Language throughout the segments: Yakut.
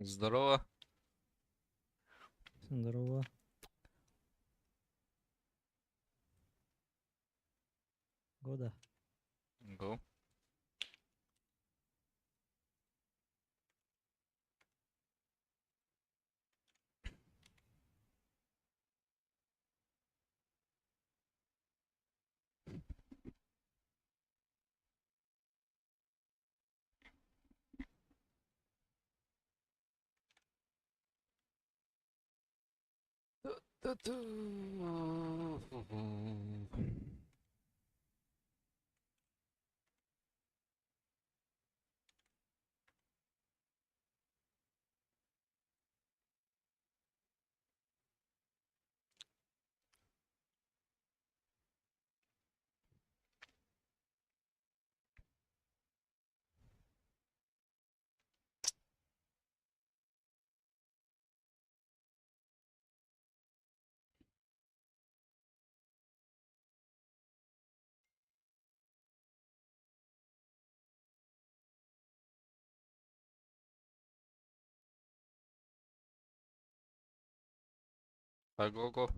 Здорово. Здорово. Года. Go. Ту-ту. Go go.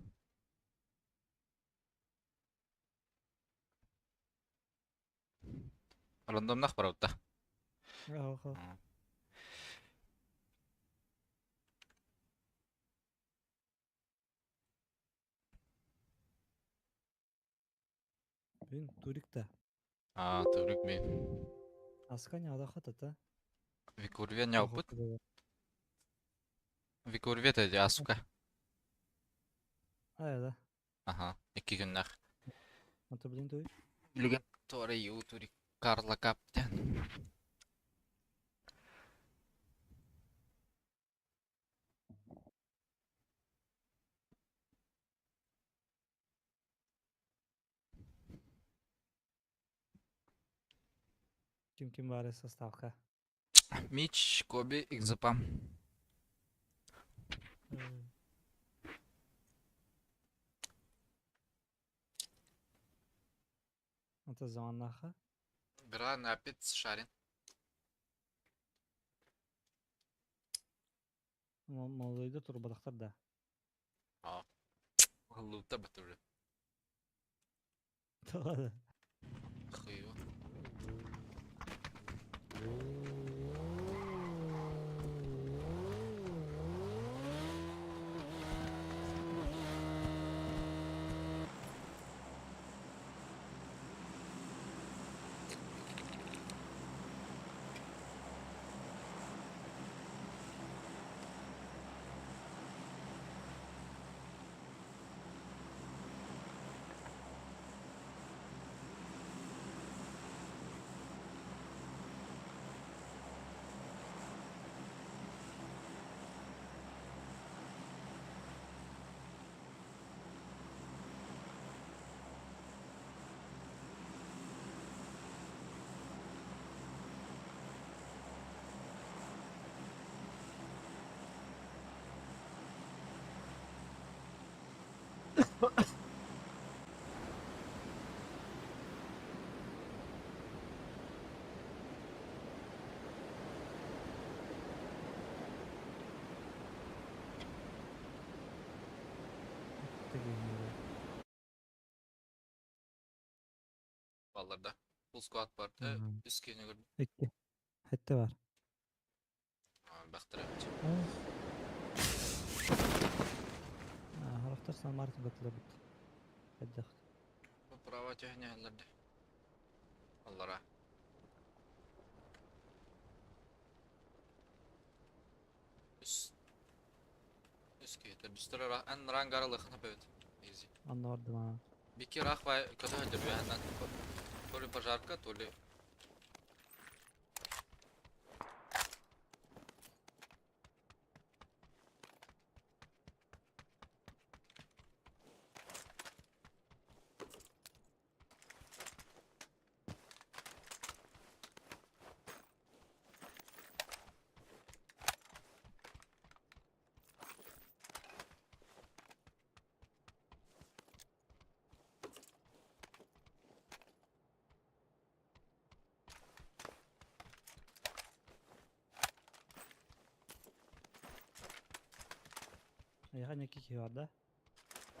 Рандомнах барабыта. Ага. Блин, турик-то. А, турик ми. Асканя адахат-ата. Викурве не опыт. Викурве это асука. А, да. Ага, икки күннэх. Ата блин туй. Билген туары ю турик Карла Каптен. Ким ким бары составка. Мич, Коби, Икзапам. Ата заманнаха. Бира Напит Шарин. Молодойда турбадахтар да. А. Лута батуры. Да. Хыйо. Балларда. Full squad барды. Үс кені көрдüm. Икки. Хетте бар. Бақтыра. Харахтар сан Мартин көтілі бит. Хеддах. Права төхне алларды. Аллара. Үс. Үс кейтер. Бүстер эн рангаралыхына бөт. Easy. Анна барды ма. Бики рахвай көтө өдür бәһәннән. То ли пожарка, то ли Эйиэхэ инники киһи бар да?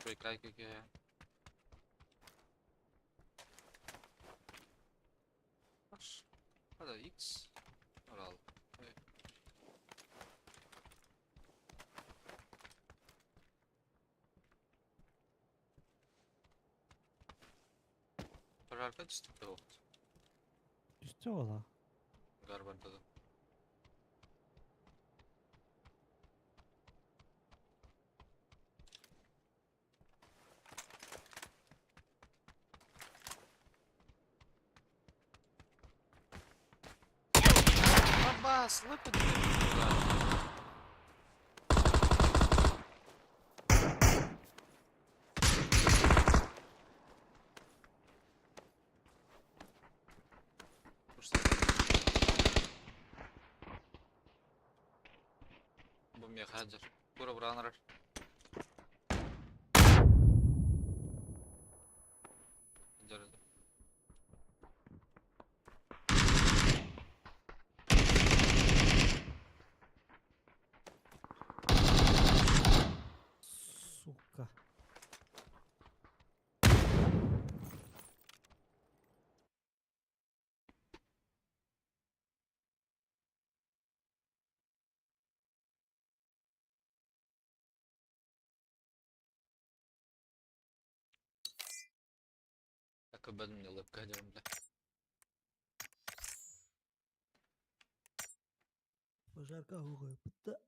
Прикрайка киһи. Hadi X. Oral. Пожарка түстүк да Түстэ буолла. Гарбарда да. Бабас, лыпа туда. Бу миэхэ сылдьар. Кура быраҕан Сылдьар Сука. Так об мне лыпка делаем, бля. Пожарка угайбыта.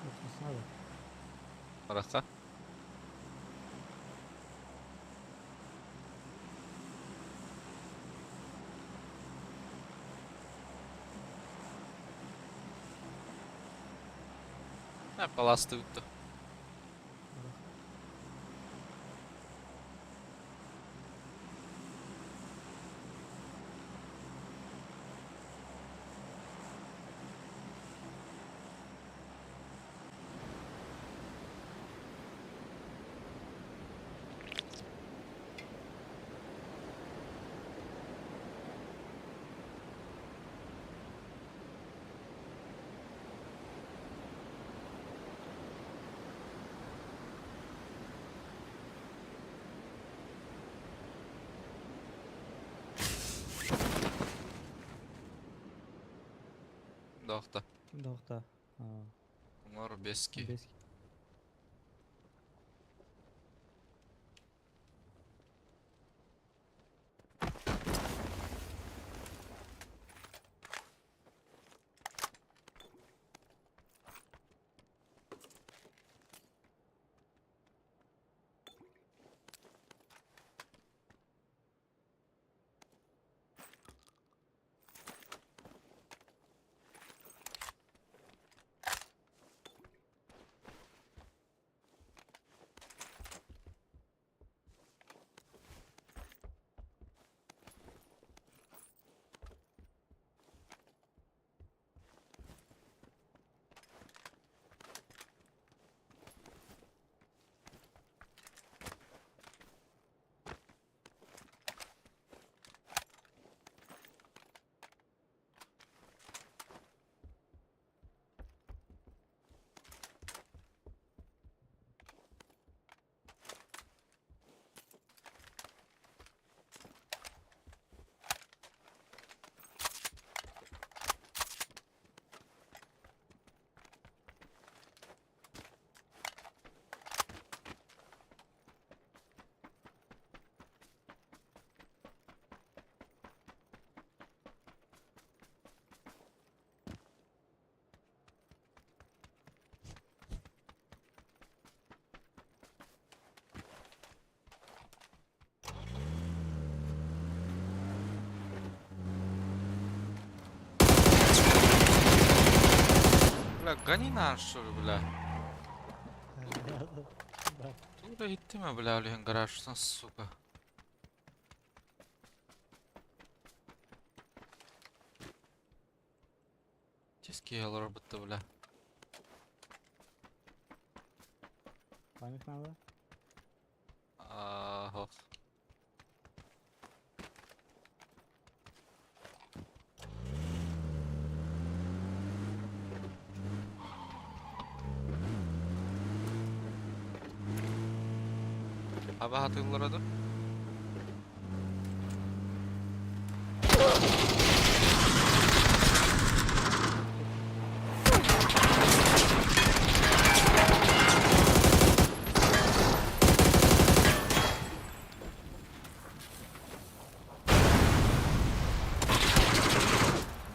Отписали. Барахта. Паласты утто. Ким да охто? Ким да охто? Уҥуор биэс киһи. Биэс. Бля, гони нас, что ли, бля. Да. Тура иттиме, бля, Олеген гаражтан, сука. Тиски робота, бля. Память надо? Ага. Хаба хатыллар.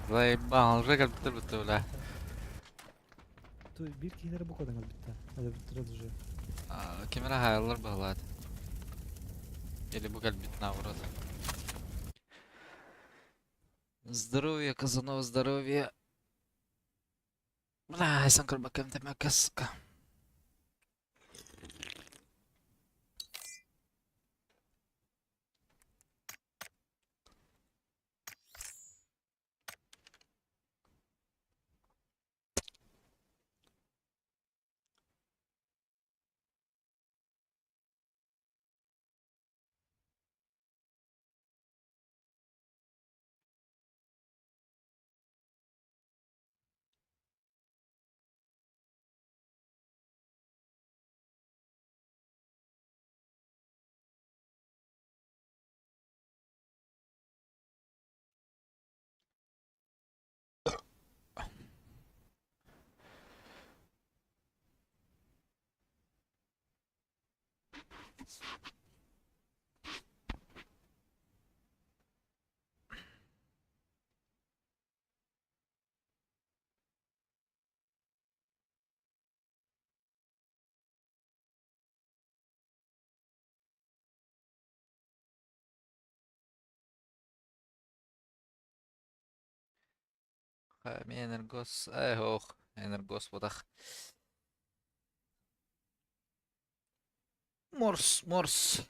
Заебал, уже как будто бля. Ту биир киһилэрэ бу кодаңар битта. Это биттер уже. Камера хаялар бағлады. Или бу кэлбит наоборот. Здоровье, Казанова, здоровье. Бля, сан көрбөккөм темәккә, сука. Энергос, эх, ох, энергос бодах. Морс, морс.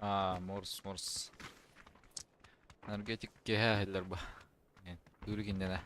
Аа, морс, морс. Энергетик киэһэ иһиллэр бу. Түүрүк иннинэ.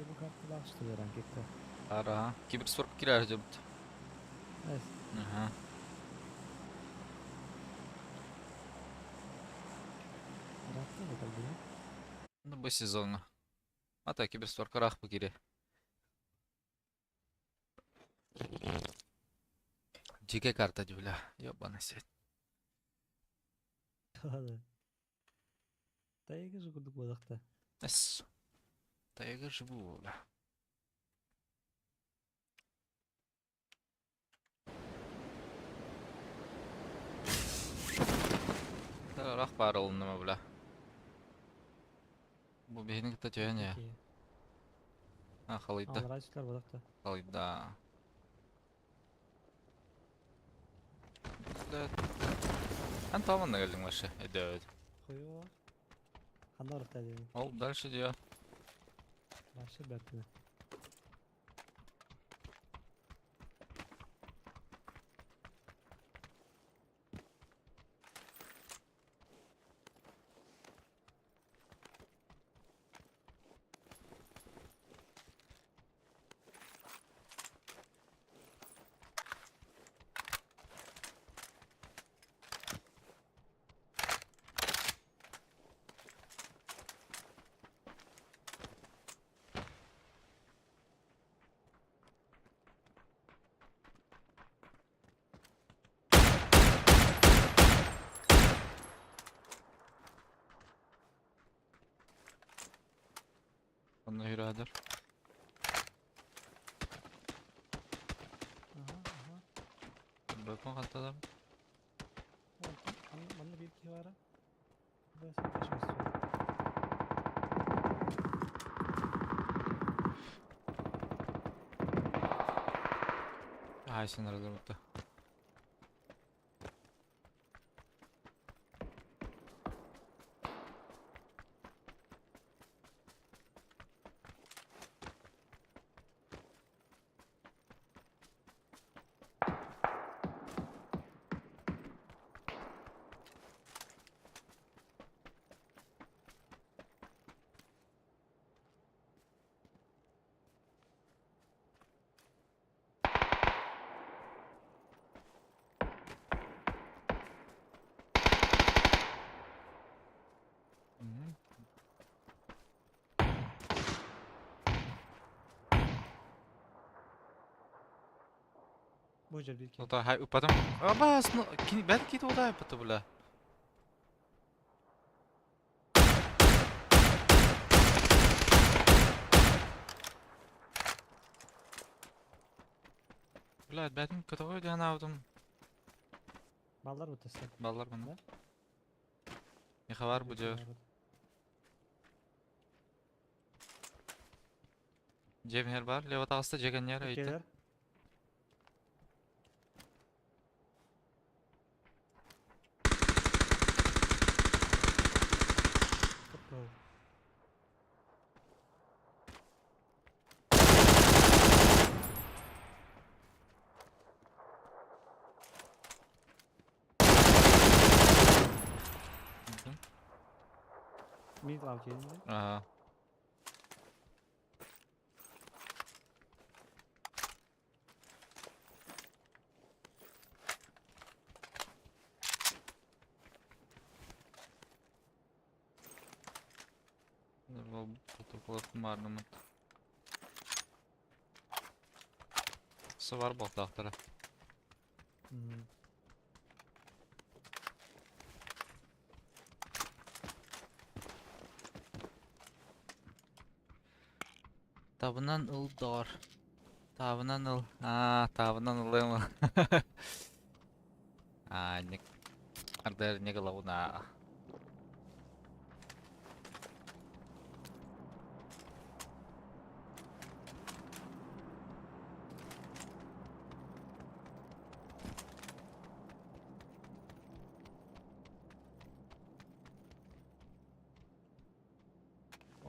Бу карталаах что ли ранкетта? Ара. Киберспорт киирэр дьыбыт. Аха. Ыраатта да кэлбитэ. Ну, бу сезоҥҥа. Ата киберспортка ыраах бу киирэ. Дьигэ карта дьүлэ. Ёбана сеть. Тайга же курдук буолахта. Эс. Тайга же буола. Ыраах баар ылынныма бля. Бу биһини кытта түһэн я. А, халыйда. Аллараа буолахта. Халыйда. Блядь. Эн тааманна кэллиҥ вообще, өйдөөбүт. Хуйуо. Ханна барахта диэн. Ол дальше диэ. Дальше бэртинэ. Онно үрэдэр. Аха, аха. Бөкөн хантадар. Манна биир киһи баара. Хайсын аралар. Бу дьэр биир киһи. Ну хай упатым. Абас, ну бәт кит удай паты бля. Блядь, бәтин көтөҕө диэн аабытым. Баллар бутасы. Баллар мына. Миха бар бу дьэр. Жемер бар, лево таҕыста жегеннер өйтө. Келер. Кыпкыл. Мид лав дьиэнде. Ага. Сывар буолтаахтара. Табынан ыл доҕор. Таабынан ыл. Аа, таабынан ылыам. Аа, инник ардыгар инник ылабын аа.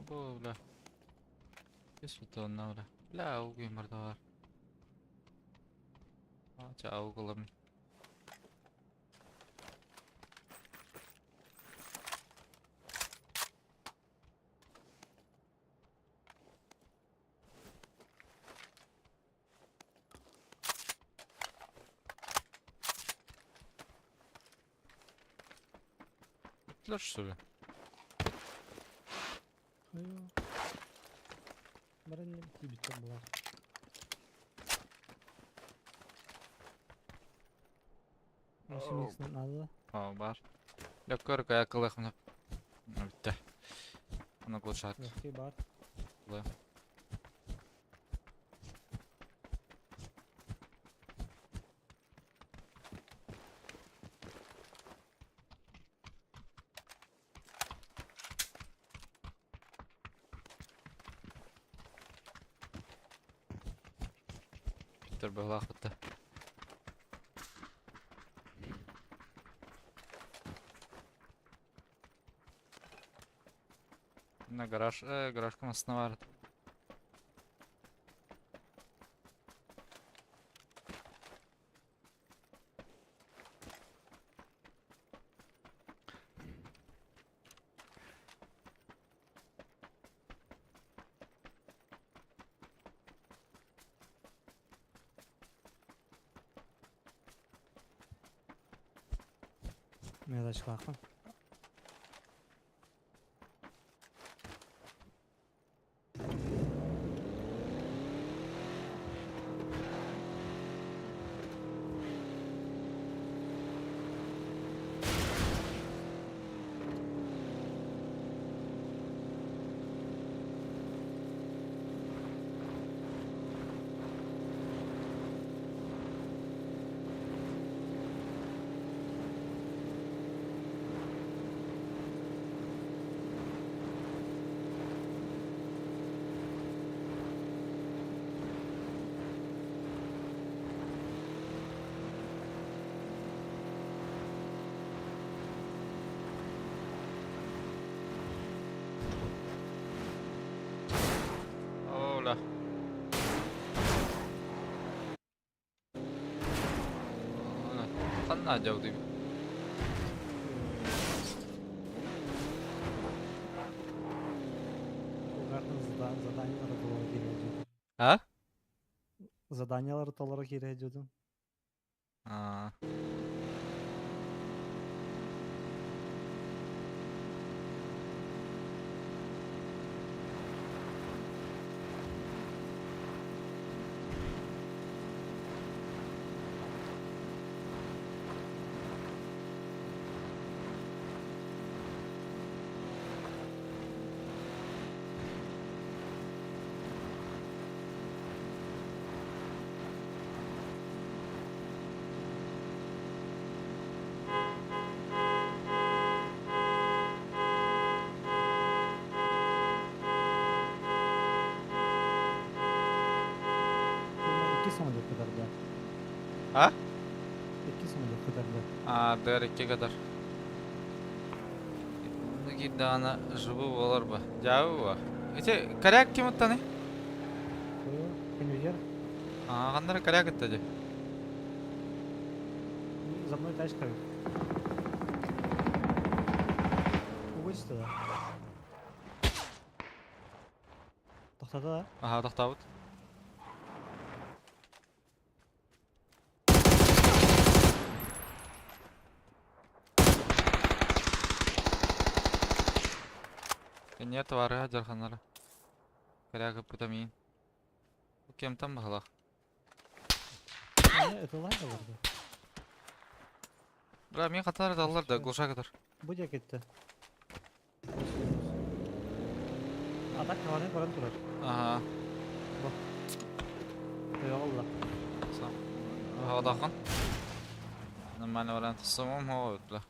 Бу бля. Кис бутуонна бля. Бля, аугуймар да бар. Ча аугулам. Бүттүлэр что ли? Хайа. Баран тиийбиттэр булар. 8 надо да? О, бар. Лөккөр кая кылыхмын. Бүттэ. Аны глушак. Легкий бар. Лы. Питер быһылаах бытта. На гараж, гаражка массына бар. Мелочкалаахпын. Оля. Ханна дьавдый. Улгартан заданиялары толору киирэ дьиэтим. А? Заданиялары толору киирэ дьиэтим. А. Икки самолет көтөрдө. А? Икки самолет көтөрдө. А, ДР2 kadar. Кирдаана живу болар ба. Жабы ба. Эти коряк ким оттаны? Конвейер. А, ханнара коряк этте За мной тачка. Угось тогда. Тохтата да? Аха, тохтаабыт. Кэнниэ товарыһа дьарханнара. Коряк ыппыта миин. Бу кемтан баһылах. Это лайда барда. Бра, мин хатар даллар да, глуша катар. Бу диэки А так наварнай баран турар. Ага. Бу. Ойоҕолла. Хаҕадаххын. Нормально вариант самом бля.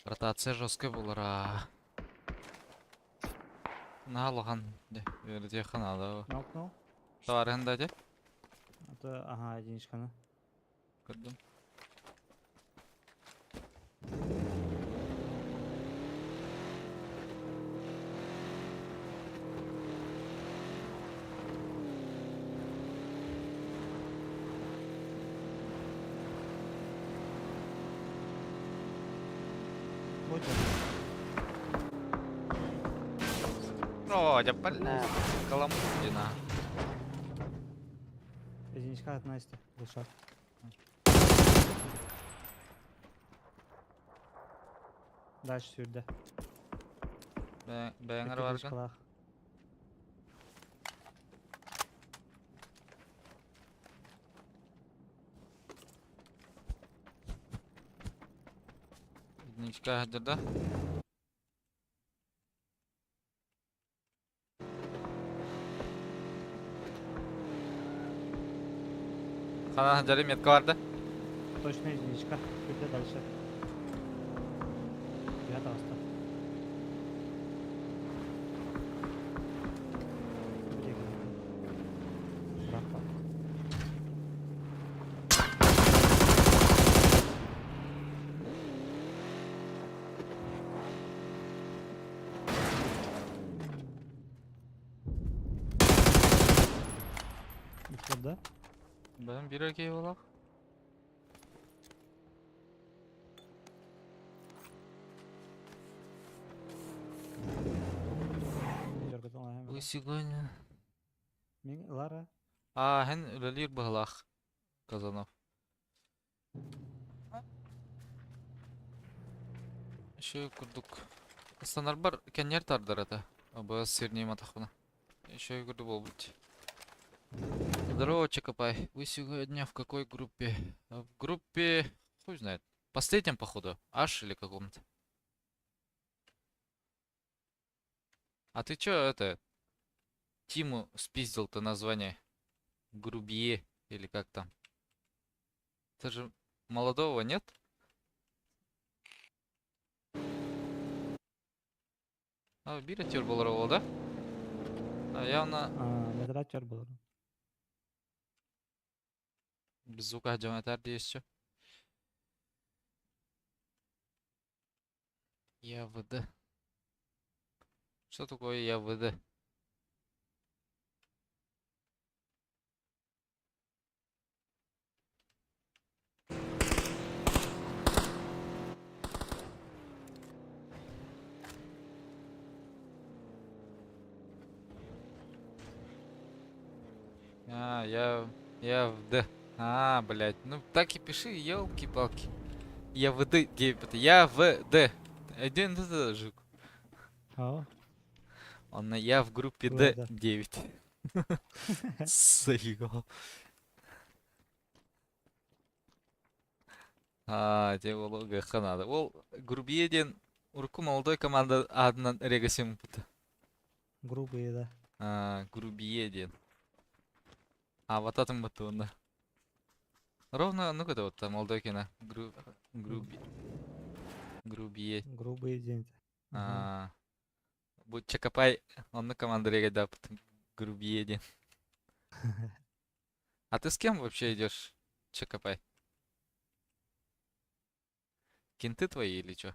Ротация жесткая буолара. Наһаа улахан үөрэтиэххэ наада. Нокнул. Товарыһын да дьэ? Это, ага, единичканы. Көрдүм. О, бля, Коломудина. Единичка от Насти, глушак. Дальше сүүрдэ. Бэйэҥэр баргын. Единичка да? Хана жари метка бар да? Точно единичка. Сүүрдэ дальше. Я таста. Да? Бэм бир эркей болақ. Вы сегодня... Мин Лара. А, хэн үлэлиир быһылаах Казанов. Еще курдук. Станарбар кеннер тардар это. АБС сирней матахпына. Еще курдук болбут. Здорово, Чакопай. Вы сегодня в какой группе? В группе... Хуй знает. Последнем, походу. Аш или каком-то. А ты чё это... Тиму спиздил-то название? Грубье или как там? Это же молодого нет? А, биир актер буолар да? А, явно Метрачер был. без звука дьон еще. ЯВД. Что такое ЯВД? А, я в Д. А, блядь. Ну так и пиши, елки-палки. Я в Д, 9, я в Д. Один это жук. А, Он на я в группе Д Ладно. 9. Заебал. А, те ол надо. Ол Грубье диэн урукку молодой команда аатынан регасим пута. Грубые, да. А, Грубье диэн. А, вот этом бутуна. Ровно, ну когда вот там молодой кино. Груби. Грубье. Грубые день. А, Будь Чакопай, он на команду регайда, потом Грубье диэн. А ты с кем вообще идешь, Чакопай? Кенты твои или чё?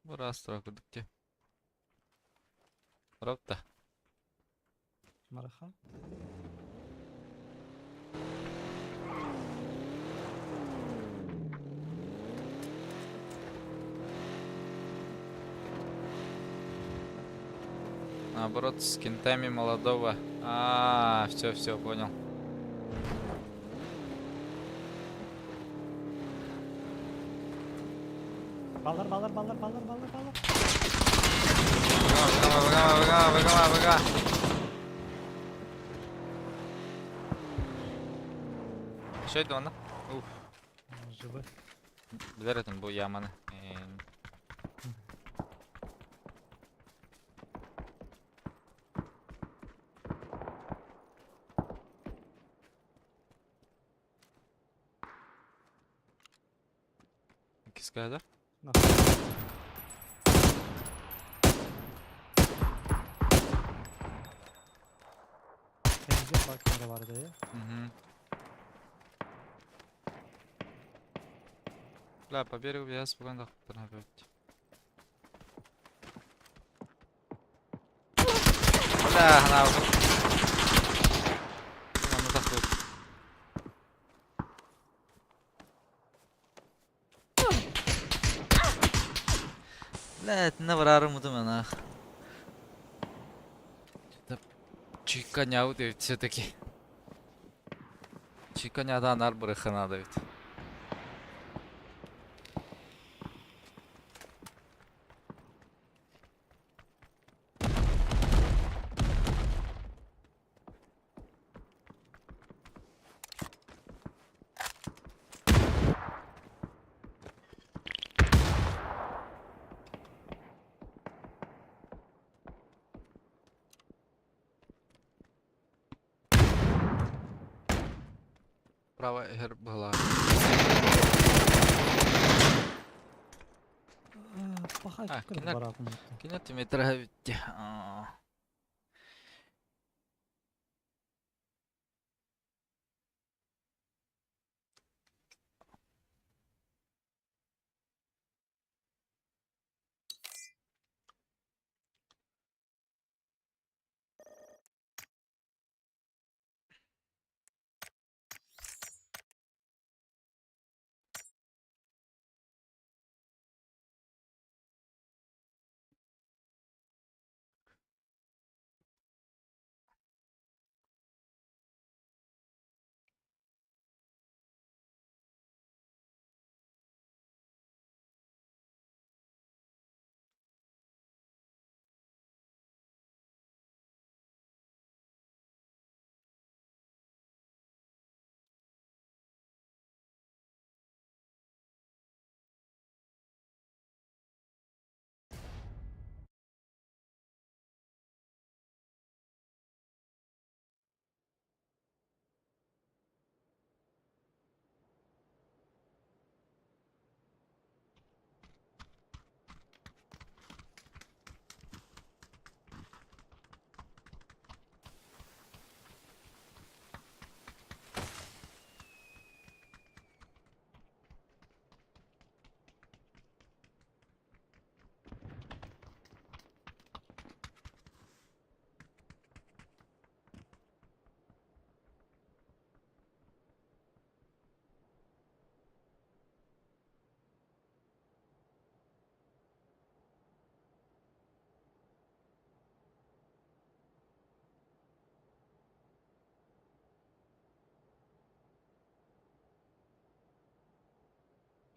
Раз, где? Ропта. Мараха. Наоборот, с кентами молодого. А, все, все, понял. Баллар, баллар, баллар, баллар, баллар, баллар. Быга, быга, быга, быга, быга, быга. Şey de onu. Уф. Живы. Билэр этим бу яманы. Кискада? На. Temizle bak var diye. Угу. Бля, по берегу я спокойно опять. Бля, она уже. Она заходит. Бля, это на врару мудым нах. Это чиканя вот все-таки. Чиканя да нар надо ведь. Права была. Пахай А, кырып кинер- баратын. Кинет метра ведь.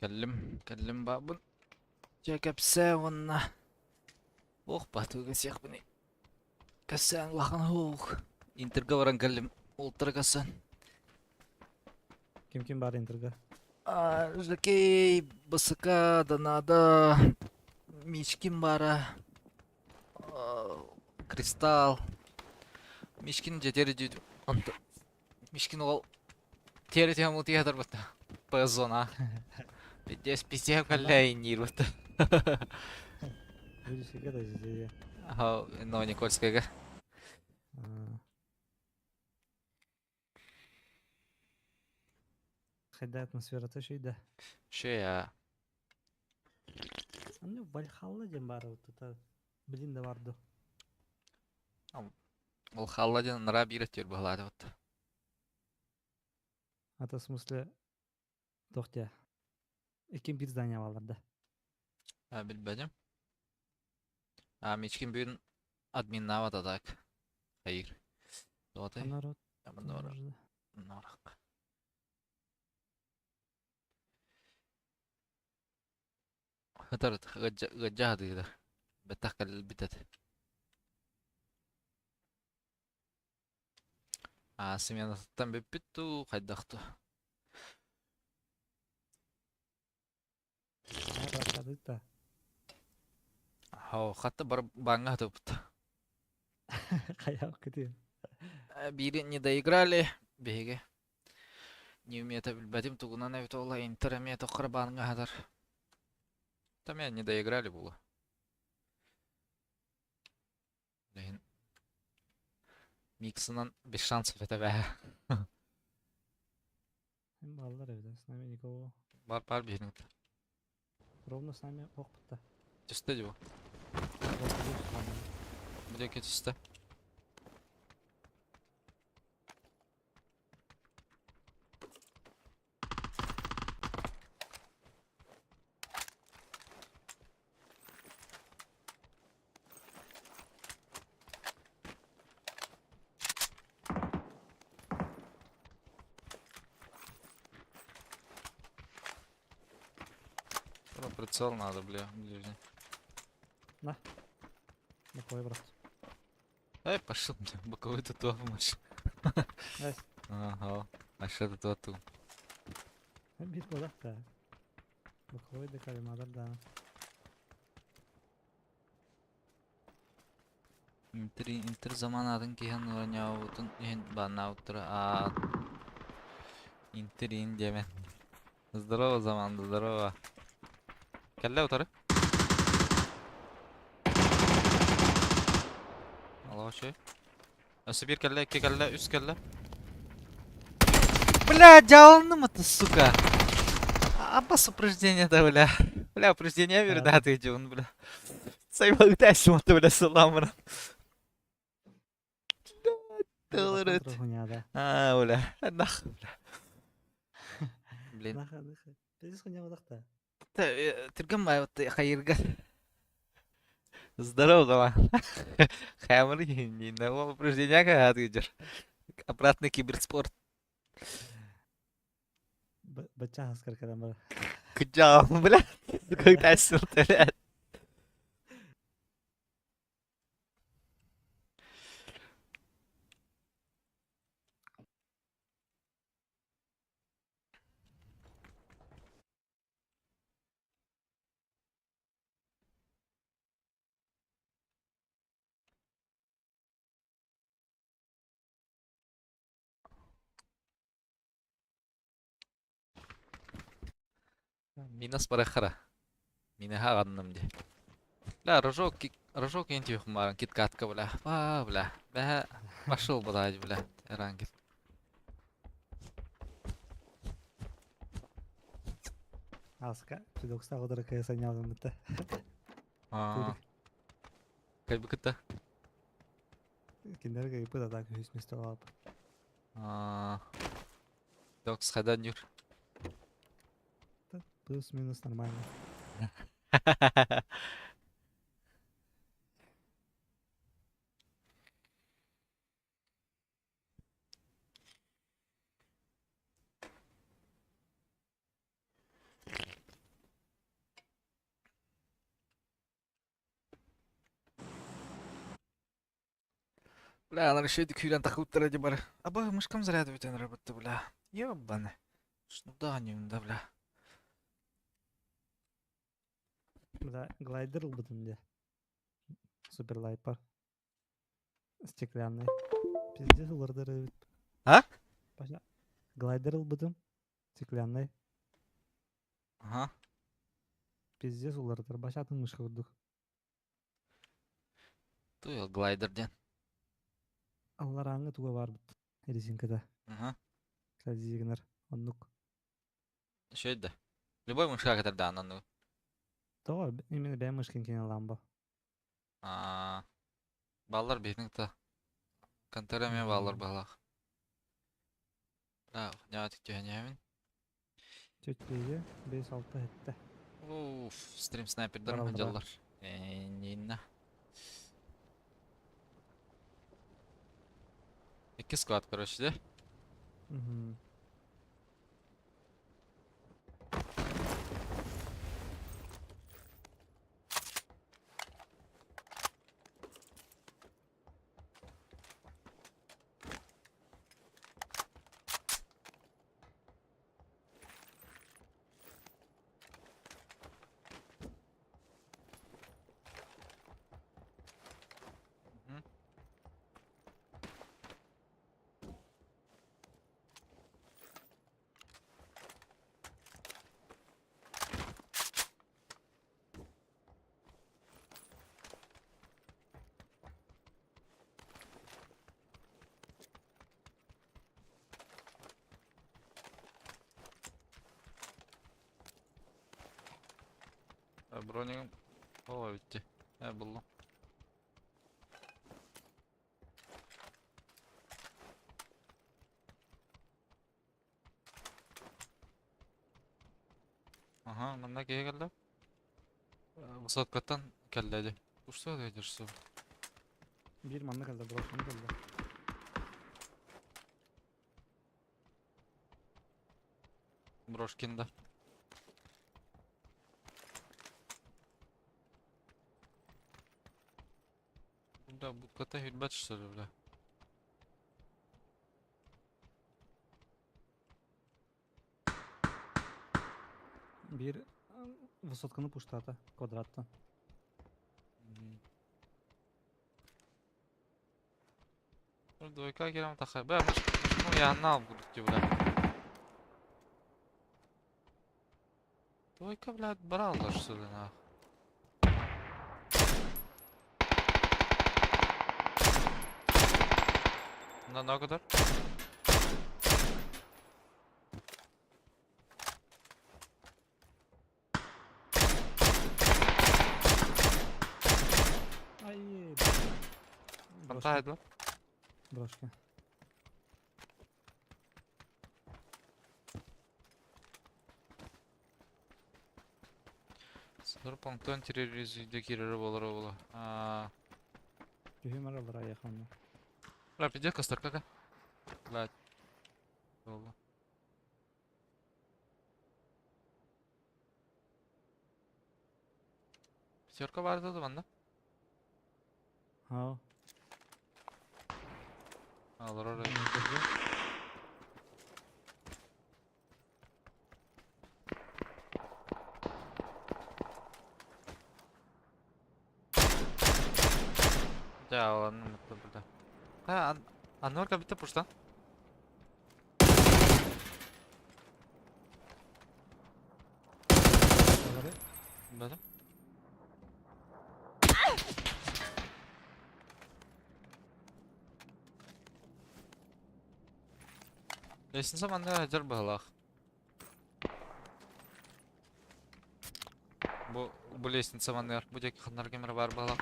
Кэллим, кэллим баабын. Дьэ кэпсээ уонна ох батыга сиэхпиний. Кэссээн улахан уох. Интерга баран кэллим. Ултара кэссээн. Ким ким бар интерга? А, Жакей, БСК, Данада, Мичкин бара, а, Кристалл. Мичкин дьэ тиэрэ дии онто Мичкин ол тиэрэ түһэн утуйа барбыта. ПЗона. Пиздец, пиздец, кэллэ инниир бутта. Видишь, да здесь. Ага, Новоникольскайга. Хайда атмосферата шейда. Шея. Ну, Вальхалла диэн баар вот Блин да бар ду. Ол халла диэн нара биир өттүгэр быһалаата вот. Это в смысле тохтя. Икки бир здание балар да. А, билбэтим. А, Мичкин бүгүн админнаабат так. Хайыр. Туотай. Народ. Нора. Норак. Хатар ыджа хатыгыда. Беттах кэлбитет. А, сменаттан бүппүт туу, хайдах туу. Баттаабыт да. Хоо, хатта бар бааҥҥа хатыппыт. Хайаах кытыы. Биири не доиграли биһиги. Не умеет билбэтим тугунан эбит ол Интер эмиэ тоххор бааҥҥа хатар. Там я не доиграли было. Билигин Миксынан без шансов этэ бээ. Hem баллар эбит, с нами никого. Бар бар биһиниҥ. Ровно с нами охпутта. Түстэ дии бу. Бу диэки түстэ. Про прицел надо, бля, ближний. На. Боковой брат. Эй, пошел, бля, боковой татуаж. Найс. Ага, а что тату? Биир буолах да. Боковой да калималар да. Интер, интер заманатын киһэн оонньообутун иһин баннаабыттара аа Интерин диэмэн. Здорово, Заман, здорово. Кэллэ утары. Алло, чөй. Өссө биир кэллэ, икки кэллэ, үс кэллэ. Бля, дьаалынным это, сука. Аббас упреждение да, бля. Бля, упреждение передаты идён, бля. Сайбалытайсың, бля, саламран. Тылырыт. А, бля, нах, бля. Блин. Түргэн баайбыт хайырга. Здорово, Заман. Хэмэр не упреждение каатыгыр. Обратный киберспорт. Бачча хаскар кэлэн бар. Кыдьаам, бля. Когда блядь. Минус барахара. Минаха аҕынным дии. Бля, рожок, рожок иэн тиһэх киткатка, бля. Ба, бля. Бэһэ пошел, блядь, бля. Эрангел. Аска, педокста одыр кыса нялым бітті. Аа. Кай быкыта? Киндерге ыпыт атак үс место алып. Аа. Докс хадан юр. Плюс-минус нормально. Бля, ана решит күүрэн тахуттара ди бар. Аба мышкам заряд бүтэн работа, бля. Ёбаны. Шнуда не да, бля. Бля, глайдер ылбытым дии. Суперлайпер. Стеклянный. Пиздец улардар эбит. А? Глайдер ылбытым. Стеклянный. Ага. Пиздец улардар. Башатын мышка курдук. Туй глайдер диэн. Алларааҥҥы туга баарбыт. Резинката. Ага. Гынар. Оннук. Үчүгэй да. Любой мышка кэтэрдээн оннугу. Тоҕо именно бэйэм мышкин киэн ламбо. Аа. Баллар биһитин та. Контора эмиэ бааллар быһалаах. Бля, ньаатык түһэниэхпин. Чөттүөйэ, бес алта хетте. Уф, стрим снайпердарым Бараллара. сылдьаллар. Нинна. Икки склад, короче, да? Мгм. Бронигым о эбит. Буллум. Ага, манна киһи кэллэ. Высоткаттан кэллэ дии. Что ты идешь? Биир манна кэллэ, брошканы кэллэ. Брошкин да. Бля, будката хүрбэт что ли, бля? Биир высотканы пуштаата, квадраттан. Двойка киирэн тахха. Бля, ну я анал буду бля. Двойка, блядь, брал даже что ли, нах. На ногу. Ай, Хантаа. Брошка. Сылыр понтон терроризуйда кирер болар ола. А, Түһүм аралар аяханна. Бля, пиздец, костер кака. Блядь. Болла. Пятерка бар да манна. Ха. Алар ора. Да, ладно, мы бля. А, Анорка битте пушта. Бада. Лестница манна хадьар быһылаах. Бу лестница манныгар бу диэки ханнар кэмэрэ баар быһылаах.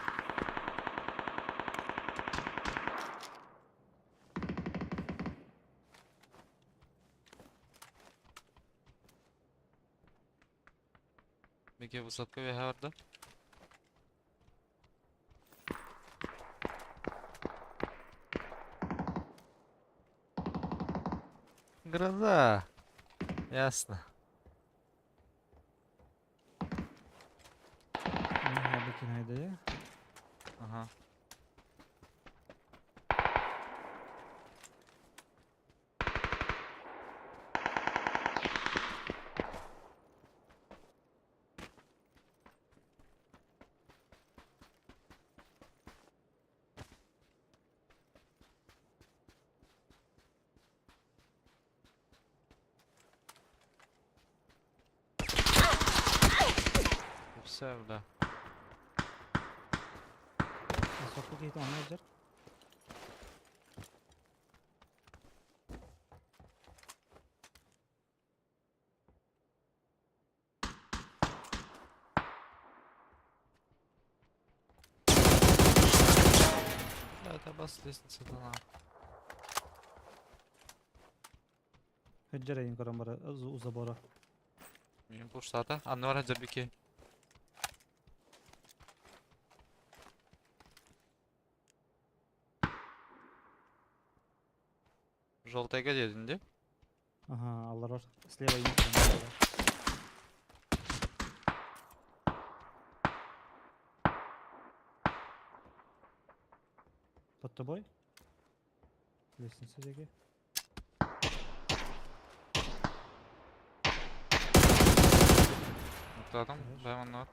Меке высотка үөһэ барда. Гроза. Ясно. Ага. Все, бля. Высотка киһитэ онно сылдьар. Да, это бас лестница да на. Сылдьар эйин көрөн бара у забора. Мин пуштата. Аннар хадьар бики. Желтайга диэтин дии? Ага, алларар. Слева эйин көрөн бара. Под тобой? Лестница диэки. Оттаатым. Хорош. Бэм оннугар.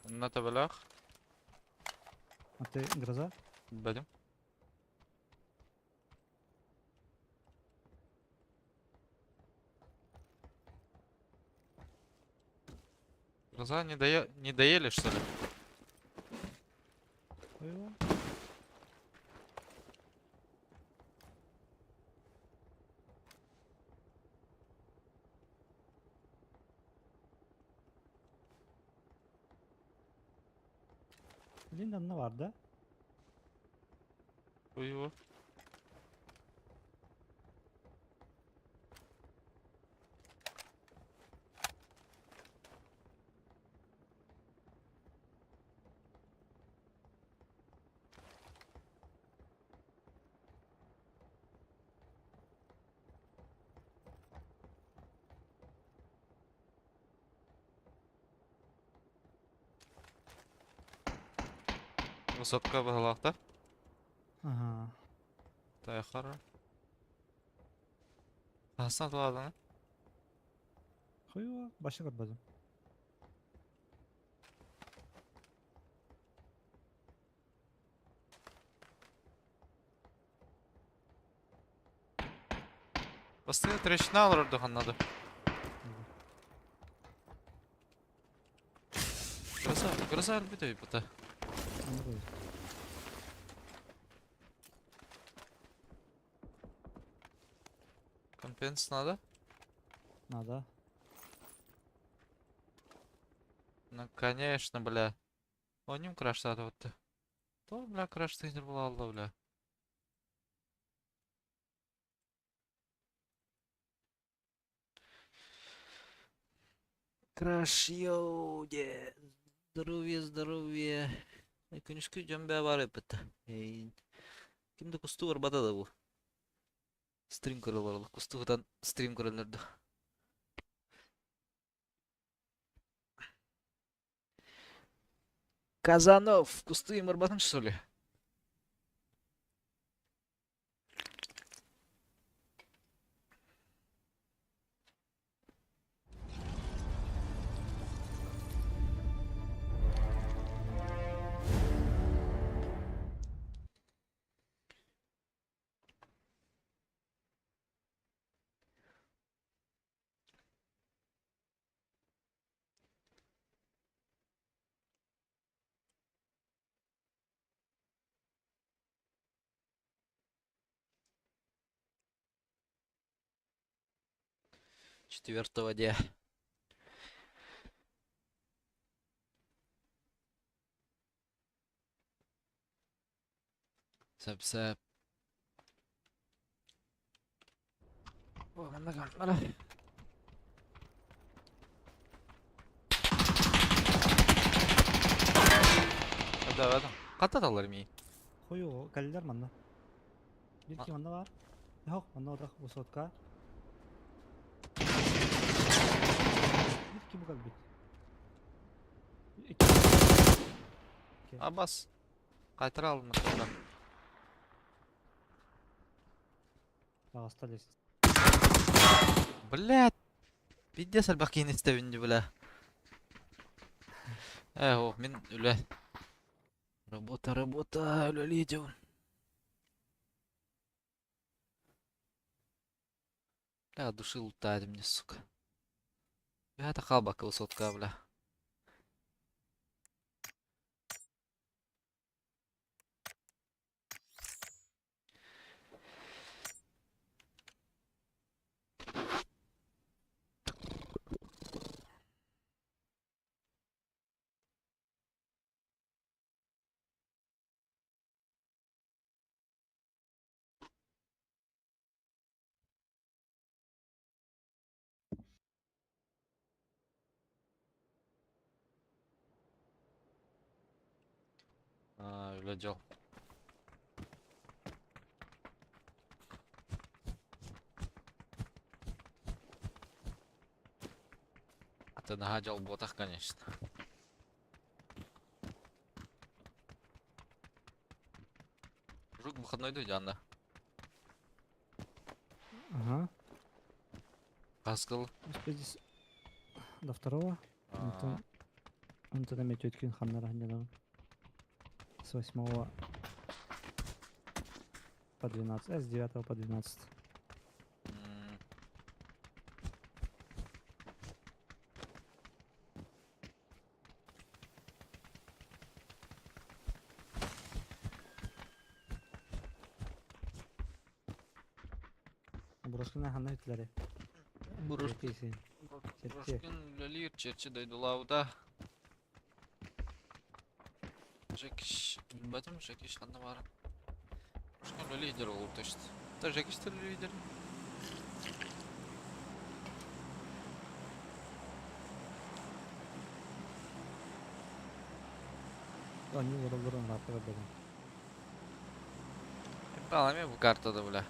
Онно төбөлөөх. А ты гроза? Бэдим. Гроза не доели, что ли? Ой. Линда онно баар да? Хуево. Высотка быһылаахта. Ага. Тайхара. Хасан тулааданы. Хуево. Башы көрбөдүм. Бастыҥа трещина олорорду ханнады. Гроза, гроза өлбүт өйбүтэ. Компенс надо? Надо. Ну конечно, бля. Онньум краштаатыбытты. То, бля, краштыыр буолла, бля. Краш, йоу, де. Здоровье, здоровье. Күнүскү дьон бээ баар эппитэ. Ким да кустуу барбата да бу. Стрим көрөлөр, кустуудан стрим көрөлөр да. Казанов, кустуу барбатын что ли? Четвертого дня. Сөп-сөп. О, манна камера. Да, да. Хататаллар мии. Хойу, кэллилэр манна. Биир киһи манна баар. Суох, манна отох высотка. Биир киһи бу кэлбит. Икки. Абас. Кайтара алдым. Таҕыста лестница. Блядь. Пиздец элбэх киһини истэбин дии, бля. Э, о, мин үлэ. Работа, работа, үлэлии дьон. Бля, души лутали мне, сука. Бля, это халбака высотка, бля. А, үлэ дьол. Это наһаа дьол буотах, конечно. Жук выходной дуу Диана. Ага. Хаскыл. Успеть до второго. Онтон онтон эмиэ түөткүн ханнара сынньанабын. С восьмого по 12, с 9 по 12. Брошкина ханна үтүлэри? Брошкин. Брошкин үлэлиир чэрчи дойдулаабыта. Жекич билбэтим, Жекич ханна баарын. Ушка лидер ол точно. Та Жекич та лидер. Они олороллорун ыраатта көрбөтүм. Балами бу картада, бля.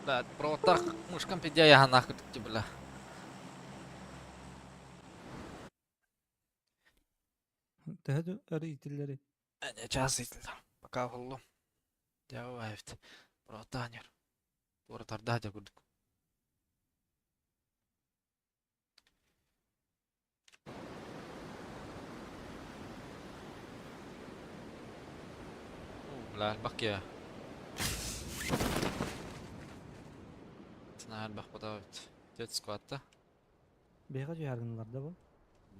Да, проводтах мышкам пидя я нахуй бля. Төһө өр иитиллэри? Час иитиллэр. Пока буллум. Дьэ эбит. Проводтаанер. Туора тарда дьэ курдук. Бля, элбэх киһи. Наһаа элбэх бодообут. Дед сквадта. Биһиэхэ түһэр гыннылар да бу?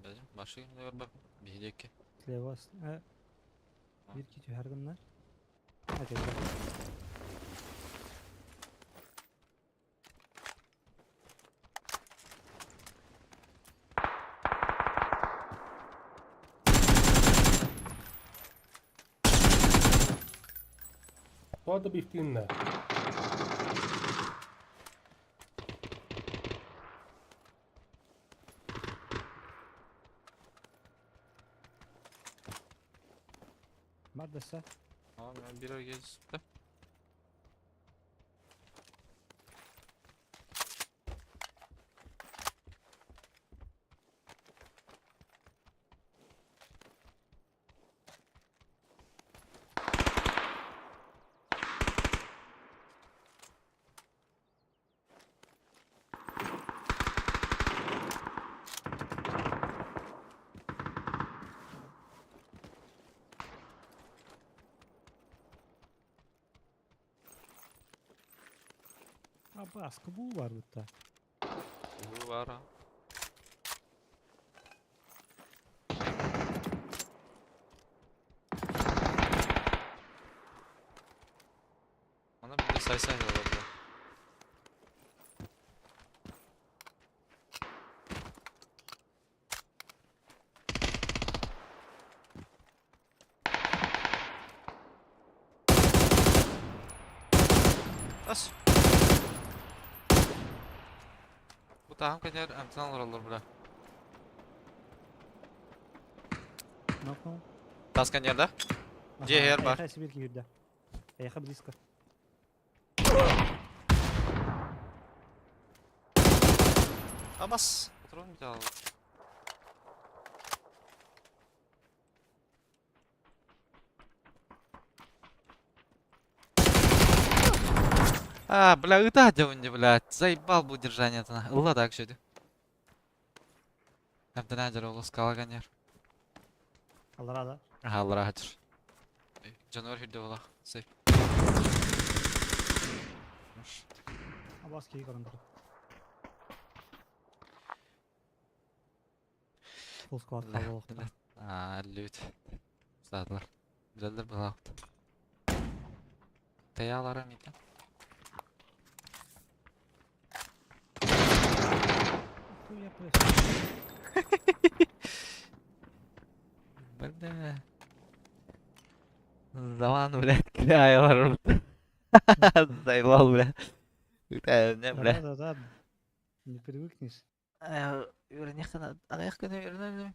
Бэдим, баши көрбөп. Биһиги Слева биир киһи түһэр гынна. Атыылар. Тоҕо да бифтииннэ. Бар дэсэ. Aa, bir ay geçti. Abaskı bu var burada. Bu var ha. Ona bir de say say da var. Бас. Бу таһым кэннигэр эмтэн олороллор бля. Нокнул. Тас кэннигэр да? Дьиэ иһигэр бар. Эйиэхэ сибир киирдэ. Эйиэхэ близко. Абас. Патрон взял. А, бля, ыта дьэ, блядь, заебал бу удержание-то. Ылла так сөдү. Әбден әдер ол скала ганер. Аллара да. Аха, аллара хатыр. Жануар хүрдө була. Сей. Абас киһи көрөн турар. Full squad хааллахта. Аа, лүт. Саадылар. Билэллэр былаахт. Таялара митен. Хуя происходит? Бля. Заман, блядь, кляялар. Заебал, бля. Не, бля. Да, да, да. Не привыкнешь. Үөрэнэхтэн аҕыйах күнү үөрэнэ.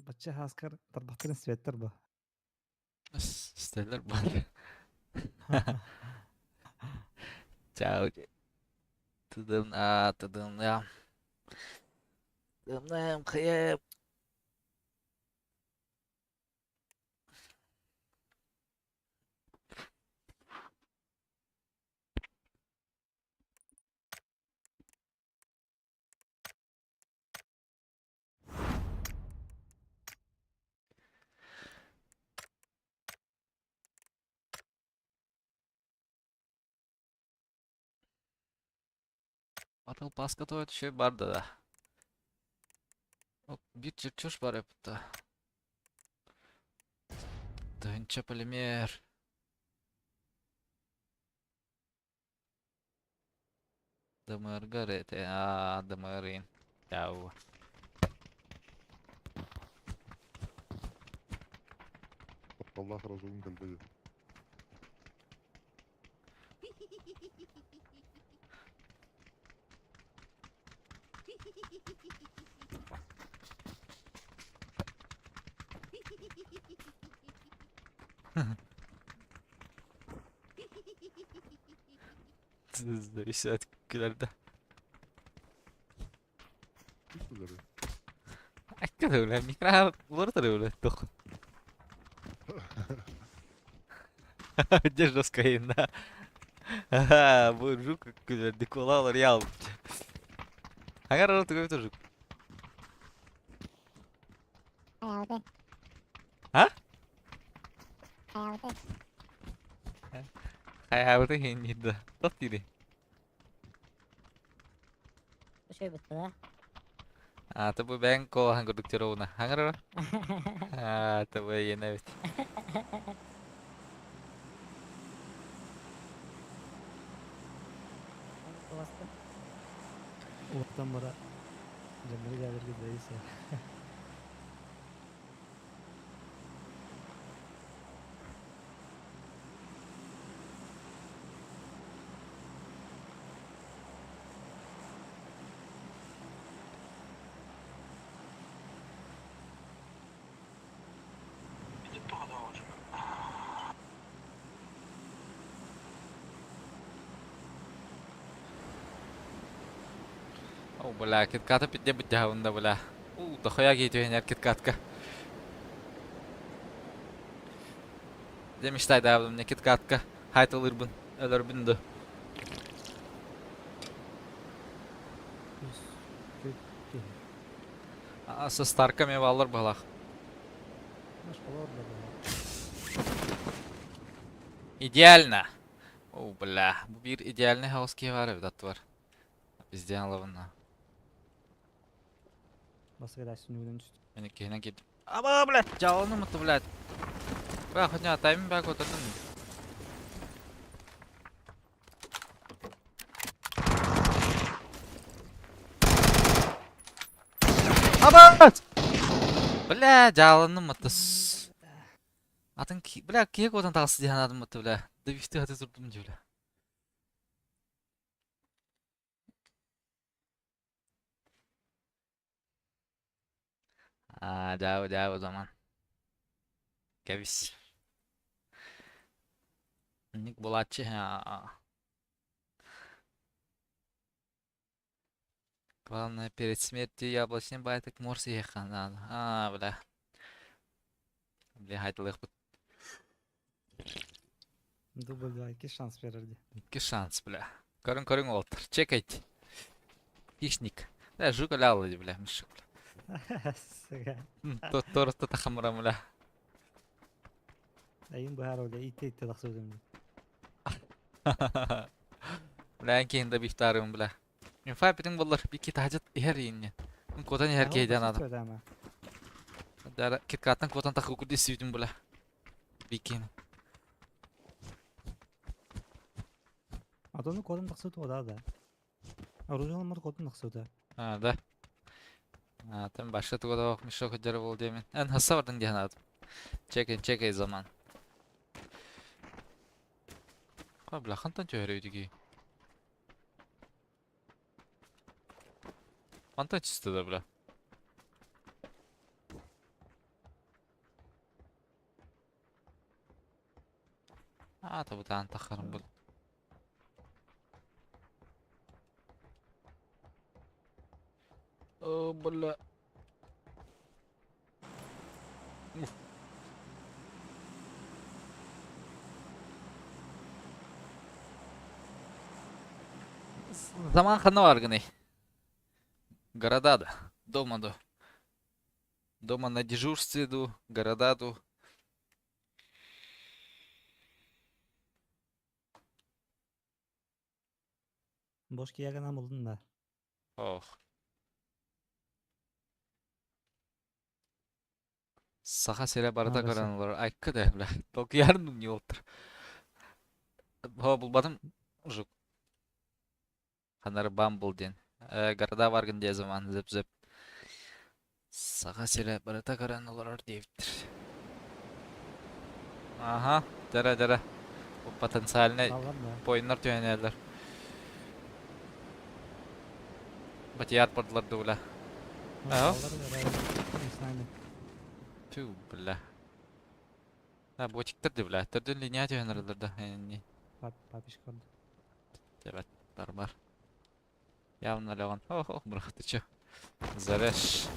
Бачча хаскар тарбахтарын светтер бу. Стеллер бар. Чао. Тыдым, а, тыдым, я. Тыдым, хлеб. Батл Passка тоҕо үчүгэй бар да. Биир чертеж бар эбит да. Тыһыынча полимер. ДМР-гар это аа ДМР-ин. Яу. Тапталлаах разумун кэлбэйэ. Зависит күлэрдэ. Күлэрэ. Акка бля, микро лордер бля, тух. Где жестко да. Ага, бу жук күлэрди кулалар ял. Агар тугай тоже. А? Хайабыты хиннидда. Тот дири. Үчүгэй да? А, тобу бэйэҥ куолаһын курдук чоруобуна. Хаҥырара? А, тобу эйиэнэ эбит. Куоласпын. Улахтан бара дьоннору дьээбэргэ дэйсэ. О, бля, китката пидде быдьаһабында, бля. У, дохуя киһи киткатка. Дьэ мечтайдаабытым мне киткатка. Хайтылыырбын, өлөрбүн ду. Үс түөрт киһи. Аса старка ме бааллар быһалаах. Школа да буолар. Идеально! О, бля, бу биир идеальный хаос киһи баар эбит аттыбар. Везде алабына. Бастакы сүнньүгүнэн түстүм. Мен иккиһинэн киирдим. Аба, блядь, дьааланым ытты, блядь. Бля, хоть не таймин бак отатын. Аба! Бля, дьааланым ытты. Атын, бля, киһи куотан таҕысты дии санаатым ытты, бля. Довести хаты турдум дии, бля. Аа, дьаабы, дьаабы заман. Кэбис. Инник буолааччы аа. Главное, перед смертью яблочный байтик морс иһиэххэ наада. Аа, бля. Бля, хайтылыахпыт. Дубль два, икки шанс берер дии. Икки шанс, бля. Көрүҥ, көрүҥ уолаттар. Чекайте. Хищник. Бля, жук лял, бля, мешок, бля. Сыга. Торта тахамыра, бля. Эйин быһаар бля, итте итте тахсыбытым. Бля, эн да бифтарым, бля. Инфа питиң боллар, бики тахажат иһэр иинне. Котан иһэр киһи диэн аадым. Дара киткаттан котан тахы курди сүүтүм, бля. Бикини. Атону котан тахсыбыт да да. Оружие котан тахсыбыта. А, да. А, там баша туга да мешок хадьара бол диэмин. Эн хасса бардың диэн аадым. Чекай, чекай заман. Ка, бля, хантан чөһөрө үдүги. Мантан чисто да, бля. А, табытаан тахарым бұл. О, бля. Уф. Заман ханна баргыный? Города да. Дома да. Дома на дежурстве ду, города ду. Бош киягана булдun да. Ох. Саха сирэ барыта Наадасы. көрөн олорор. Айкы да, бля. Толкуйарын не болтур. Хо булбатым. Жук. Ханары Бамбл диэн. Города баргын диэ заман зып-зып. Саха сирэ барыта көрөн олорор диэбиттэр. Аха, дьэрэ дьэрэ. Бу потенциальнай Аллар да. поиннар түһэнэллэр. Батияр бардылар да бля. Аха. Аллар да. Не знаю. Тю, бля. Да, ботиктар да бля. Төрдүн линия түһэнэрэлэр да. Энни. Папишка көрдө. Тебет бар бар. Явно леон. Ох, брат, ты чё? Зареш.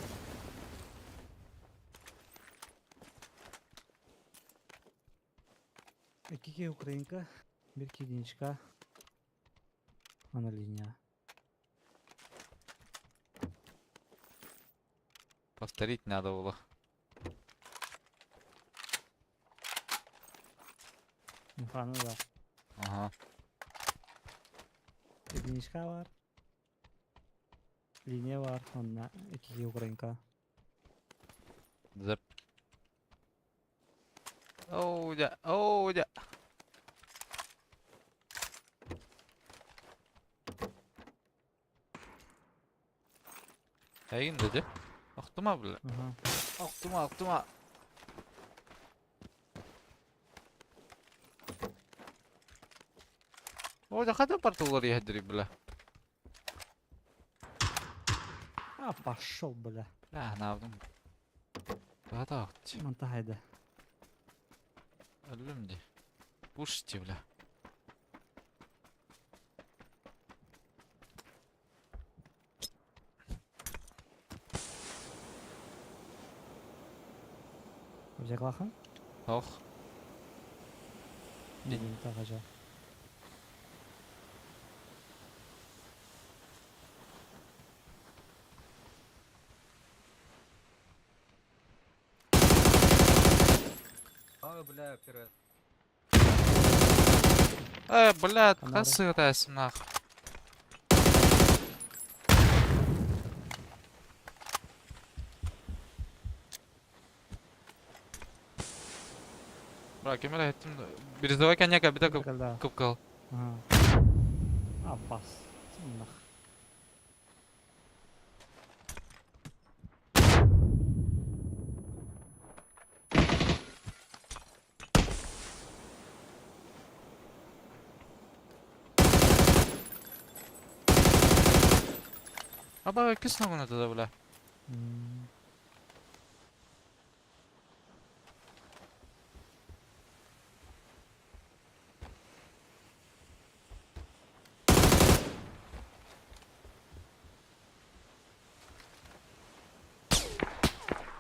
Икки украинка, бир единичка. Ана линия. Повторить надо было. Инфраны да. Ага. Единичка бар. Линия бар. Онна икки украинка. Зап. Оу, да, оу, да. Эйин dedi. Охтума бля. Ага. Охтума, охтума. О, да хата порталлар яһдири бля. А, пошел, бля. Бля, наавдым. Хата охт. Манта хайда. Өллүм ди. Пушти, бля. Взяглаха? Ох. Не, не так ажа. Ой, бля, первый. Бля, Канары. хас нах. Бра, кемер айттым. Бирюзовый коньяк бит кып Когда? кыпкыл. Ага. А, бас. Нах. Аба кис ногуна тада, бля.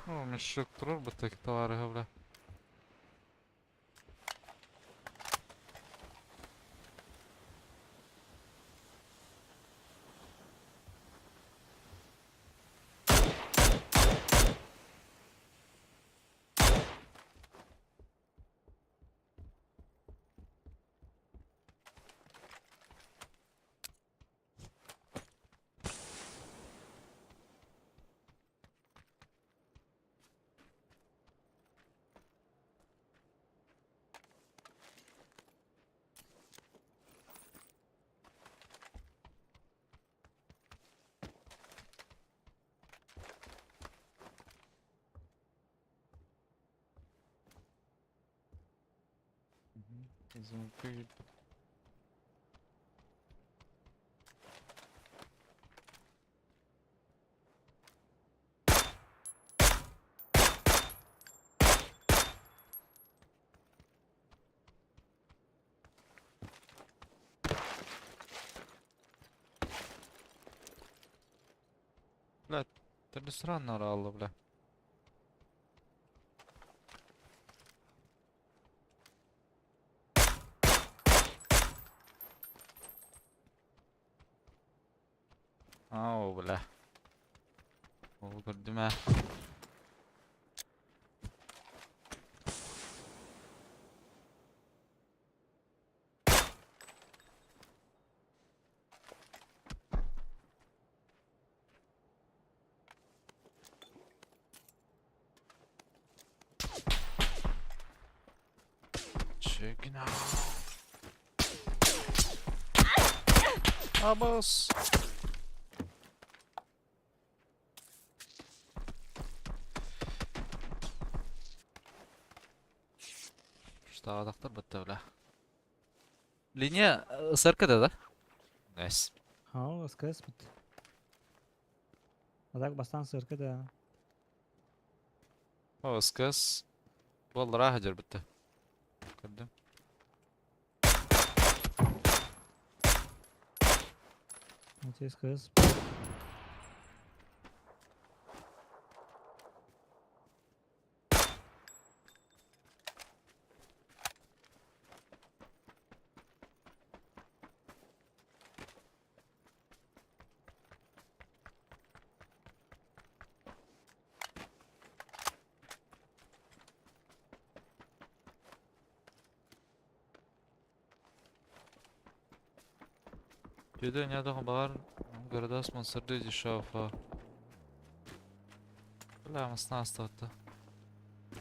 О, мешок турар бу так товары, бля. Звуки. Бля, ты странно орала, бля. Ау, бля. Ол көрдүм ээ. Чекина. Абас. Штабадахтар бытта бля. Линия СРК да? Найс. Ха, СКС бит. А так бастан СРК да. О, СКС. Буоллара хадьар бытта. Көрдүм. Вот СКС. Дьүдэ нядох баар города спонсорды дешев. Бля, масна астатты.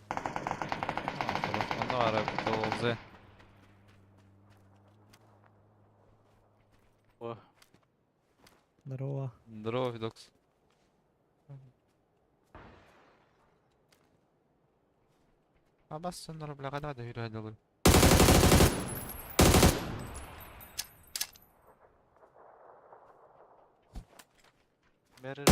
Онно ара толзе. О, Здорово. Здорово, Фидокс. Абас соннор бля када да хүрэ дылы. Бәрі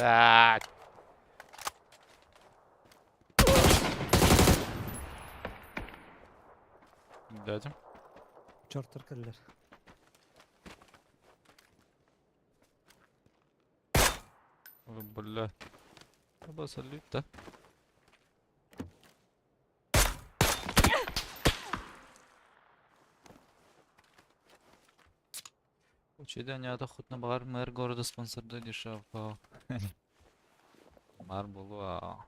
Блядь. Дядя. Чертер кэллэр. Ой, бля. Аба салют, да? Учителя хоть на бар мэр города спонсорды дешев. Мар була.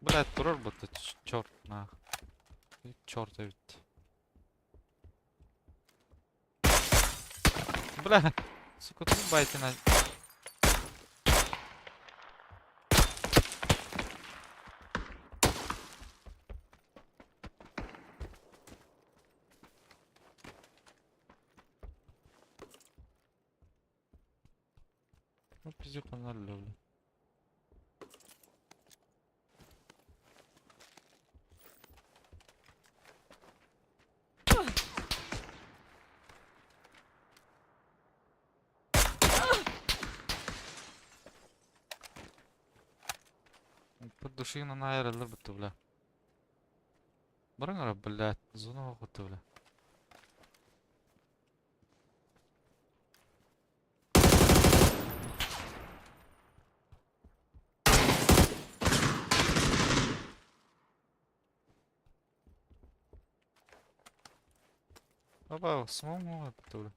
Блядь, турар бутта черт нах. Черт ведь. Бля, сука, тут байтина. Ну, пиздюк он налил, бля. Под душина на аэролер бутта, бля. Барыңара, блядь, зона охота, бля. Опа, самому бутта, бля.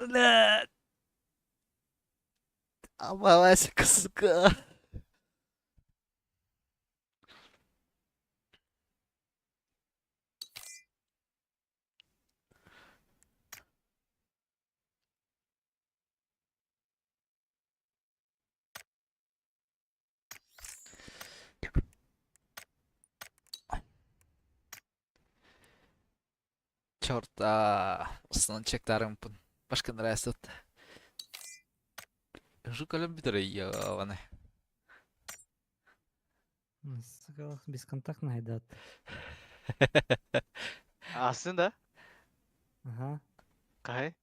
Бля. Абаласика, сука. Черт, а, основной чектарым башка нравится. Жукалем битере ебаный. Сука, бесконтактно айдат. Астын да? Ага. Қай?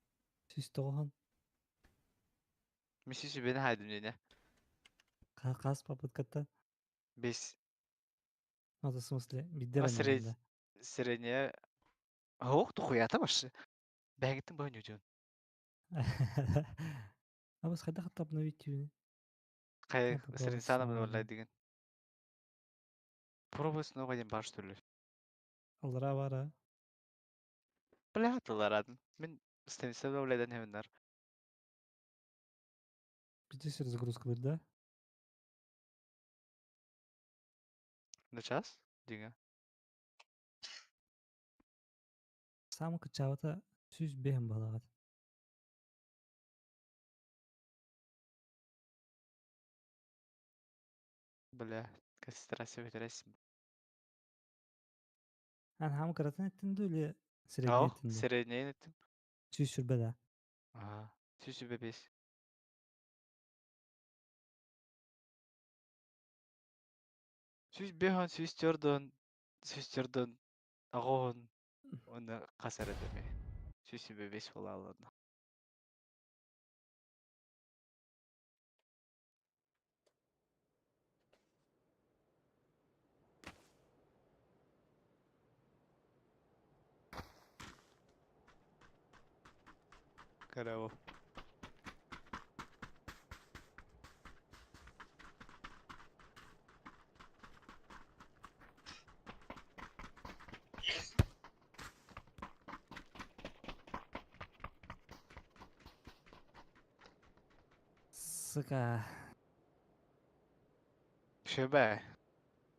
Сүүс тоҕуһун. Миси сүбэни хайдым диэне. Хас попытката? Бес. Ну, в смысле, бидер А средняя. Ох, тухуята башы. Бәгеттин бу ньютон. А бас хайда хатта обновить түүнү? Кай Попробовать средняя снова. болай деген. Пробуй снова ден бар что ли. Аллара бара. Бля, атылар Мен Станислав Давледан хемнар. Пиздец разгрузка да? На час? Дига. Самы кычабата сүз бэһэн балагат. Бля, кастрация ветерес. Ан хамы кыратын эттин ду или средний Ау, эттин ду? средний еттим. Сүз сүрбэ да. Ага. Сүз бебес. Сүз бехон, сүз төрдөн, сүз төрдөн, агоон, оны касар эдеме. Сүз бебес бола алады. Карао. Сука. Шөбә.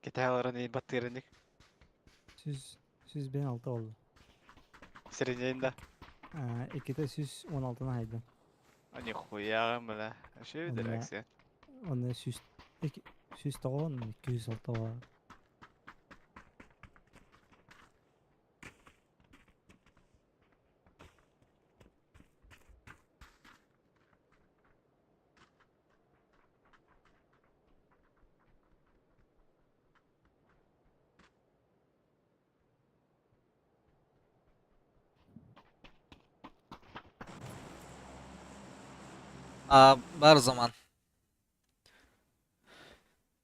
Китайларын ин баттырыник. Сүз бен алты oldu. Среднейінде. Эките сүз 16-ны хайдым. А нихуя, бля. Шөбә Онна- дирекция. Оны сүз сүз тоғон 206 бар. А, бар заман.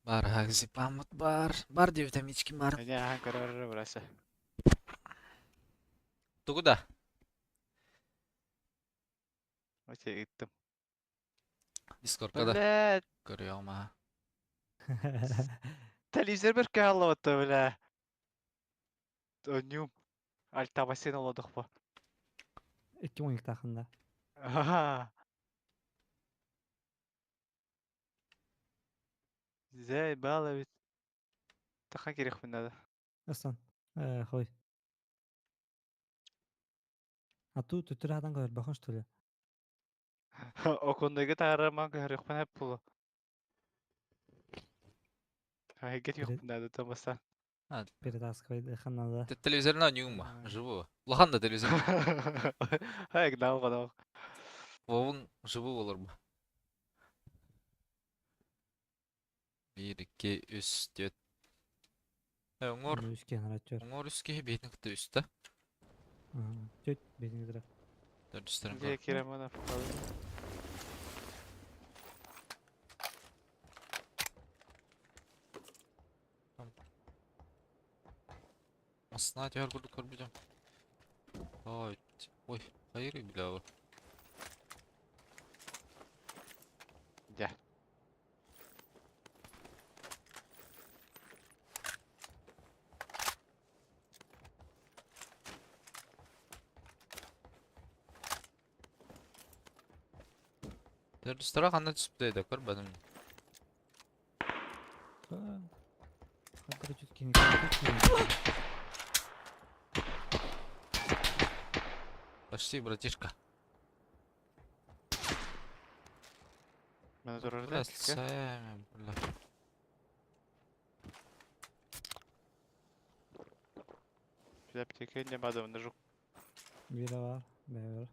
Бар хагзипамут бар. Бар витамички бар. Не, ахан көрөр бурасы. Тугу да. Өте иттим. Дискордка да. Бля, Көрüyorum ha. телевизор бер каллы бля. Өнюм. Альта бассейн оладык бу. 212 тахында. Аха. Зай бала бит. Таха керек надо. Асан. Хой. А ту төтөр адан көр бахан что ли? Окондагы тараман көрөх хеп булу. Хайгет юк надо тамаса. Перетаскивай ханада. Ты телевизорна нюма, живого. Лахан да телевизор. Хайг дал гана. Вовун живу olur bu. 1, 2, 3, 4. Оңор, Үске харатчор. оңор үске бейтин кытты үстә. Төт бетиңдер. Төрт үстерин Где көр. керемана Астына төр күрдүк көрбүдүм. Ой, ой, хайыр бля. Да. Төрт үстера кандай түсүп дейди көрбөдүм. Хатыр чүт кини. Почти, братишка. Мен турар Бля, да. сами, бля. Аптека не бада на жук. Бире бар, бәбер.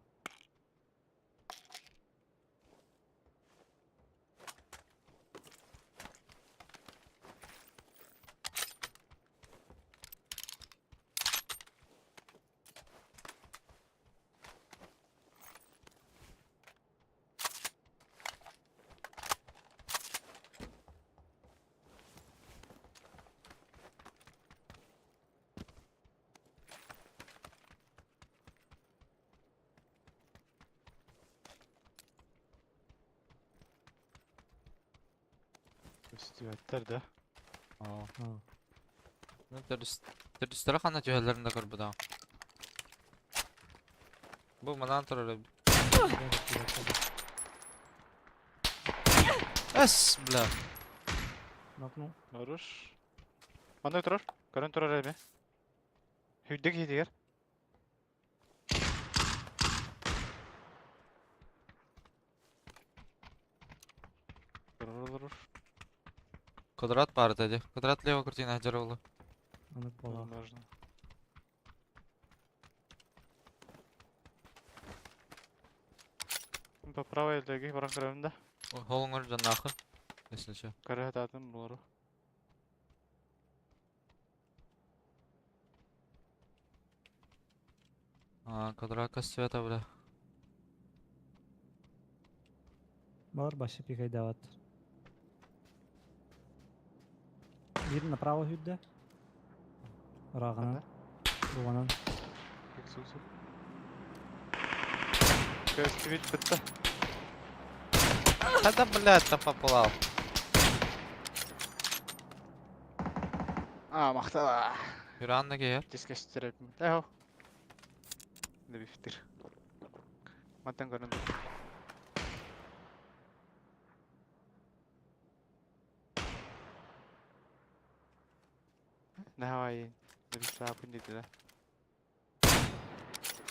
Үстүөттэр да. Аа. Аа. Ну, төрдүстэрэ ханна түһэллэрин да көрбөтөҕүм. Бу манаан турар эбит. Эс, бля. Нокну. Хорош. Манна турар. Көрөн турар эми. Хүрдэ киһитигэр. Турар олорор. Квадрат баар этэ дии. Квадрат лево картина сылдьар буолуо. Оннук буоллаҕа. Возможно. По правой леги баран көрөбүн да. Холоҥор дьоннооххун. Если чё. Көрө сатаатым булару. А, квадратка света, бля. Балар башы пикайдаабат. Биир направо сүүрдэ. Ырааҕынан. Ханна? Буганан. Су-су. Көстүбүт бытта. Да да, блядь, да поплал. А, махтала. Юранна киһи. Тис көстөр эбиппин. Эхо. Дэбифтир. Мантан көрөн. Давай. Дэбисаапын диэтэ да.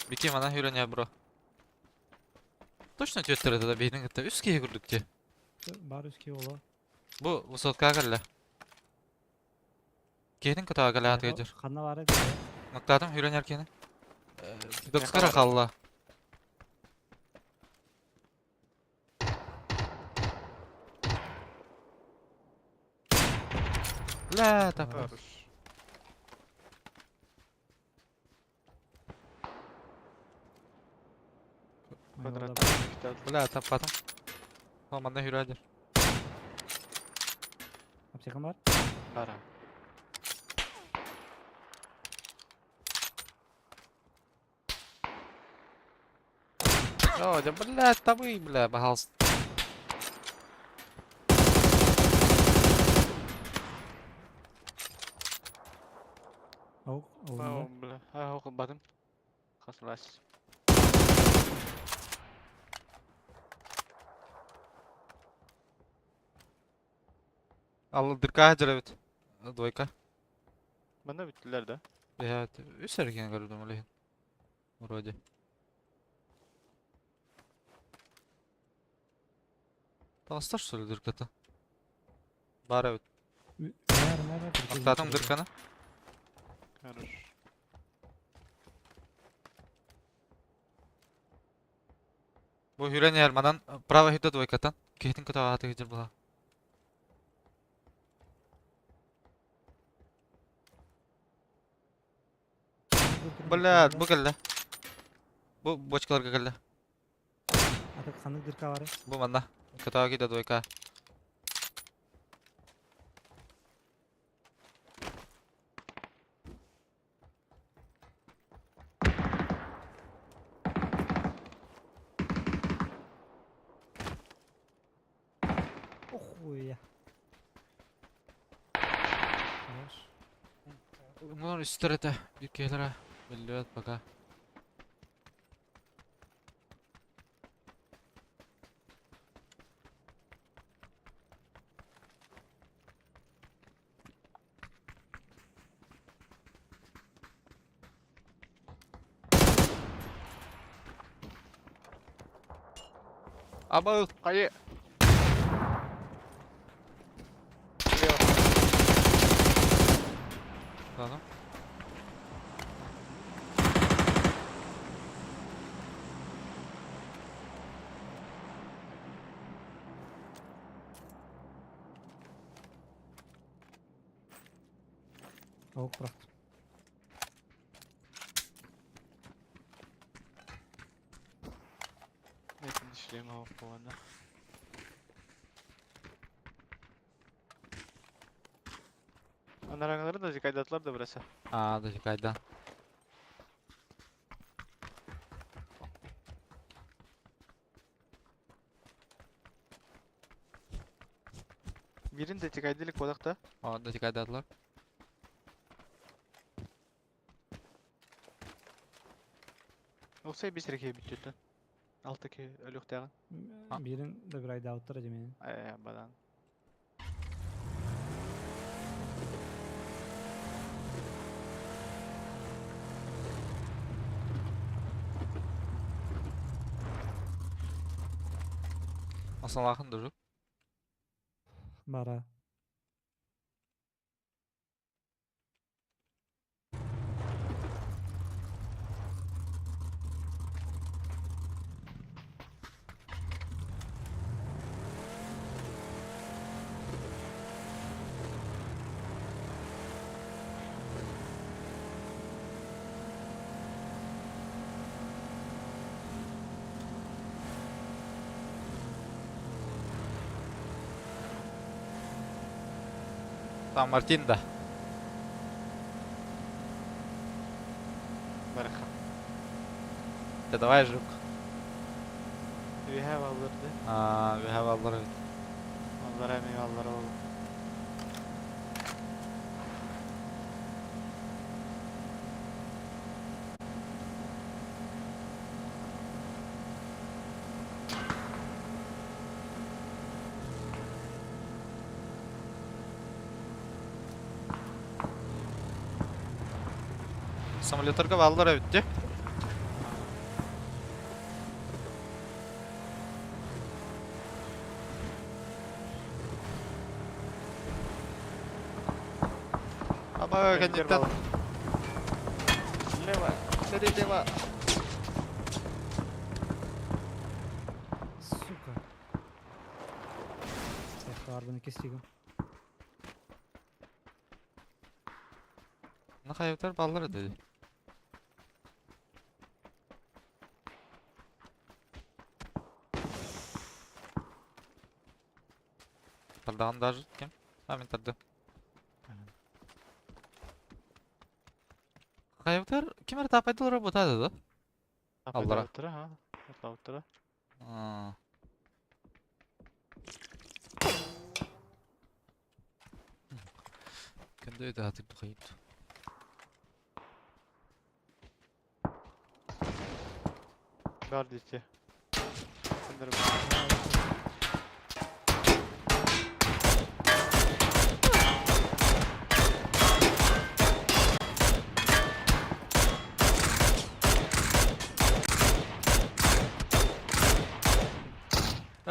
Бики мана хүрэн бро. Точно түөттэр этэ да биһигин кытта үс киһи курдук дии. Баар үс киһи буолуо. Бу высоткаҕа кэллэ. Киһитин кытаҕа кэлэ аатыгар. Ханна баара Ноктаатым хүрэн эркини. Докскара хаалла. Бля, тапа. Хорош. Квадрат. Бля, таппатым. О, манна хүрәдер. Аптекам бар? Бара. О, да, бля, табы, бля, пожалуйста. Аук, О, бля. А, бадым. Хаслас. Ал дырка дьөрөбүт. Двойка. Манна бүттүлэр да. Evet, үс эрген көрдүм олehen. Вроде. Таҕыста что ли дырката? Баар эбит. Аттаатым дырканы. Хорош. Бу хүрэн иһэр манан право хитэ двойкаттан. Киһитин көтөҕө ааты кыдьыр була. Блядь, бу кэллэ. Бу бочкаларга кэллэ. Аты ханнык дырка бары? Бу манна. Көтөҕө киирдэ двойка. Охуя. Хорош. Bunlar üstler ete. Bir kere Belli пока. Аба Хайы. Ладно. Аук бырахтым. Этин шлем алып. Анараҥалары да зикайдатылар да быраса. А, да кайда. Бирин да тикайдылык бодақта. О, да тикайдадылар. Оксай бис рекей бүттүттен. Алты ки өлүктәгін. Бирин да бир айдаабыттар дьэ Э, бадан. Асалахын дужук. Бара. Там Мартин да. Бараха. Да давай, жук. We have alırdı. Aa, we have alır evet. Allara meyve allara oldu. Самолетларга баллар evet de. Аба, кенеттен. Лево, бери лево. Сука. Арбаны кестигим. На хайвтар баллар dedi. Тардаҕын даже кем? А, мен тарды. Хайвтар ким эр тапайдылар бутады да? Аллара. Аллара. Ha. Аллара. Аа. Кэнде да хатып хайт. Бар дите. Сендер.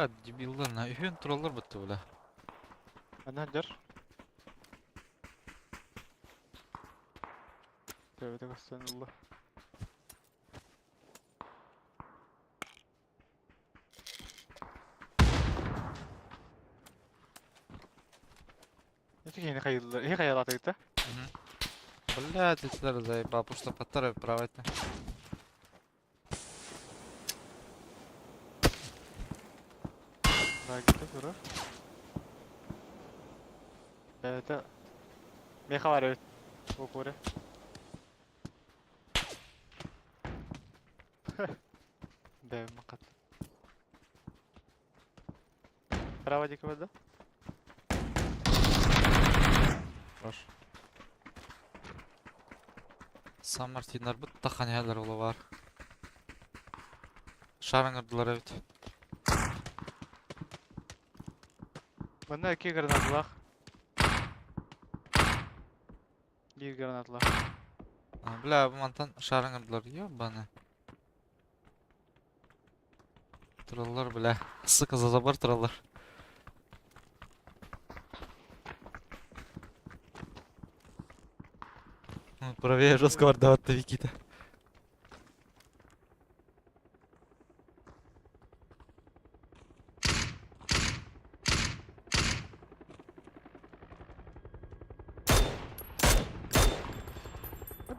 Да, дебиллар на үйін туралар бітті бля. Ана дер. Tövbe estağfurullah. Ne yeni kayıldı? İyi kayıldı attık. Бля, ты заебал, потому что паттары правать. Daha gitti duru. Evet. Meha var evet. Bu kore. Dev makat. Bravo dikkat Хорош. Сан Мартиннар бут таханялар ола бар. Шараңырдылар evet. Bunda iki granatlar. Bir granatlar. А, Бля, бу мантан шараңырдылар. Ёбаны. Тураллар, бля. Сука, за забор тураллар. Ну, Правее жестко вардават Викита.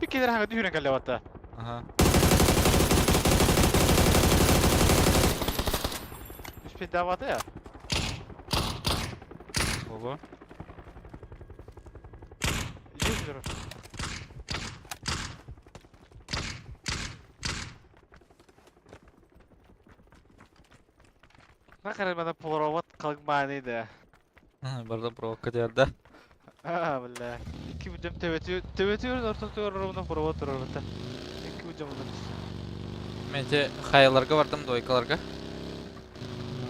Bir kere hangi düğüne geldi hatta. Ага. Üst bir davada ya. Ого. 100 lira. Ne kadar bana provot kalkmanıydı. Барда проводка диярда. Аа, бля. Икки бүдем төбөтүөр ортотугар ровно провод турар бата. Икки бүдем онно түстэ. Мен те хаяларга бардым, двойкаларга.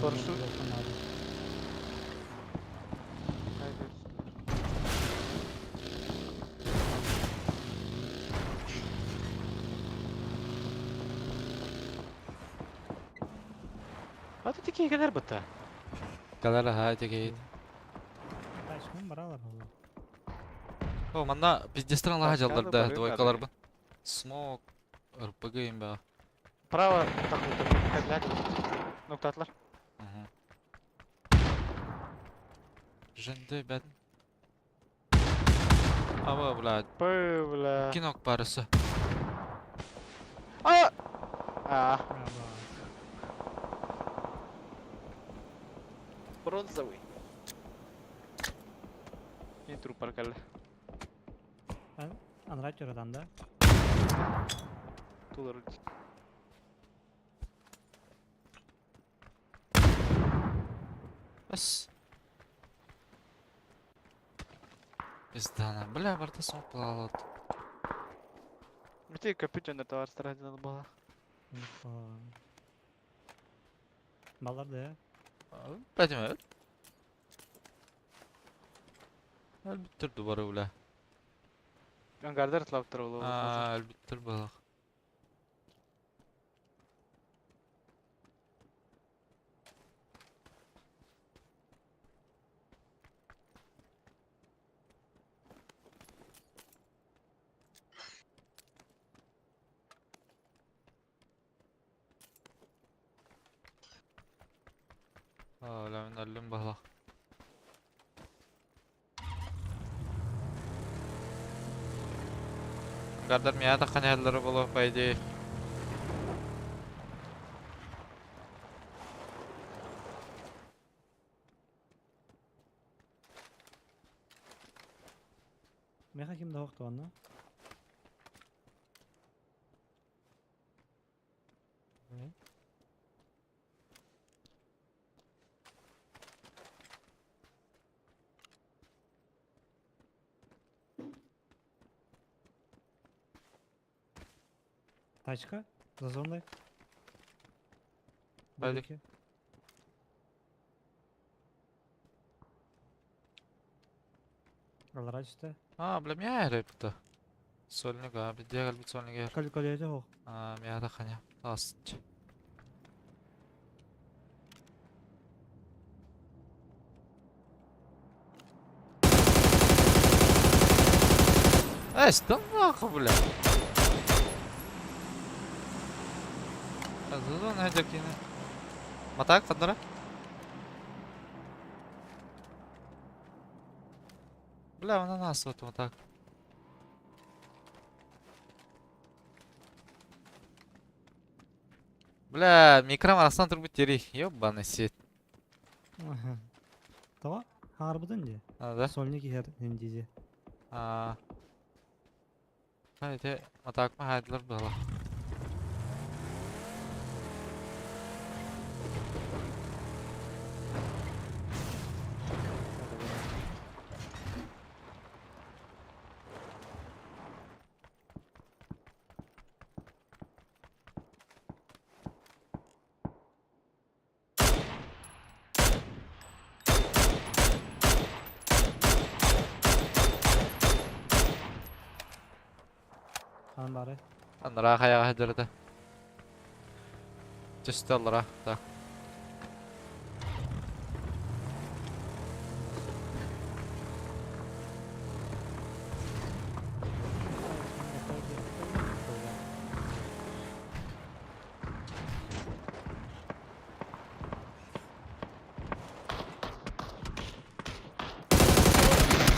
Парашют. А ты такие кэлэр бата. Калар ха тегейт. Тачкын баралар болу. О, манна пиздестен алаха Тачканы жалдар да, барык двойкалар бын. Смок, РПГ им ба. Право такой кэлэр. Ноктатлар. Женде бәт. Аба, блядь. Пы, бля. Кинок барысы. А! А, бронзовый. Не трупар кэллэ. Анрай төрадан да. Тулар. Бас. Пиздана. Бля, барда смок балалат. Мите компьютер товар старательно была. Балар да. Бәдім öl. Әлбиттер дубары, бля. Ангардар тлап туралы. А, әлбиттер балақ. А, бля, мен өллүм балақ. Ангардар мия таққан әрлері болу, по идее. Меха ким да хоқты онна? Тачка? За зоной? Пойди. Далеки. Алара түсті. А, бля, мия әрі бұта. Сольник, а, бізде қалбит сольник әр. Көл көледе хоқ. А, мия таққан я. Тас. Эй, что нахуй, бля? Зазон хайдакины. Матак, фандара? Бля, он на нас вот вот так. Бля, микром арасан турбут тери. Ёбаный сет. Това? Харбыдын де. А, да? Сольник ехер индизе. А. Хайде, матак ма хайдлар было. Хан бары. Анра хаяга хайдырды. Түсті аллара. Так.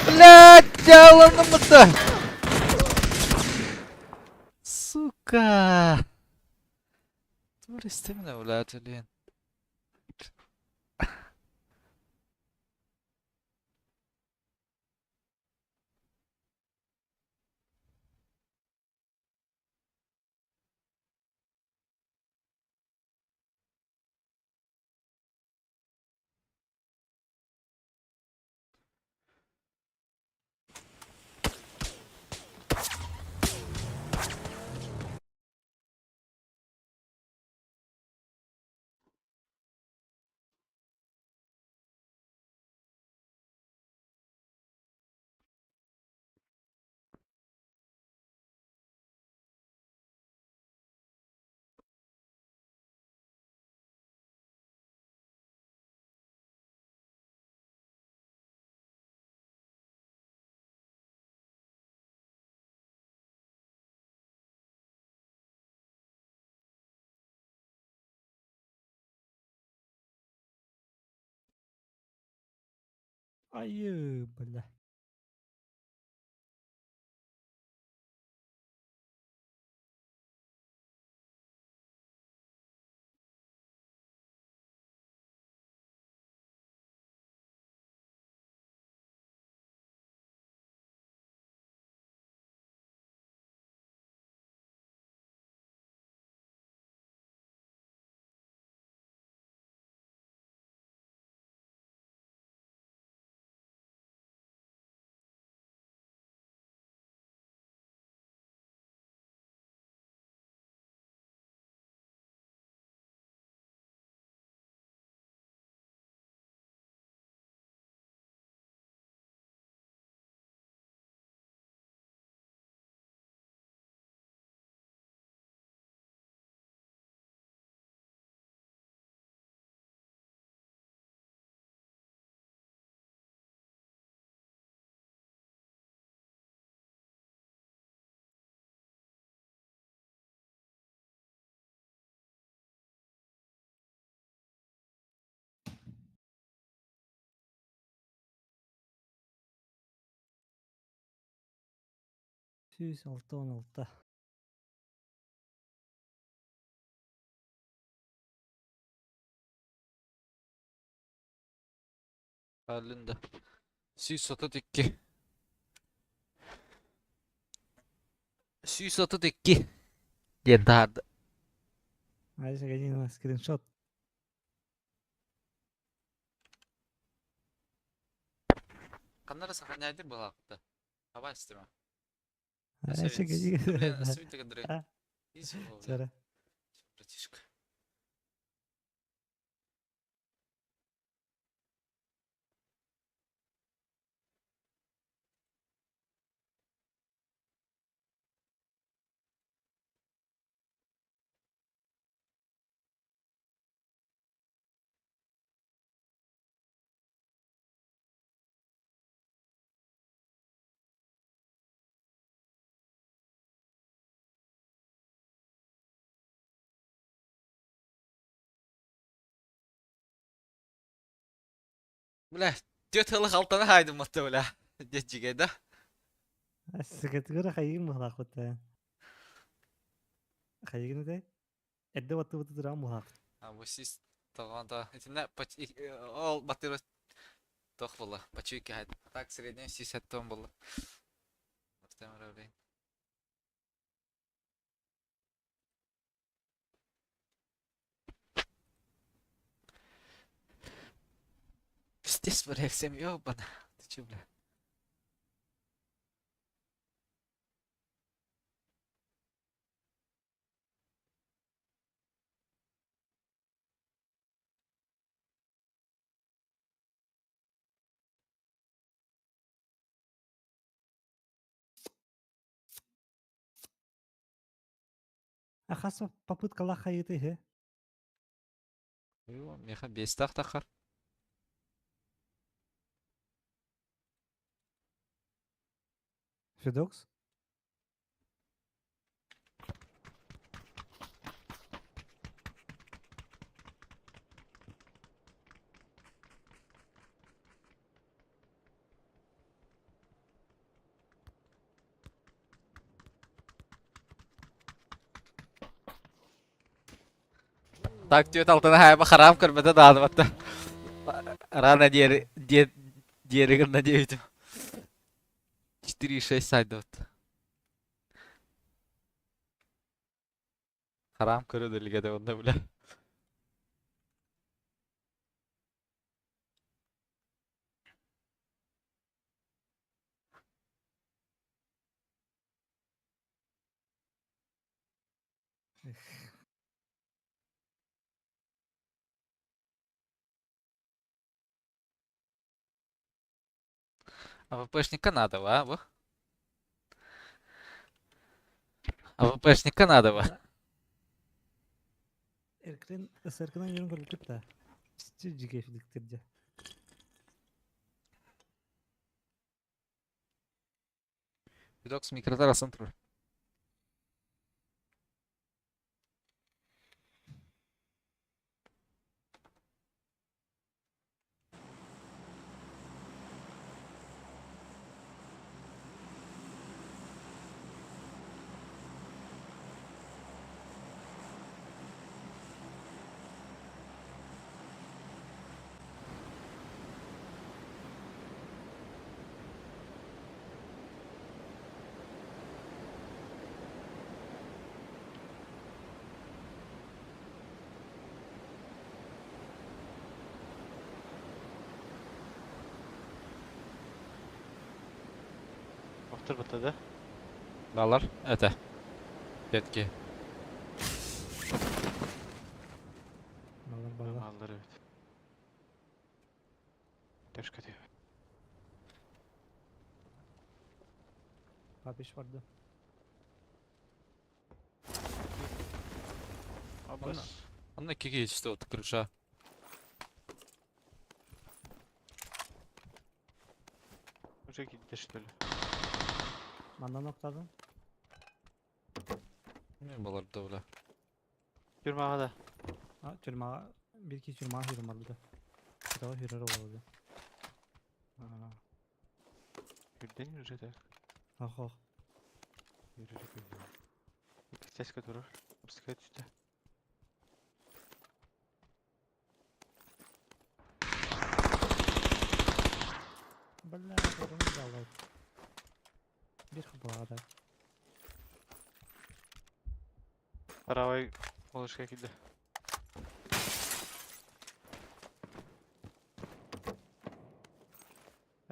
Блядь, яланымды. Сука. Туристы меня, блядь, блин. Айыы, бля. 106-16. Berlin'de. 132. 132. Диэн таһаарда. Айша Галина скриншот. Ханна эрэ сохраняйдыр буолаахта. Хабаа истимэ. Айша Галина. Свинтик Чара. Братишка. Бля, түөрт ыла халтана хаайдым матта бля. Диэччигэ да. Сыкытыгыр хайыгын быһалаахпыт ээ. Хайыгын этэй? Эрдэ баттыбыты тураан быһалаах. А бу сис тоҕо итиннэ ол батыра тох була пачуйка хайт. Так средний сис аттон була. Пиздец, бля, всем ёбана. Ты чё, бля? А хас попыткалаах хайыты иһэ? Меха бестах тахар. Федокс? Так түөрт алтаны хайба харам көрбөтө даҕаны Рано диэри диэри гынна диэбитим. 4,6 сайдыбыт. Харам көрө илигэ да онно бля. АВПшника надо, а? Бу? АВПшника надо, ба? Эркин сэркинэн үөрэн көрбүппүт да. Дьигэфдиктир дьэ. Федокс микротар асан турар. Оттор да? Балар это. Детки. Балар балар. Маллар эбит. Төшкө тип. Папиш барды. Абас. Онно киги что вот крыша. Уже кидде что ли? Мандан октадым. Не балар да бля. Тюрьмага да. А, тюрьма. Bir iki тюрьма hürüm var burada. Bir daha hürür oldu. Хүрден уже так. Ох ох. Yürü Икки турар. Пускай түстэ. Бля, onu da alalım. Bir хабар. Правай малышка килде.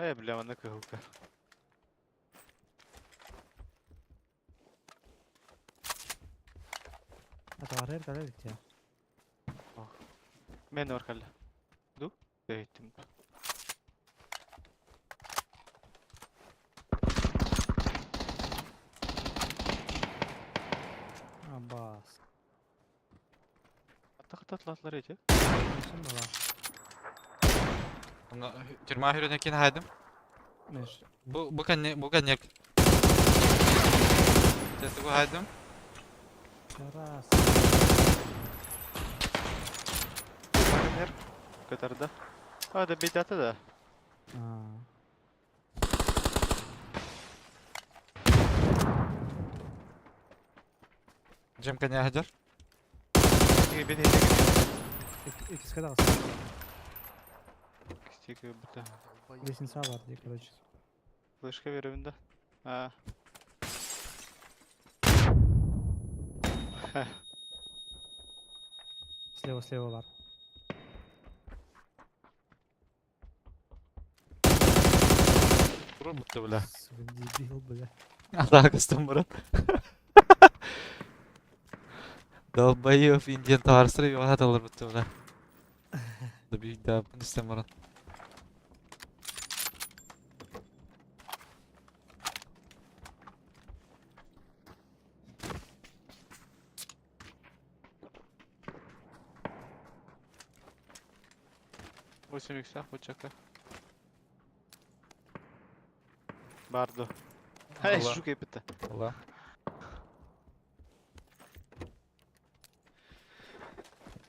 Э, бля, манна кыһылка. Атаарар калар бит. Мен бар калла. Ду? Бэйтим. Абас. Атта кататлатлар эти. Şimdi bala. Онно тюрьма хүрүнэ кин хайдым. Меш. Бу бу кэнне бу кэнне. Тетугу хайдым. Раз. Например, катарда. А, да бейдата да. А. Джем кэнне хадер. Тиги бет эти. İkisi kadar az. Кстики бута. Лестница var diye короче. Флешка беремин да. А. Слева слева var. Тур бутты бля. Сука, дебил, бля. Атака стан брат. Долбоёб индиан товарыстыр хаталар бутты бля. Да би да истен баран. Восемь икса, бучака. Бардо. Эй, Алла. шука епетте. Алла.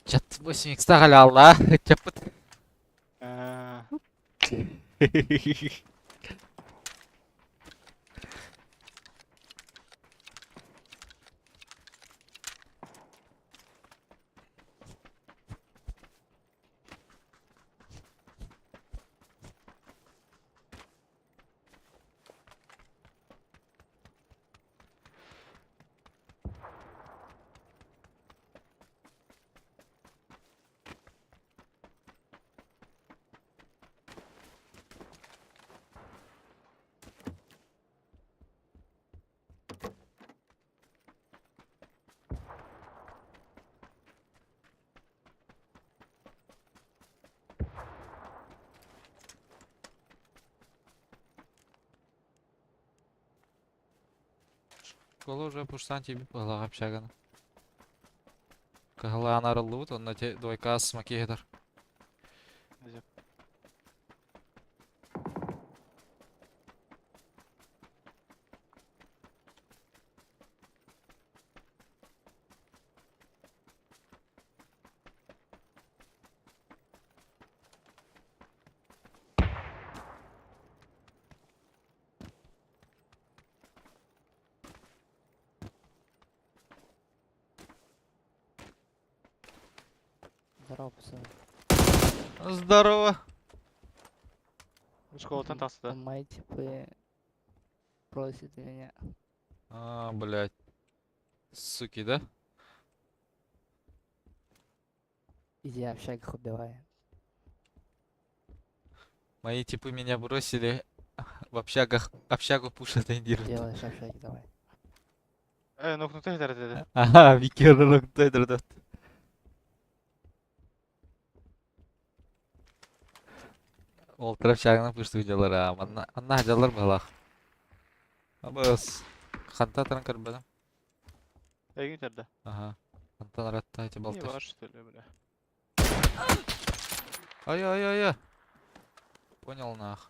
Чат 8 икс тагаля алла. Чапыт. А, Школа уже пуштан тебе была общага. Кагала анарыллыбыт, онно те двойка смаки хетер. Зеп. Здорово, пацаны. Здорово. Школаттан тахса. Мои типы просят меня. А, блядь. Суки, да? Иди общагах убивай. Мои типы меня бросили. В общагах, общагу пушат диир. Делаешь общаги, давай. Нокнута этэр этэ. Ага, Вики нокнута. Ол общагынан пуштук дьаллар аа. Манна манна дьаллар быһалаах. Абыс. Ханта таран көрбөтүм. Эйгин тэрдэ. Ага. Хантан аратта эти Не балташ. бар что ли, бля. Ай ай ай ай. Понял нах.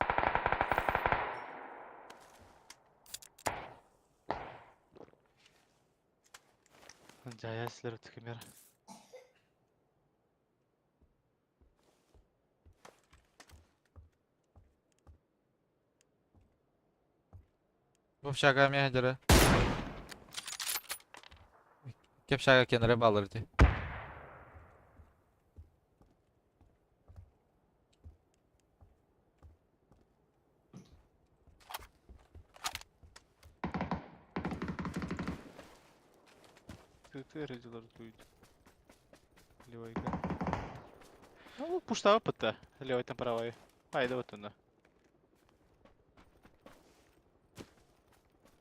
Жая силер өткемер. В общага мехадера. Кепшага кенре балыр ди. Ты родилар туйт. Левайка. Ну, пуштава пытта. Левай там правай. Айда вот она.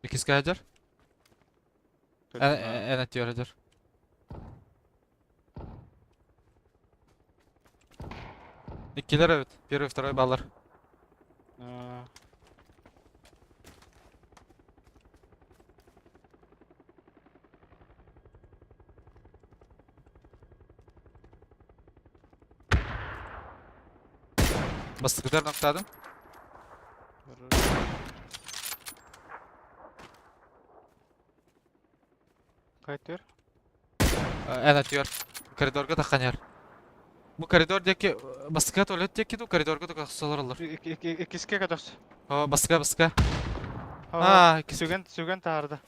Икискэ хадер? Эн әтиер хадер. Иккилер эбит. Первый, второй баллар. Бастыгыдар ноктадым. Кайтыр? Эн әтиер. Коридорга тахханер. Бу коридор диэки бастыга туалет диэки ду коридорга да кахсалар олар. Иккиске катас. О, бастыга бастыга. А, иккис. Сүген, сүген таарда.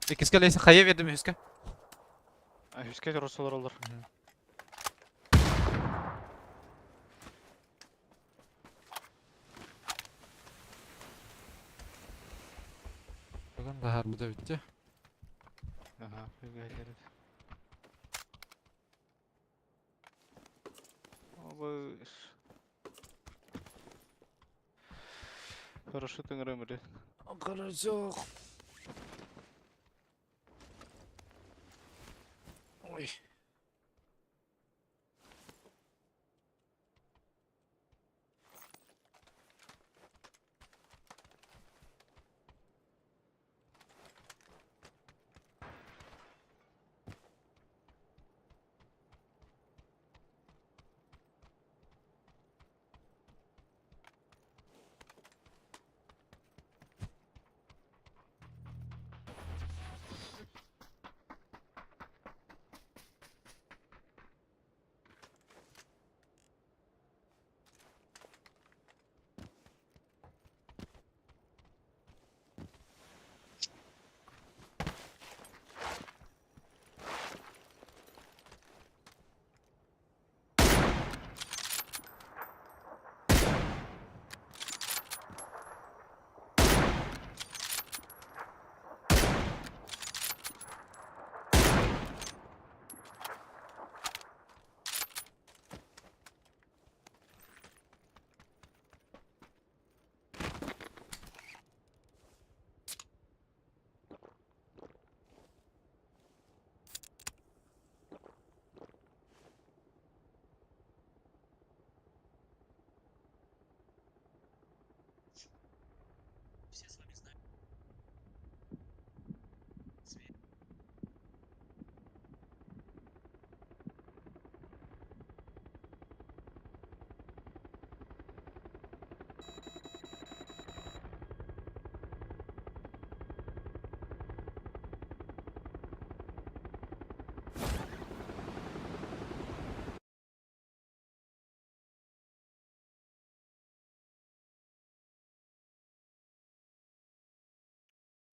Иккиске лейсин хайа бердим үскә. Үске русалар олар. Бүгін бахар бу да битте. Ага, үгәйләр. Обыш. Хорошо тыңрым Хорошо. Ой.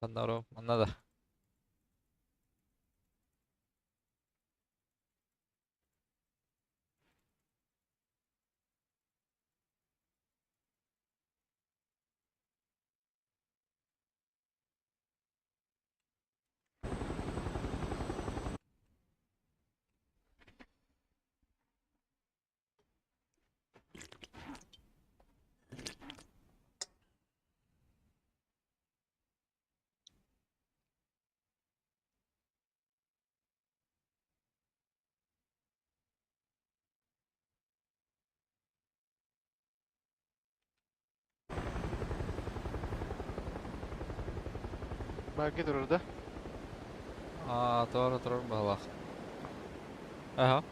Аннары, анна да. Багги турар да? А, туора турар баһылаах. Ага.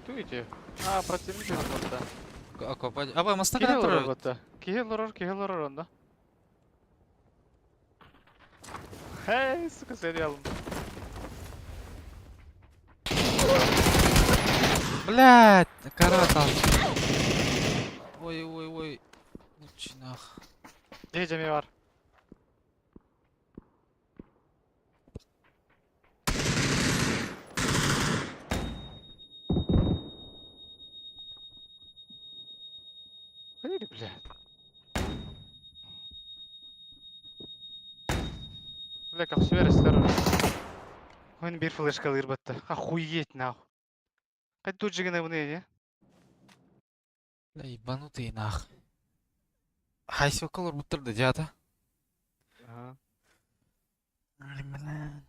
Ту ити. А, противник работа. Окопа. Аба, маста Киһи кэлэн олорор турар. батта. Киһи олорор, киһи олорор онно. Хей, сука, сериалым. Блядь, карата. Ой, ой, ой. Лучинах. Дьэ, дьэ, бар. Хайыр, бля. Бля, как все расстарор. Он бир флешка лырбатта. Охуеть нахуй. Хоть тут же гневные, не? Бля, ебанутые нах. Хайсөкөлөр буттар да дьаата. Ага. Бля.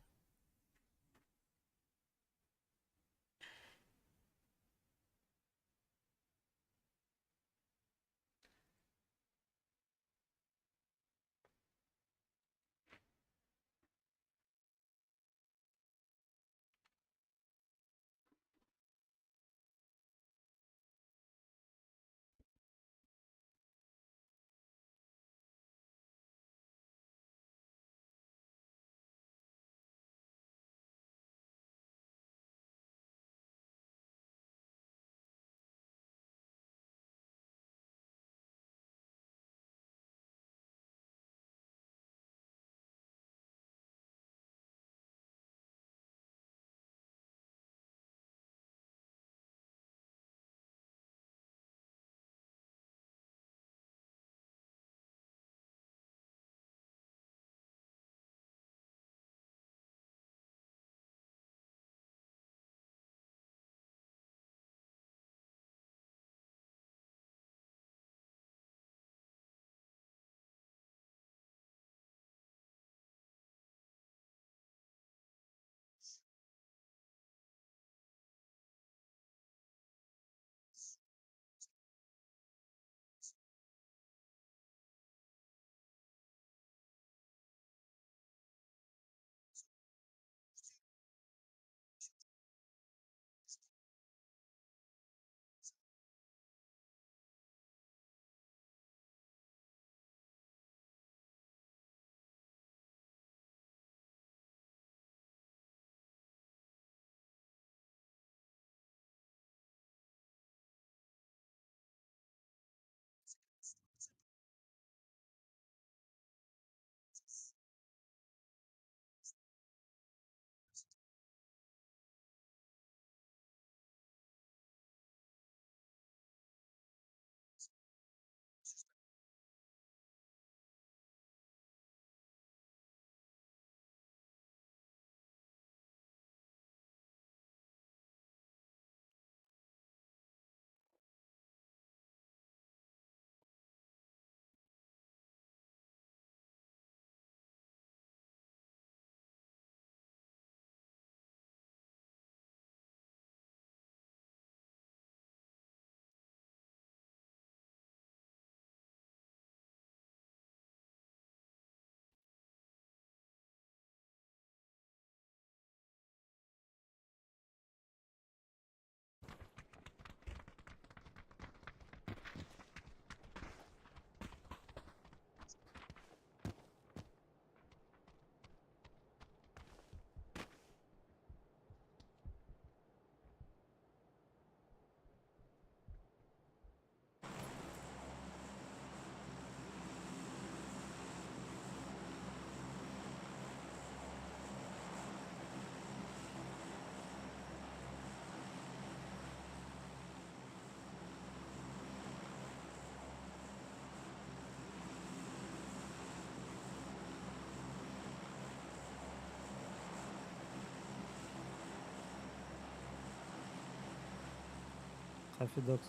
Хафи Докс.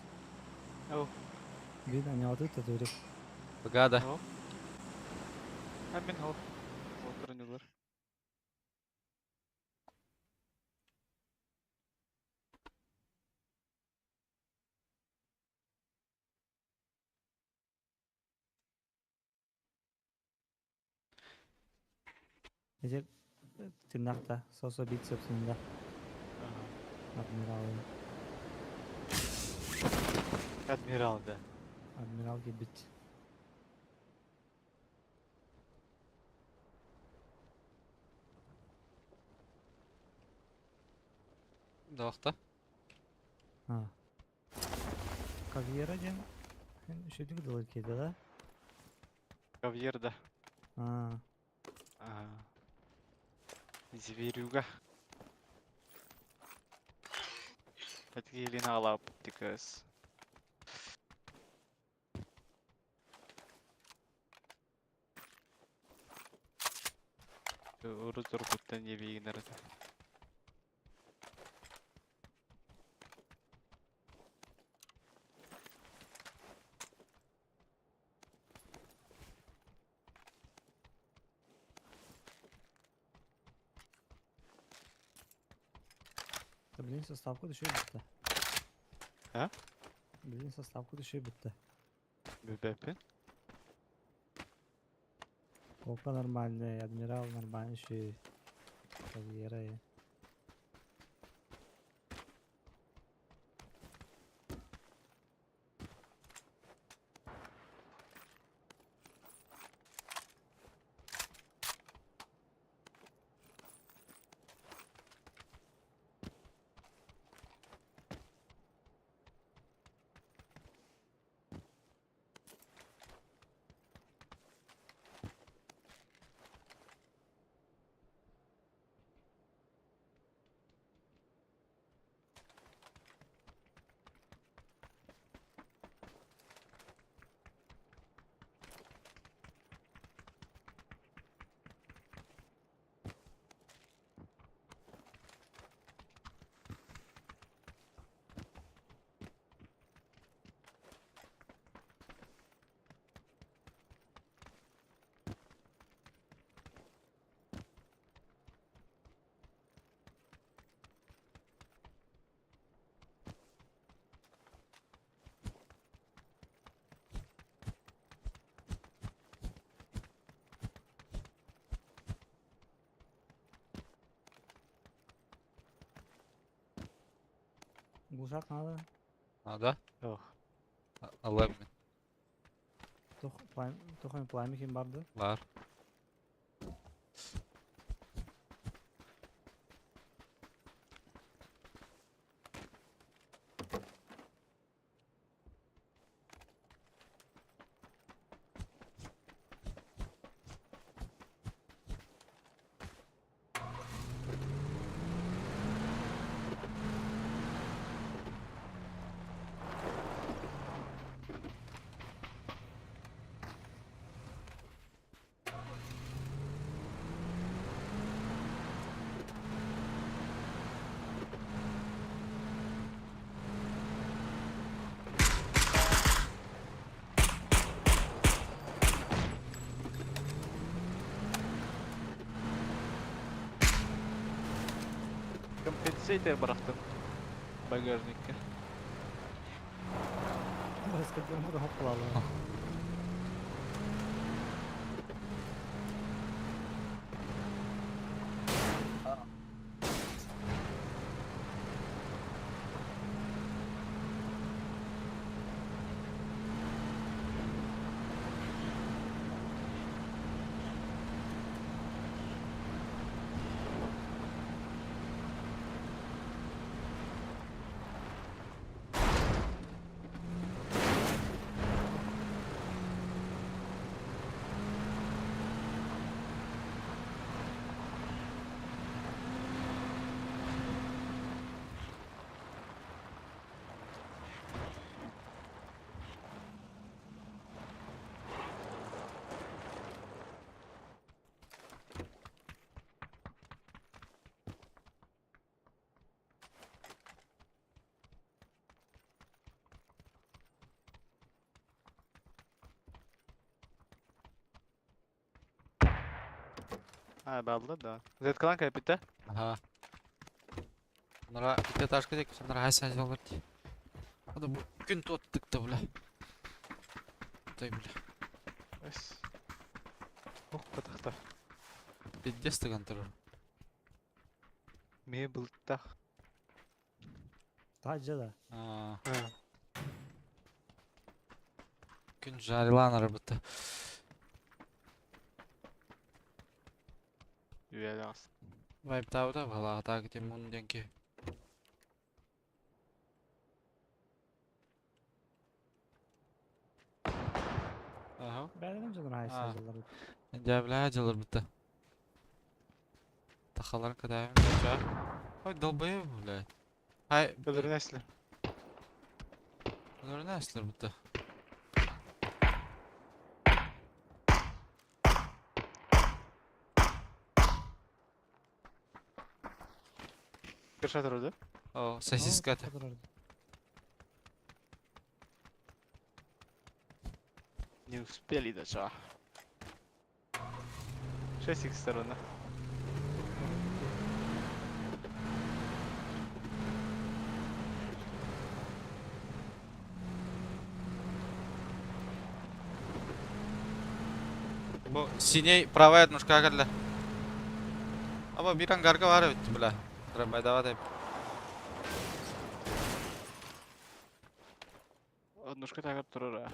Ау. Видно, не вот это дурик. Богада. Ау. А мин хол. Олтырын Ити тыыннаах да, сосо бицепсин да. Адмирал. Адмирал да. Адмирал кэлбит. Доохто. А. Кавьера диэн үчүгэй дылы киирдэ да? Кавьер да. А. А. Зверюга. Этгилин алап тикес. Урут урукуттан ебигинер этэ. Блин, составка düşüyor bitti. А? Блин, составка düşüyor bitti. Бүбэппин. Кока нормальный, Адмирал нормальный, еще и Кавьера и... Глушак надо. А, да? Ох. Алым. Тух пламя ким барды. Бар. Компенсатор бырахтым. Багажникка. Баска дем хоп А, балла да. Z-Clan кайпитте. Ага. Нара пятиэтажка дек, нара хасан олар. Ада бу күн тоттык да бля. Тай бля. Эс. Ох, патахта. Пиздец тыган турар. Мээ былыттаах. Таһырдьа да. Аа, Аа. Күн жарилаан арбыта. Үөлэҕэс. Вайптаабыта баһылаатаак ити мун диэн киһи. Аха. Бэйэлэрин дьонун Аа. хаайса дьыллар. Дьээбэлэһэ дьылырбыта. Тахаларын кытаайым чаа. Ой, долбоеб, блядь. Хай, Өлөрүнэслэр. өлөрүнэслэр бутта. Кырша турар да? О, сосиска это. Не успели даже. а. 6 их сторона. Бу синий правая ножка кэллэ. Аба биир ангарга баар эбит, бля. Трамвайдаабат эбит. Однушка тагар турар. а.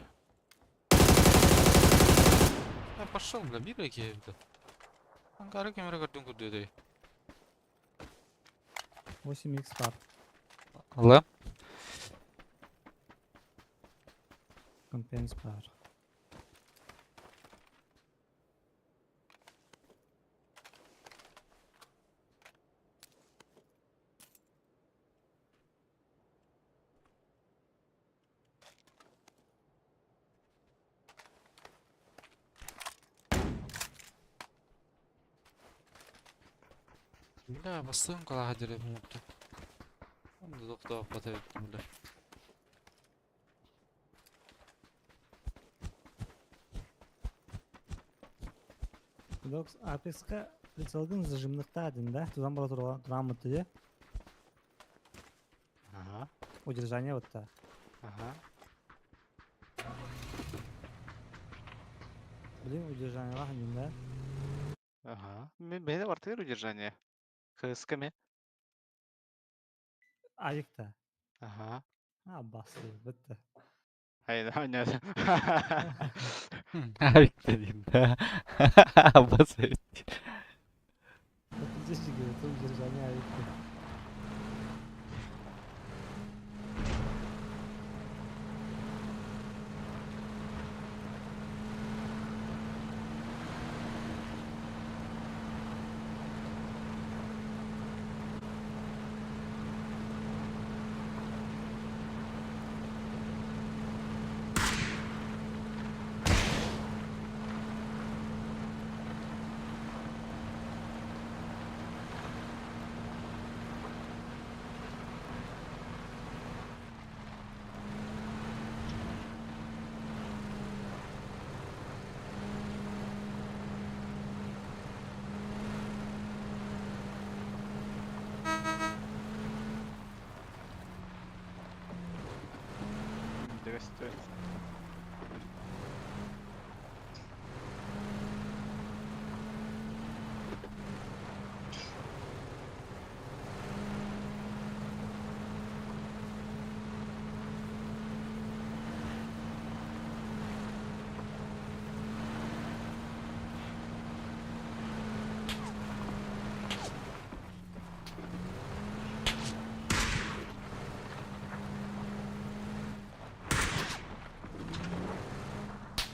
Я пошел, бля, биир киһи эбит. Ангары кемере көрдүн көрдүөтэй. 8x бар. Ылы. Компенс бар. Бля, бастыгым калаха дире мукту. Доктор эбит, бля. Докс Апекска прицелгын зажимныхта один, да? Тузан бара туран бутты Ага. Удержание вот та. Ага. Блин, удержание лахнин, да? Ага. Мен бартыр удержание. ХСК-ме. Авикта. Ага. А, басты, бітті. Ай, да, Авик дейм, да. Бас эбит. Здесь говорит, удержание авикта. Интересно.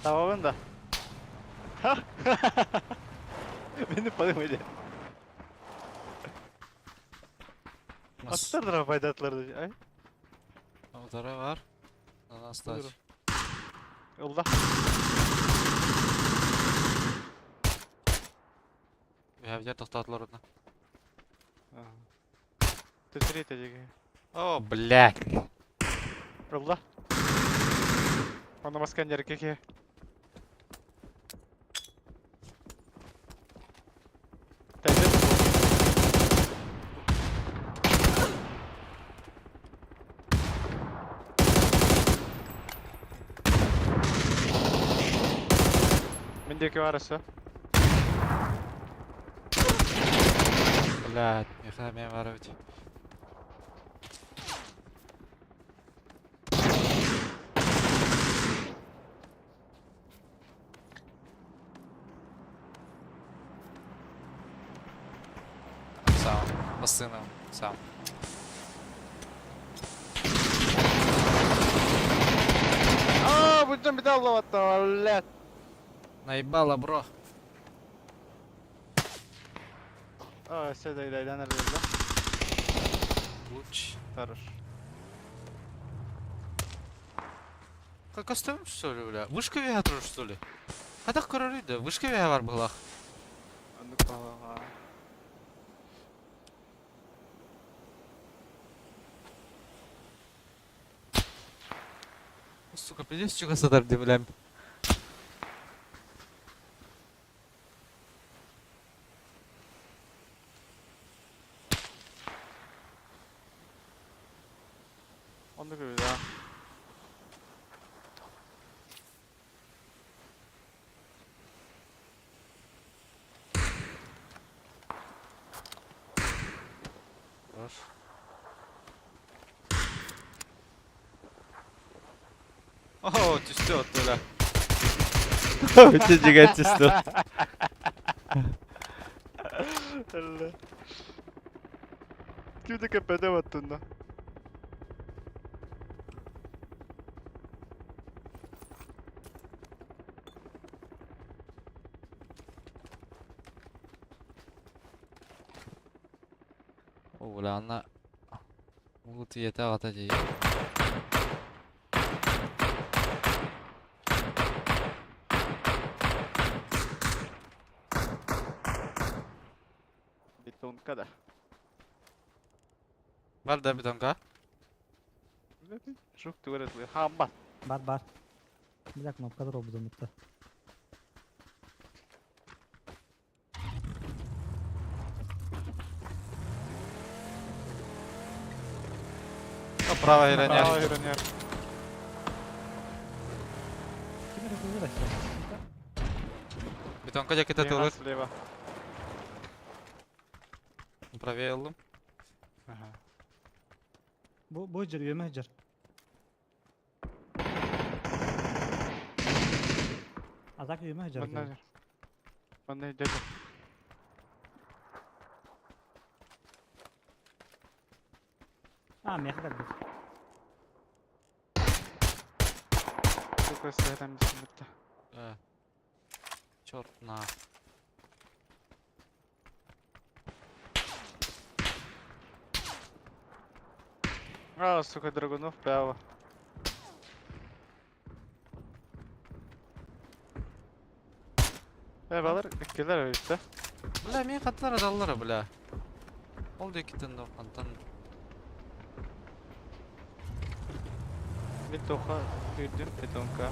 Tamam да. Ха! Мени подумали. Аттар пайдатлар. Ай, Удары бар. Анастас. Ылда. Үһәбдер тоқтатылар одна. Төтүрет эдиге. О, блядь. Ылда. Аны баскан жерге Тәжір. Мендеки бар ысы. Блядь, миэхэ эмиэ баар эбит. Сам, массыына, сам. Аа, бүтэн бүтэ аллабатта, блядь. Наебало, бро. Аа, все, дай, дай, дай, да? Луч. Хорош. Как костюм, что ли, бля? Вышка виатру, что ли? Хатах король да, вышка виа бар былах. Оннук баҕа. Сука, пиздец, чуга садар дивлям. Оннук эбит, аа. Хорош. О, түстө оттула. Өте жигат түстө. Элле. Ким де кепеде баттында. О, бля, анна. Улут ете ата дей. Бетонка да. Бар да бетонка. Жук түгәрәт. Хамбат. Бар бар. Бля, кнопка дроп замытта. О, право ирония. Право ирония. Ким это вырастет? Бетонка жакета тылыр. Слева. Правее алым. Ага. Бу бу жер, үйеме жер. Азак үйеме жер. Манна жер. Манна деді. А, мехдар бит. Сука, сэрам битте. Черт на. А, сука, Драгунов право. Э, балар, келер битте. Бля, мен каттар адаллары, бля. Ол да китен антан. Бетоха үйдүм бетонка.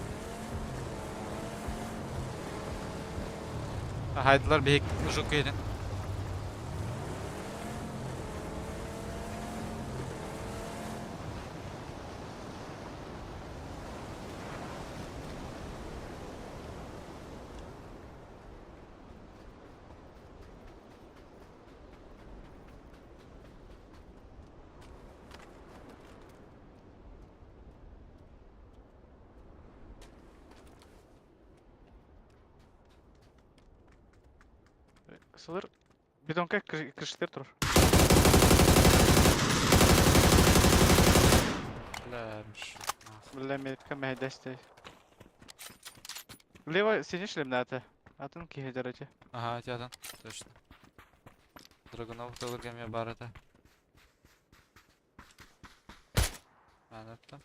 Хайдылар бейк жук едin. Сылыр бетонка кіріштер тұр. Бля, мш. Бля, метка мәйдәсте. Лево сенеш лемнаты. Атын кихедер эти. Ага, тятан, точно. Драгунов тылыргаме бар это. Анатта.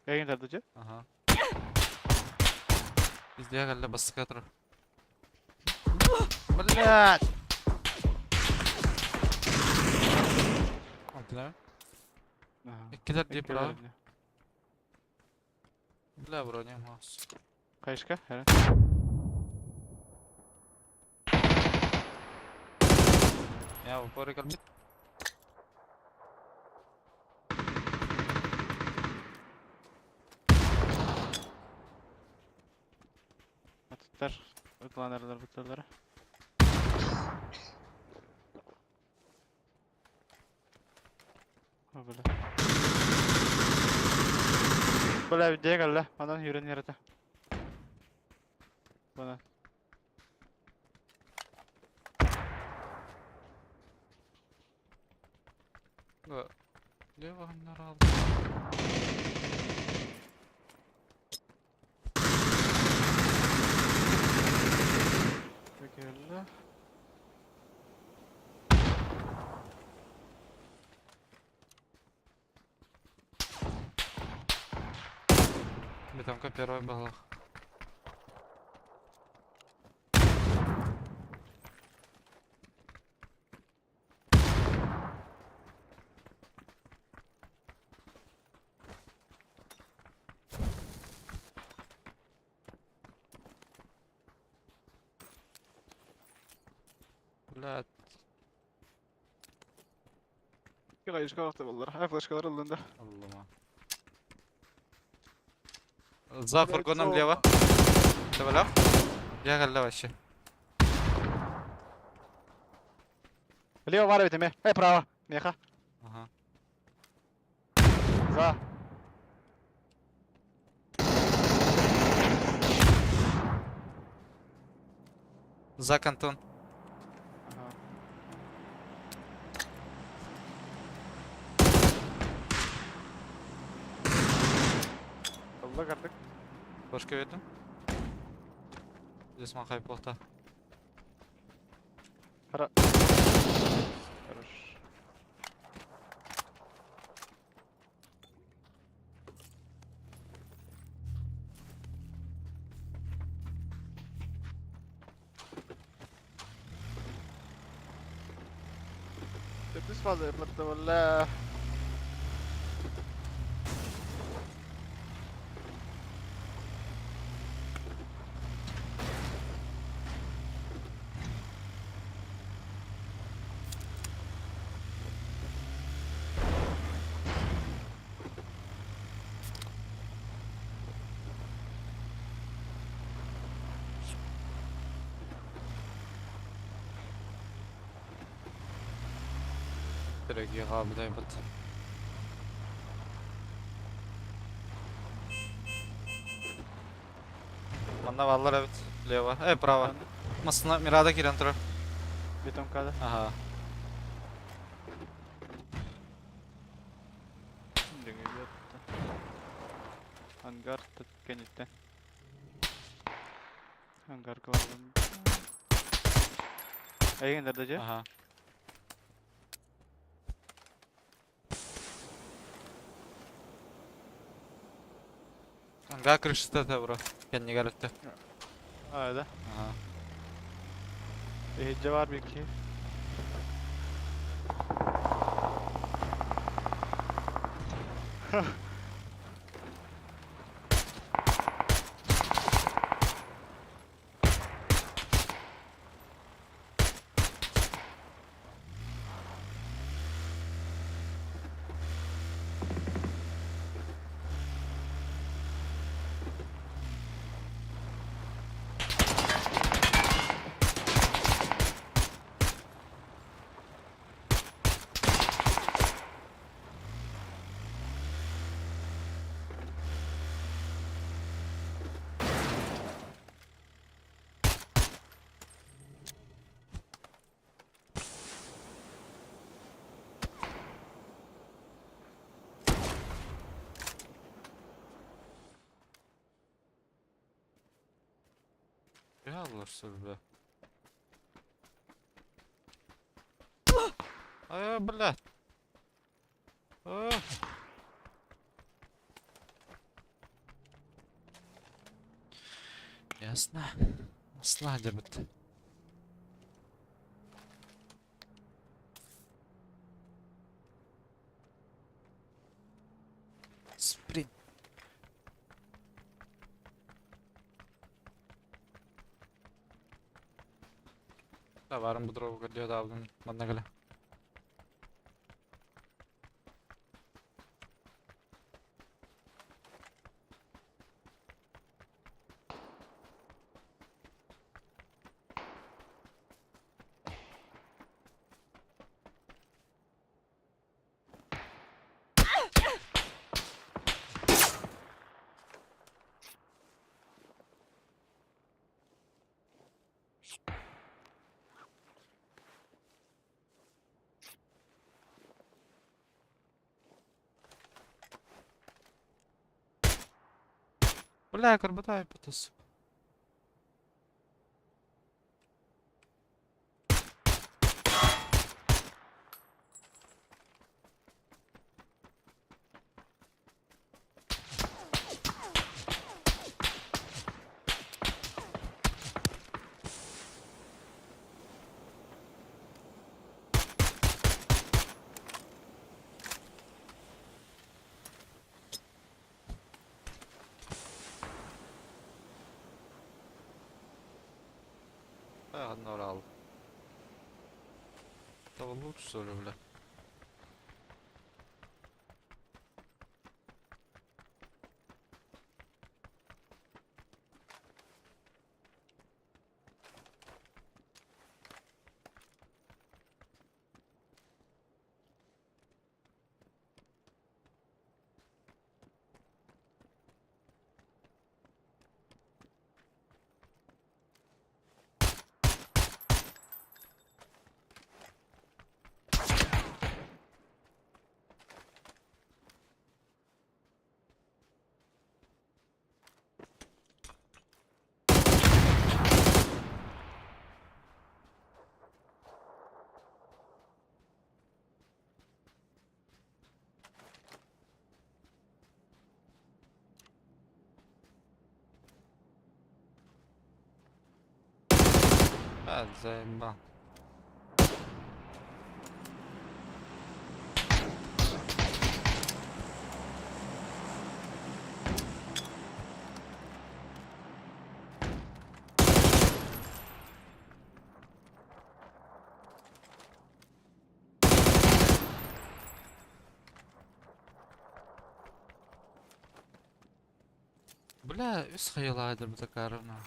Кәген тарды Ага. Везде галля баска тұр. Блядь! Алтына. Иккилер деп бра. Бля, броня мас. Кайшка? Хәрә. Я в упоре калбит. Тар ытыланарлар буталара. О, бля. Бля, видео кэллэ. Манан үүрэн ярата. Бана. Лево нарал. Кэллэ. Бетонка первый была. Блядь. Кайышка боллар. Ай флешкалар ыллында. Аллама. За фургоном лево. Добавлял? Я галля вообще. Лево бар бит эме. Эй, право. Меха. Ага. За. За кантон. Ага. Алла картык. Башка бердим. Здесь махай плохта. Хорош. Төрдүс фаза платтавалла. Дорогие бит. Манна баллар эбит. Лево. Право. Масына Мирада кирен турар. Бетонкада. Ага. Ангар тут кенетте. Ангар главный. Айгендер же? Ага. Ангар крышта та бро. Кенни гарытты. А, да. Ага. Ehce var bir iki. Ya Allah бля. А, блядь. А. Ясно. Сладя бит. Спринт. Да, барым будров көрдө да алдым. Манна кэлэ. Бля, көрбөтө айбытыс. Орал. Того лучше, что ли, бля? А, заебал. Бля, үс хайалаайдар бутакарына.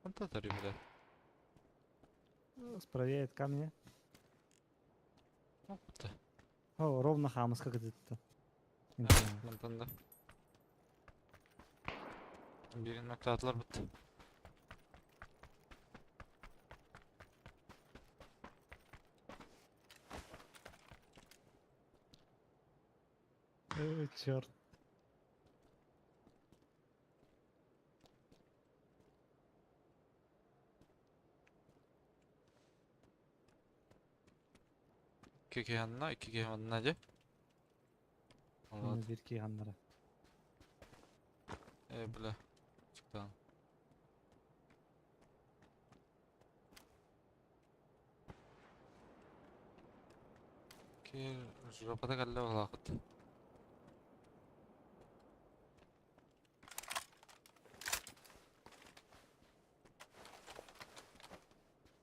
Онто бля. Справеет камни. Опта. О, ровно хамас как это. Мантан да. Бирин ноктаатылар бит. Ой, черт. Икки киһи икки киһи манна дии. Вот. Bir ki hanlara. Э, бля. Чыктан. Кир жопада калла балакыт.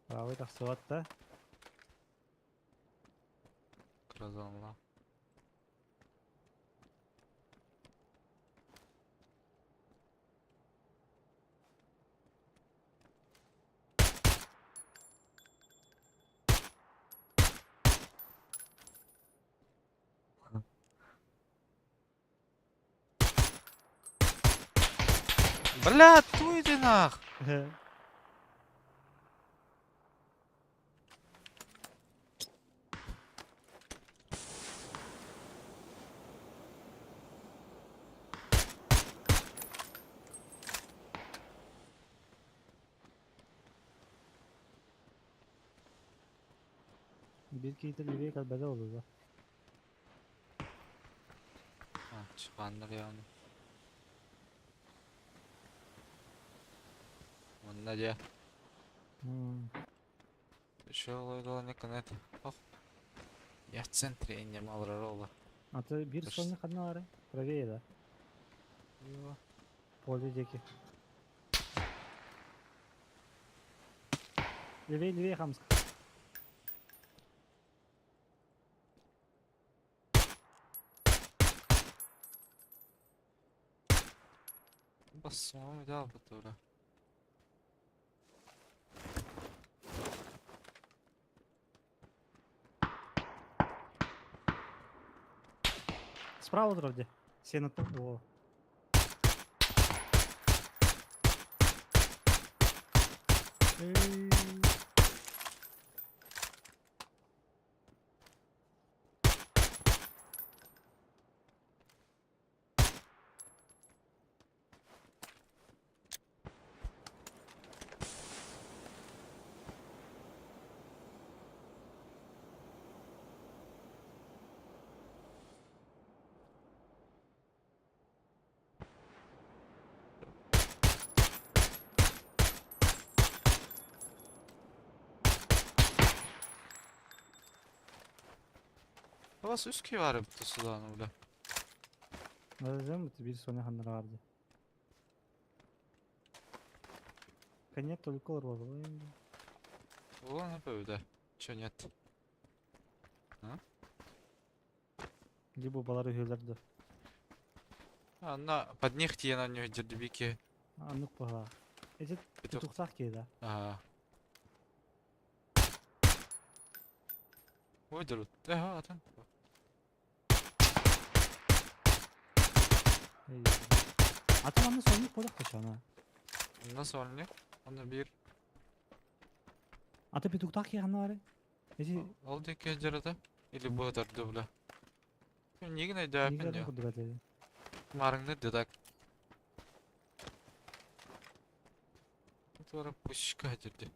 Правый тахсыбат да. Кразанла. Бля, туйди нах! Биир киһитэ левее кэлбэтэ буолуо да. А, чыпаннар явно. Онно дьэ. Еще не Ох. Я в центре не мал ролла. А то биир сонно ханна баарый? Правее да. Поле диэки. Левее, левее хамска. Бассома дал бутура. Справа вроде. Сено О. Эй. Бас үс киһи баар эбит суданы бля. Назовем это биир соня ханнара баар дии. Конец только розовый. Вон да. Чё нет? А? Либо балары үһүлэр да. Анна под них тиен на нее дердебики. Аннык баҕа. Эти Петух. петухтаах киһи да. Ага. Ой, дерут. Ага, атын. Эй. Атын анны соннук буолуох ташана. Онно сольник. Онно биир. Аты петухтаах киһи ханна баарый? Эти Ол диэки дьарата. Или быһытарды бля. Нигин айдаапын Нигерден я. курдук этэ. Марыңны дедак. Туара пушка дерди.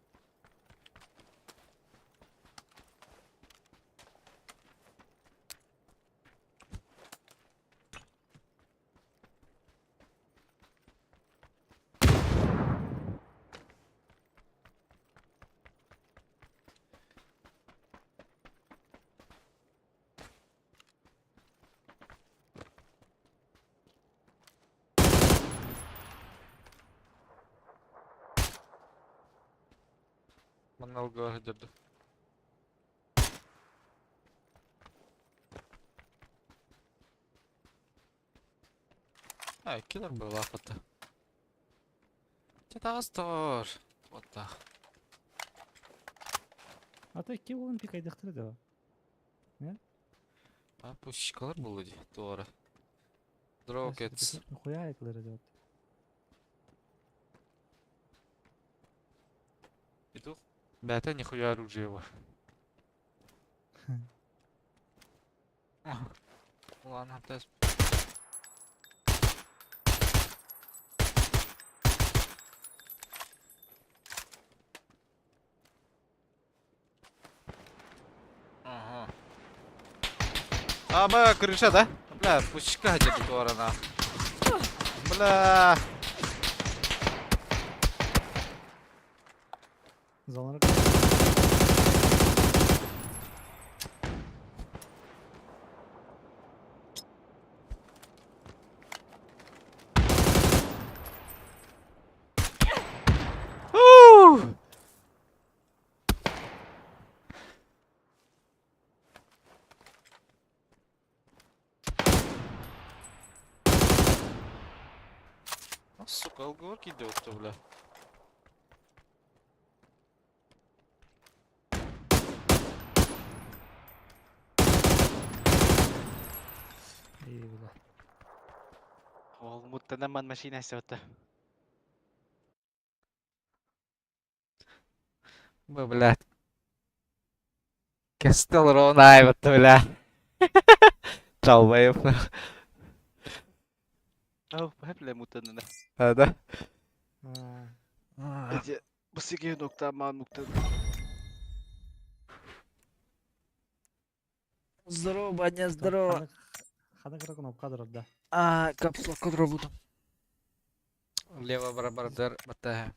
Манналга дерди. А, киллер был охота. Че Вот так. Аты икки буолан пикайдахтара да. А, пушкалар было ди, туара. Дрокетс. Нахуя этилер деп. Петух. Бята нихуя оружие его. Ладно, тест. Ага. А, моя крыша, да? Бля, пучка где-то туарана. Бля. Залар. Ууу! А, сука, алгорки идет, бля. Эй, бля. Ол муттанан ман машина сөтө. Б, блядь. Кестел ровно, бля. Долбоеб. Ау, хэпле муттанан. А, да? А, Эти бусиги нукта ман муктан. Здорово, Баня, здорово. Хана кыра кнопка дорорда. А, капсулка дробутум. Лево барабардар баттаһа.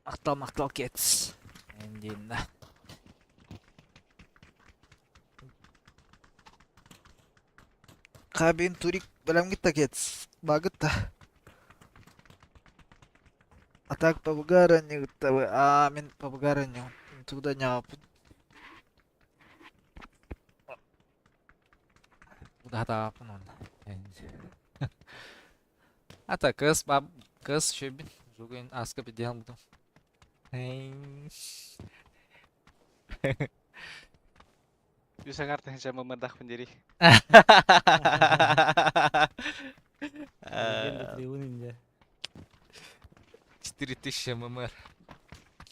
Махтал, махтал, кец. Эндинна. Кабин турик бэлэмгит кец. Багытта. А так пабгара не А, мин пабгара не. Туда не Удаһатааппын уонна. Ата кыс баб кыс шөбүн жугун аска бидиһан бутум. Үс аҥар тыһыынча мымырдахпын дири. Легенда трибун инде. 4000 ММР.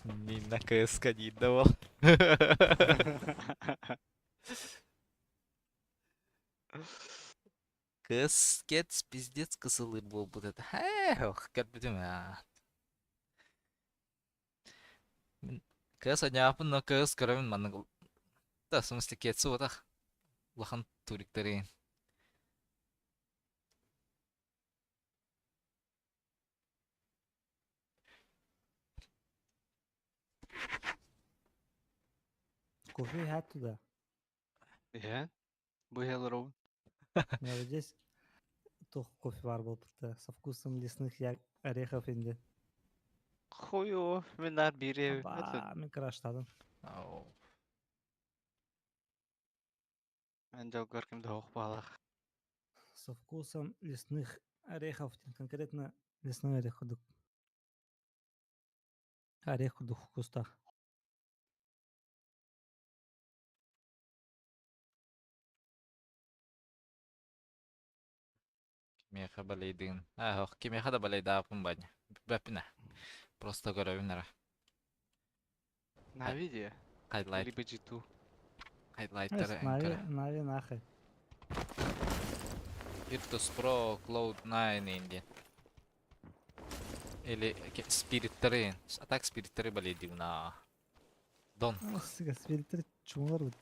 Не на КСК не давал. Кыскец пиздец кысылыр буолбут этэ. Эх, көрбүтүм аа. Мин кыыс аньаапын но кыыс көрөбүн маннык да в смысле кетсу отах улахан туриктары. Кофе иһээт туда. Иһэн. Бу иһэ олоробун. У меня вот здесь туох кофе баар буолбута. Со вкусом лесных орехов инде. Хуйу, мин наар биири Аба, мин краштадым. Ау. Мен дьолгор ким да суох баалаах. Со вкусом лесных орехов. Конкретно лесной орех курдук. Орех курдук вкустаах. Кимиэхэ балайдыын. Аа, кимиэхэ да балайдааппын баня. Бэппинэ. Просто көрөбүн эрэ. Нави дии. Хайлайт, Либо G2. хайлайттары Нави, эҥкэрэ. Нави нахай. Virtus Pro, Cloud9 диэн. Или спириттары, атак спириттары балайдыыбын аа. Дон. Спириттер чумулар бит.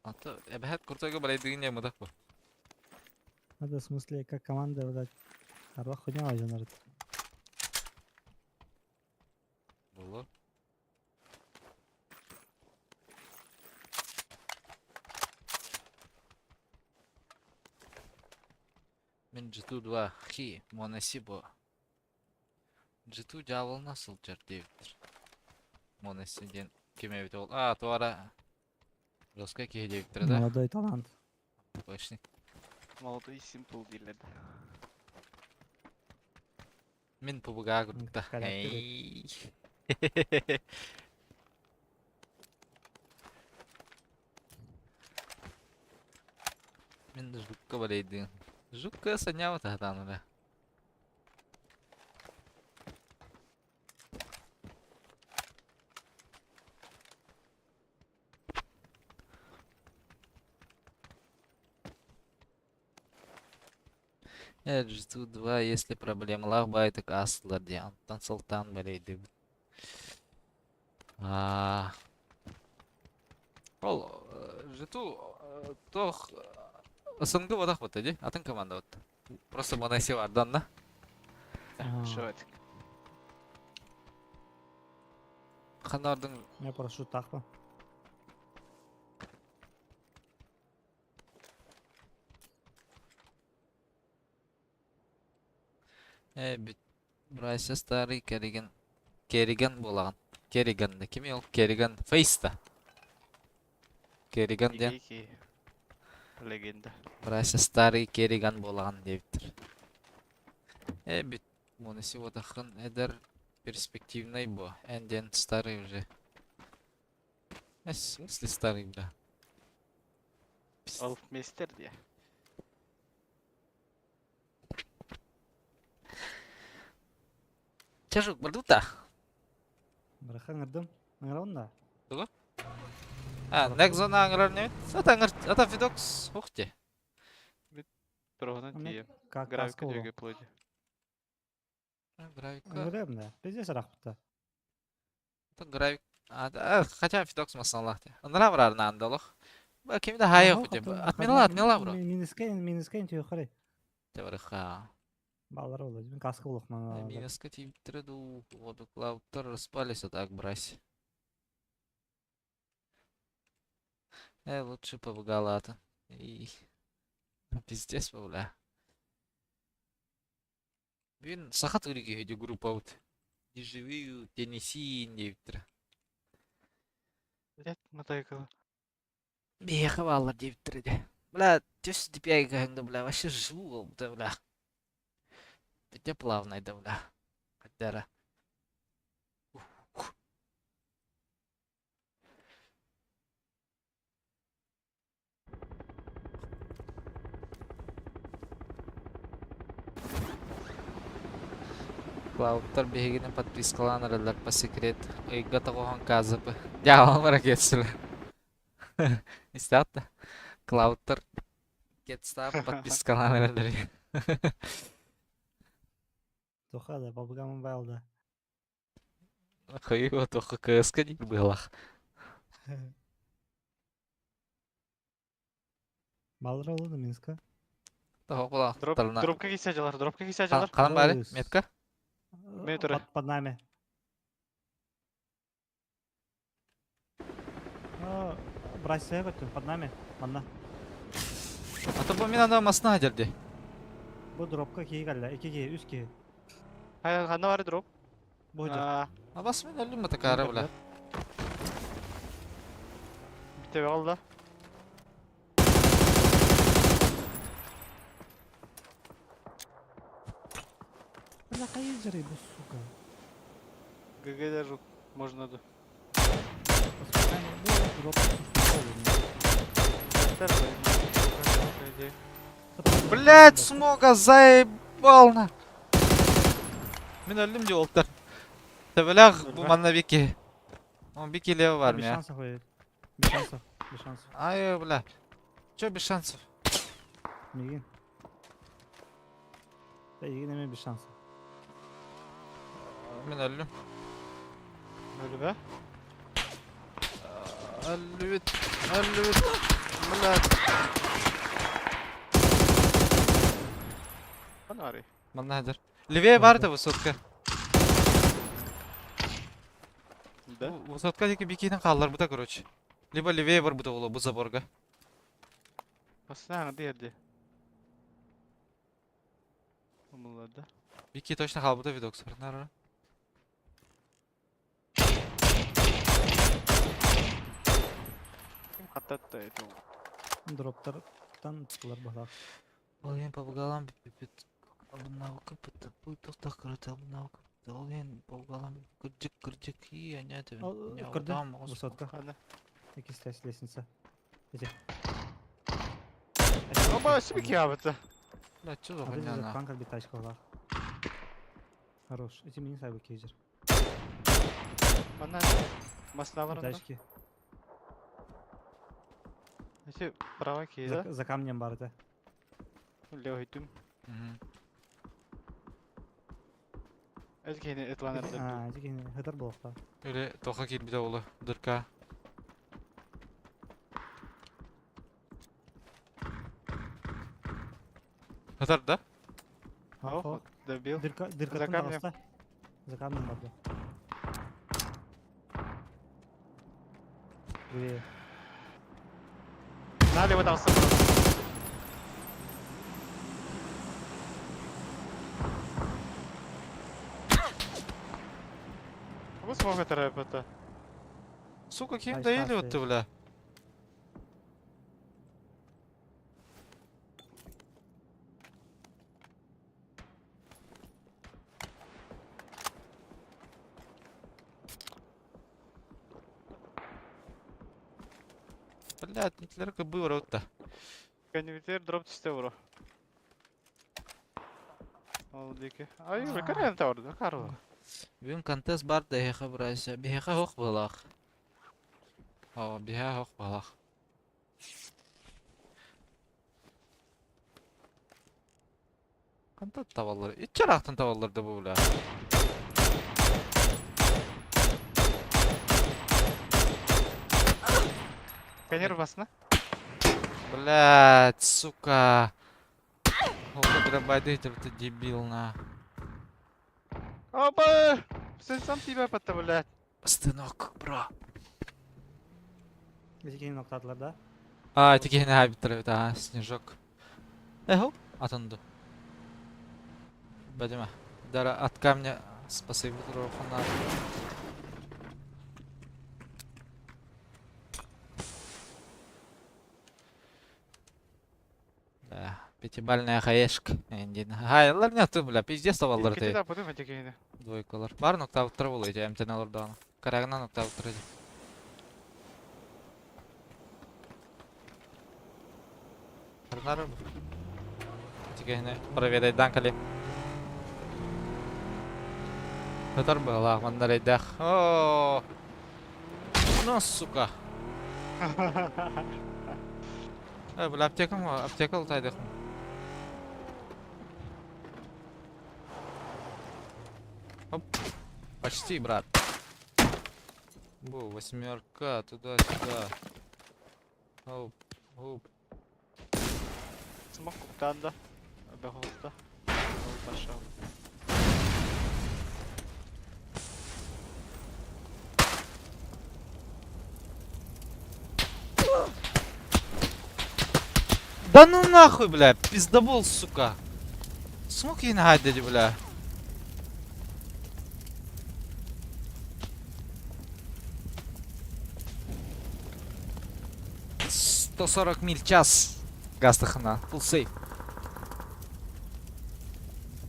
Ата эбэһэт куртайга балайдыгын ямыдах бу. Это в смысле, как команда, блядь, арбах хуйня важен Булу. Мин G2 2 хи монеси бу. G2 дьаабылына сылдьар диэбиттэр. Монеси диэн ким эбит ол? А, туора жесткай киһи диэбиттэрэ да? Молодой талант. Точно. Молодой Simple дииллэр да. Мин пубугаа курдук Характер. Эй. Мин жукка балайдыын. Жукка санява таһатаан эрэ. G2 2 если проблемалаах баайтык аастылар дии. Онтон сылтаан балайдыыбыт. Аа. Ол G2 туох СНГ бодах бутта дии. Атын команда бутта. Просто Монаси бардан да. Шо этик. Ханардын Я прошу тахпа. Э, бүт. Брайся старый Керриган. Керриган буолаҕын. Керриган да кимий ол? Керриган Фейста. Керриган диэн. Великий легенда. Брайся старый Керриган буолаҕын диэбиттэр. Э, бүт. Монаси отахын эдэр перспективный бу. Эн диэн старый уже. Э, в смысле старый, бля? Олфмейстер дии. Чажук, бардута. Бырахан ырдым. Ыңырабын да. Тугу? А, next зона аңырар не? Ата аңыр, ата Фидокс, ух ты. Троһунан Аны тиийэ. Как Гравика каска боло. дьүөгэ плоди. Гравика. Ыңырыам да. Пиздец арахпыта. Это гравик. А, да, хотя Фидокс масалах ты. Андра брар на андалох. Ким да хай Оһо, хотя бы. хатын- Отмела, хатын- отмела, бро. Минискейн, минискейн түйе қарай. Теварха. Балар олы. Мен каска болық мана. Минуска типтреду, воду клаутер распались, а так брась. Лучше побагалата. И... Пиздец, бля. Блин, сахат үрге эти группа вот. Дежавю, Теннесси, девтер. Блять, мотайкала. Беха баллар девтер де. Бля, тёс DPI гангда, бля, вообще живу, да, бля. Хотя плавно, да, бля. Хотя Клауттар биһигини подпискалаан эрэллэр по секрет. Ыйга тоҕуһун казапы. Дьаалан бара кетсилэр. Истэҕит да? Клауттар кетстаап подпискалаан эрэллэр. Тоха да, бабыгамын байлда. Хойуга тоха КСК диир быһалаах. Балар олы да Минска. Тоҕо булаахтарына. Дропка кисе жалар, дропка кисе жалар. Ханан баары? Өс. Метка? Мен тура. Под нами. Брайся көттүм, под нами. Манна. А то бу мин анда масына дерди. Бу дропка кии калла. Iki кии, үс кии. Ханна бары дроп. Бу жер. Аа, А бас мин өлүм такара бля. битебе алда. Бля, кайы жери бу, сука. ГГ даже можно да. Бу дропка Блять, смога заебал на. Мин өлүм ди олтар. Төбөлөх бу манна бики. Он бики лево бар Без мия. шансов ой. Без шансов, без шансов. Ай, бля. Чё без шансов? Мигин. Да, игин эме без шансов. Мин өлүм. Өлүбэ. Өлүбүт. Өлүбүт. Блять. Ханна бары. Манна хадыр. Левее бар да высотка. Да. Высотка деки бикинен қалалар бұта, короче. Либо левее бар бұта олы, бу заборга. Басына аңды ерде. Умулады. Бики точно қал бұта видокс. Нара. Ким хаттатты это. Дроптардан тылар балак. Ол ең пабгалам бит обнаука пытапы тоқтақ кырыта обнаука. Ол ең пабгалам кырдык кырдык и аня ты. Көрдү. Высотка. Ханна. Эки стась лестница. Эти. Оба, себе киябыты. Бля, чё за А хуйня на? танк бит тачка балак. Хорош. Эти мини сайбы кейджер. Манна масына бар онда. Тачки. Эти права кида. За камнем бар это. Левый түм. Мгм. Эти кини этланер деп. А, эти кини хытар болуқта. Или тоқа кил бит олы дырка. Хатар да? Ау, добил. Дырка, дырка За камнем. За камнем бар да. Левее. Налево там Бу смог это. Сука, ким Ай, доели вот шансы. ты, бля? Блядь, не был рот-то. Конвертер дроп түсте бро. Ол деке. Ай, карен таварды, карла. Бүгін контест бар да хеха брайся. Бихеха хоқ болақ. О, биһээ ох балах. Хантан табаллар? Иччи ыраахтан табаллар да бу бля. Конер басна. Блядь, сука. Ол дробайды ты дебил на. Опа! Sen сам тебя потом, блядь. Станок, бро. Биһигини ноктаатылар да? А, ити киһини хаайбыттар эбит, аа, снежок. Эхо, атынды. Бадима. Дара от камня спасибо трохана. Да, пятибалльная хаешка. Эндин. Хайлар не ту, бля, пиздец таваллар Иккити ты. да потом эти киһини. Двойкалар. Бар ноктабыттар буолуо ити эмтэн олордоҕуна. Карагынан ноктабыттар ити. Арнары бу. Ити киһини проведайдаан кэлиэм. Ытар быһалаах манна эрэйдээх. Оо. Ну, сука. Э, бля, аптекам, аптека ылтайдыхым. Оп. Почти, брат. Бу, восьмерка, туда-сюда. Оп, оп. Смог куптаан да. Бэхолта. Ол пошел. Да ну нахуй, бля, пиздобол, сука. Смог ей нагадить, бля. 140 миль в час. Гастахана. Full safe.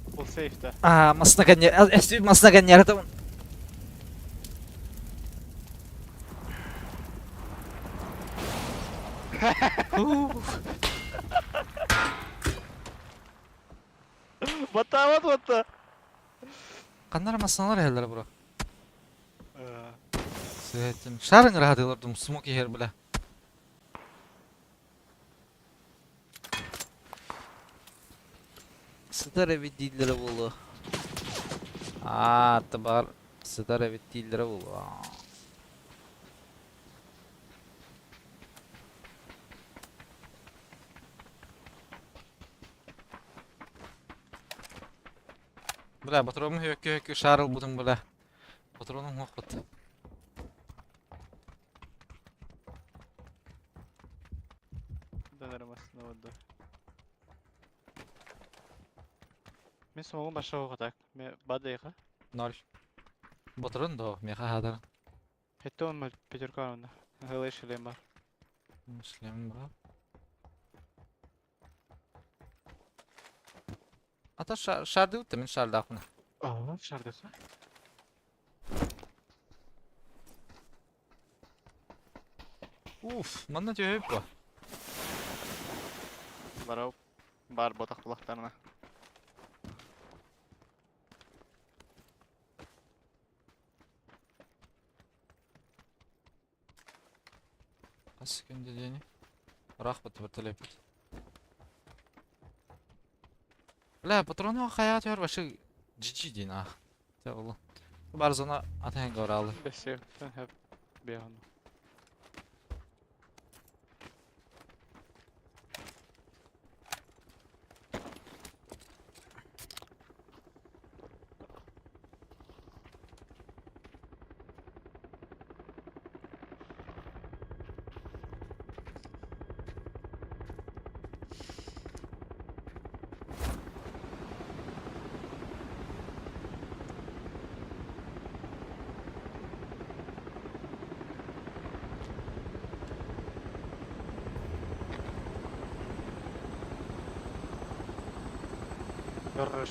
Full safe да. А, масна это он. Баттаабат батта. Каннар масналар эллер бро. Сэтим. Шарын радылар дум смок ехер бля. Сытар эбит дииллэрэ буолуо. Аа, табаар сытар эбит дииллэрэ буолуо. Бля, патронум хөккө-хөккө шаар ылбытым бля. Патронум хохпут. Донор массына да. Мин смогу башого так. Ме бадайга. Ноль. Патрон да, меха хадар. Это он пятерка он. Гылы шлем бар. Шлем бра. Ата шарды утта мин шардахмын. Aa, шардыса. Уф, манна төһөп ба. Барау. Бар ботак булактарына. Хас күндө дени. Рахмат вертолет. Бля, патрону хая төр башы GG дин ах. Те олу. Бар зона атен горалы. Бесе, хеп бехан.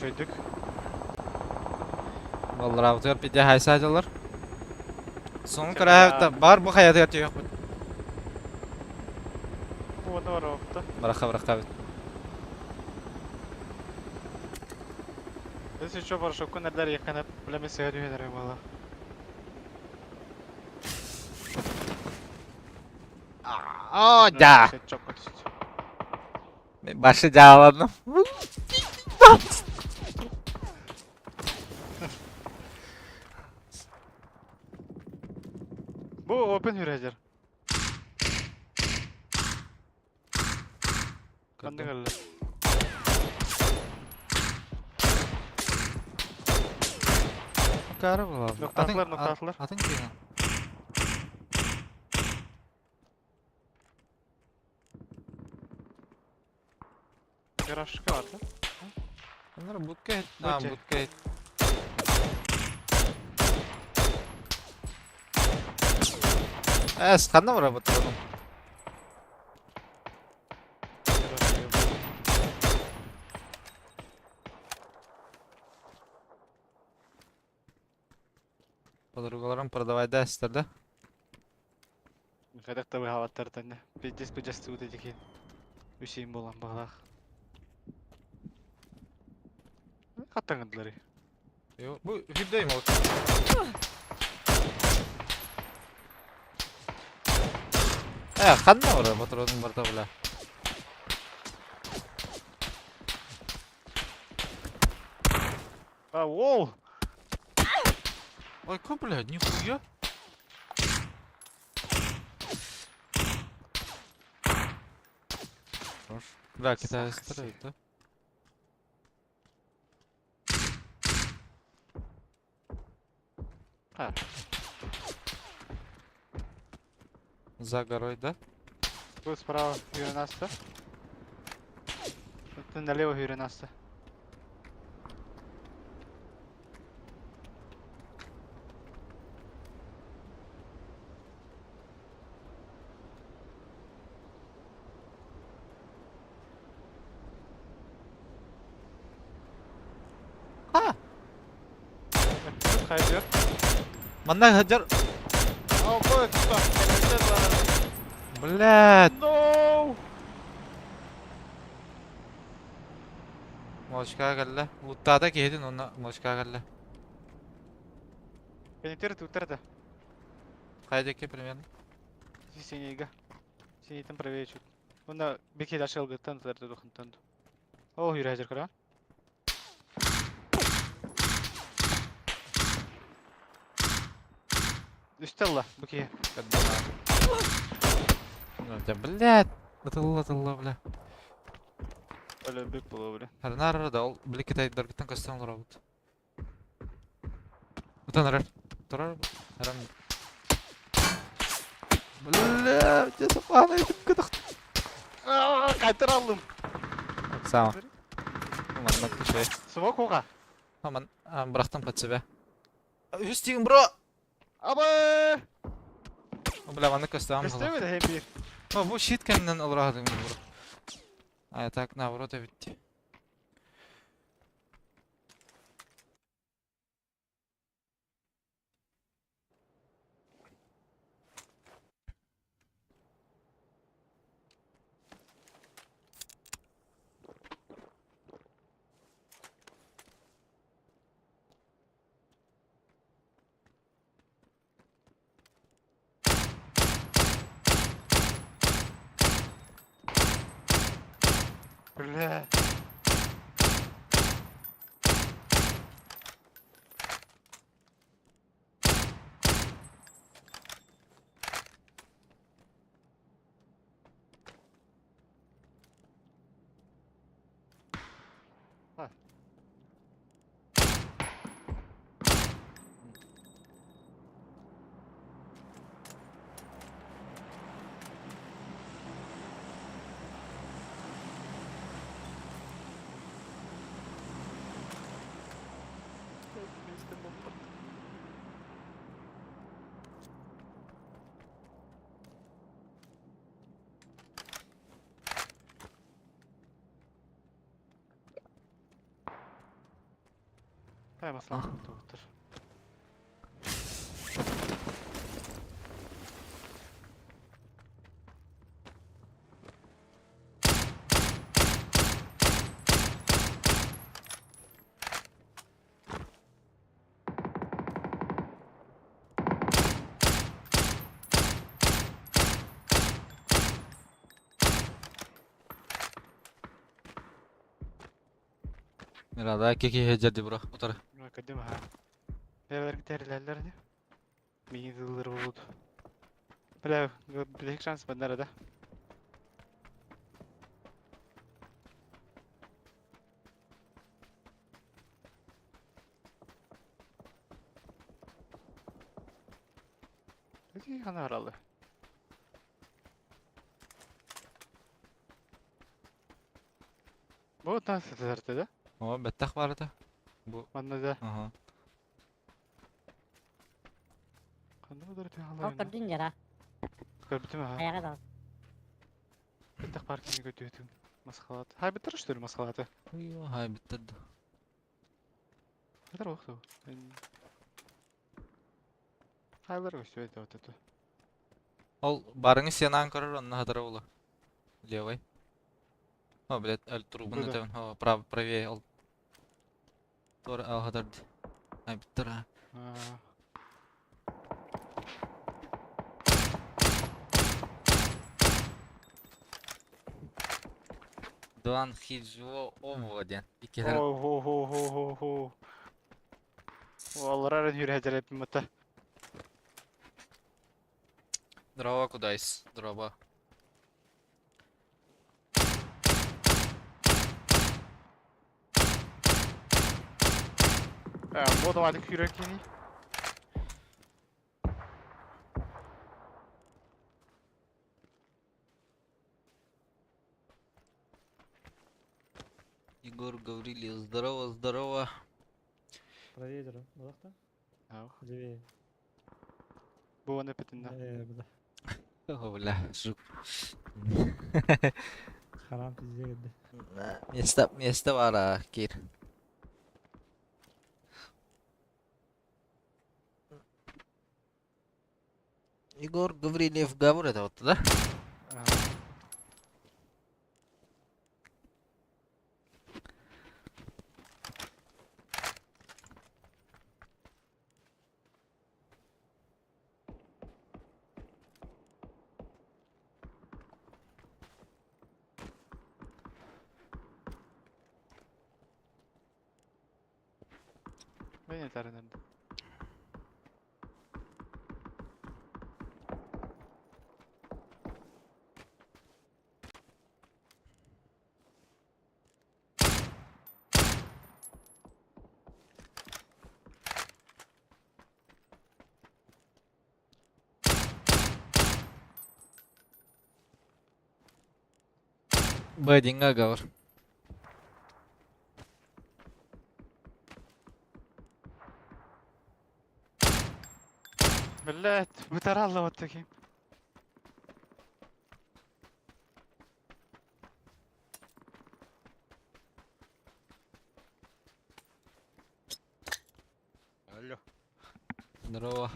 Көрөшөйдүк. Валлара утер пиде хайсадылар. Соң көрәһә бар бу хаят ят yok. Уота бар опта. Бараха бараха бит. Если что, бар шокун эрдер якынып, билеме сөйдү бала. О, да! Чокко түстү. Башы дьааланным. Бу open хүрәжер. Ханнык ылла? Кары була. Ноктатлар, ноктатлар. Атын киһи. Гаражка бар да? Bunlar будка А, Бутча. будка Эс, ханна бар бутырдым. Подругаларым продавай да эстер да? Хайдах да быһаабаттар тэннэ. Пиздец быдьастыбыт этики. Үсейин буолан баҕалаах. Хаттаҥырдылар. Yo, bu hüddeyim ol. Э, ханна бар бутырдым барда бля. А, воу! Ой, ка, блядь, нихуя. Хорош. Бля, китайцы строят, да? А. За горой, да? Тут справа Юренаста. Тут налево Юренаста. А! Тут хайдер. Манна хаджар. О, бой, кто? Блядь. No! Молочка кэллэ. Луттаата киһитин онно молочка кэллэ. Пенитер тутерда. Хайдеки примерно. Синейга. Синейтен правее чуть. Онда беки дашыл гыттан тутерда духынтан. О, юрәҗер кара. Үстелла, беки. Да, блядь. Атылла, атылла, бля. Әле бик була, бля. Харнар да ол били китайдаргыттан көстөн олоробут. Утан арар. Турар. Арам. Бля, те сапаны этип кытык. Кайтыр алдым. Сама. Манна түшей. Смок оға. Аман, бырахтым под себя. Үс тигин, бро. Абы! Бля, манна көстөн. Көстөмөдө хем бир. О, бу щит кэннен олорадым, бро. А так наоборот эбитти. Бля. Тай маслан туктур. Мирада кики хеджерди бро. Утары. Көдүм аха. Бэбэр терлелер не? Миин зыллыр болут. Бля, билек шанс баннара да. Эти хана аралы. Бу тан сытырты да? О, бэттэх бар это. Бу. Манна да. Ага. Ханна бу дөртү Ол халайын. көрдүн жара. Көрбүтүм аха. Аяга да. Бэттэх паркинги көтүөтүм. Масхалат. Хай битер что ли масхалаты? Ой, хай биттерди. Битер вакыты. Хайлар көстү это вот это. Ол барыңы сенан көрөр, онна хатара була. Левый. О, блядь, аль трубын Куда? өтөбүн. О, прав, правее ол. Тор ал хатарды. Ай биттер а. А. Дуан хиджо ободен. Икелер. О, хо хо хо хо хо. Олар хүрәҗәрәп мата. Дрова кудайс. Дрова. Бу да вадик хүрәкини. Егор Гаврилев, здорово, здорово. Правее дұры. Олақта? Ау. Левее. Бу аны битинна. Буда. О, бля, жук. Харам пизде кедdi. Место, место бар, а, кир. Егор Гаврилев Гавр это вот, да? Мен тарынырды. Бэдинга Гавр. Блять, бу таралла вот таким. Алло. Здорово.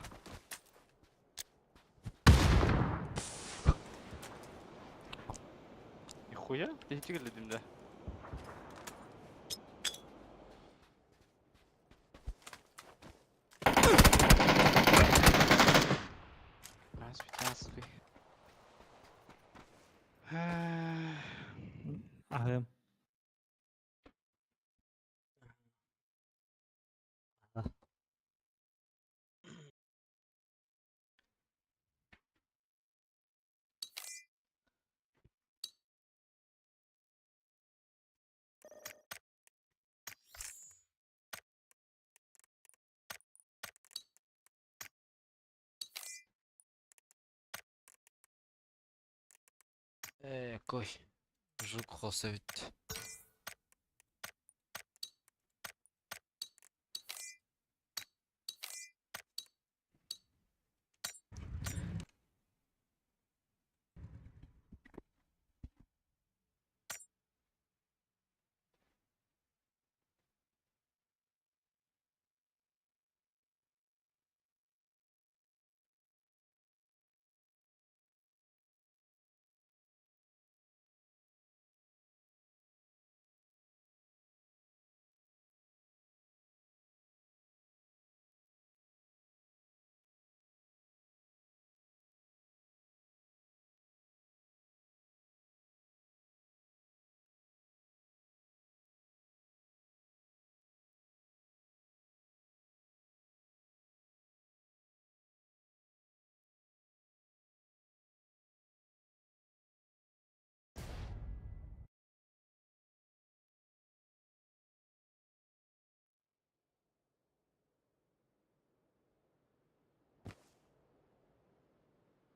Нихуя, я тигрледим да. Здравствуй, здравствуй. Ахым. Кой. Жук хосовит.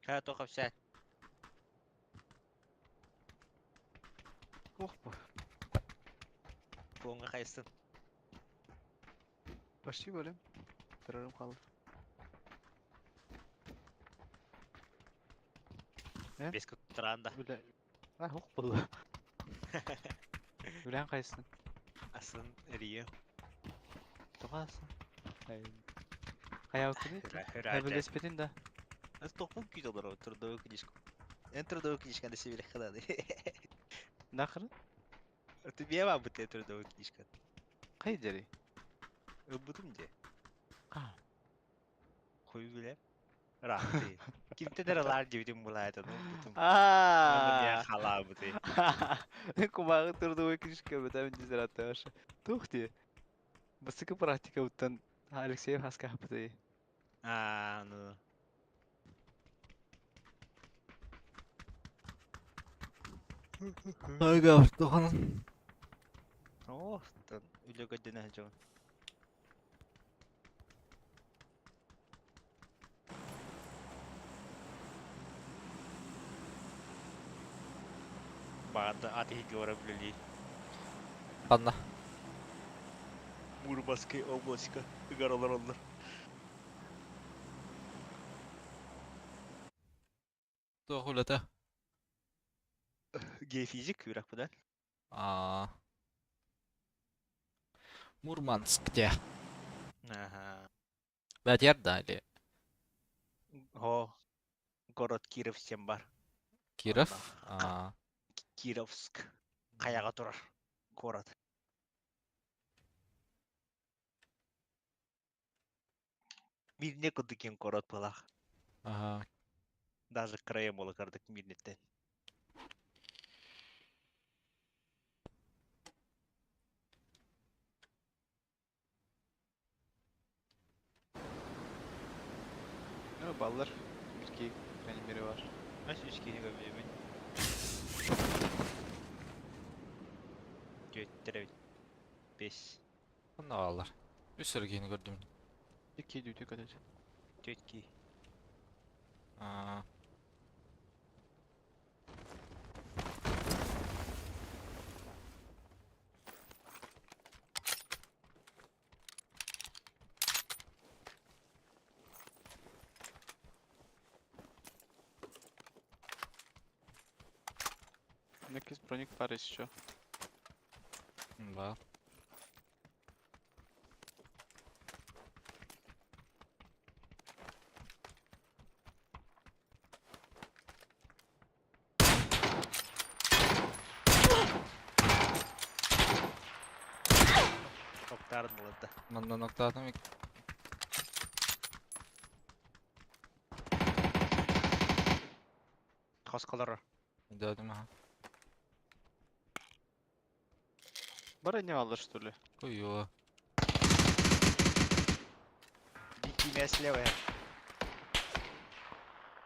Хайа тоқ кэпсээн. Ох бу. Фонга хайсын. Почти бөлем. Террорым қалды. Э? Бес куттаранда. Үлэ. А, ох булла. Үлән қайсың? Асын Рио. Тоғасың. Қая өкіні? Әбілеспетін да. Тоқпун күйді олар трудовой книжку. Эн трудовой книжканы себеле хадады. Нақыры? Ты бева быте трудовой книжка. Қай жері? Ыбытым де. Қа. Хуй биле. Рахты. Кимте лар дебитим булайт ну бутум. А. Хала быты. Кумағы трудовой книжка бітәмін дезераты аша. Тух ти. Басыкы практика буттан Алексеев хаска быты. А, ну. Ага, тохан. О, тон үлөгө дөнө жон. Бағанда аты гора билели. Анна. Мурманская областька ыгаралар олар. Тоқ үләтә. Геофизик үрәк будан. А. Мурманск где? Ага. Бәтер да или О, город Киров сен бар. Киров? А. Кировск. Каяга турар. Город. Мирне кудыкен город булах. Ага. Даже краем бола кардык мирнеттен. Ну, баллар. Бирки, крайней мере, бар. Маш үч киһи көрбүтүмүн. Түөттер бес. Онна алар. Үс өргені көрдім. Ики дүйті көтөт. Түөт ки. А. Некис броник бар еще. Бар. Токтарын булады. Манна ноктатым. Хоскалары. Дәдім аха. Бар не алыр, что ли? Куйо. Бики слева.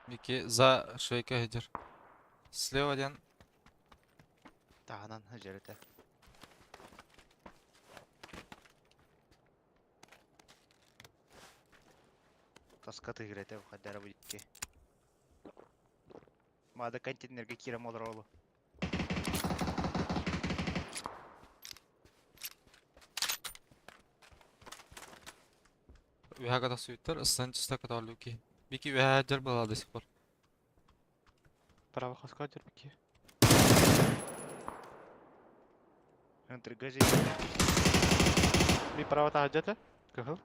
Бики за швейка идер. Слева один. Тағынан жерете. Тоска тыгырете хаддара будет. Мада контейнерге кирем олар олу. Үһәгә суйттар, ыстан чиста каталуки. Бики үһә жар бала до сих пор. Право хоска бики. Интрига. Би право тахаджата? Кахыл?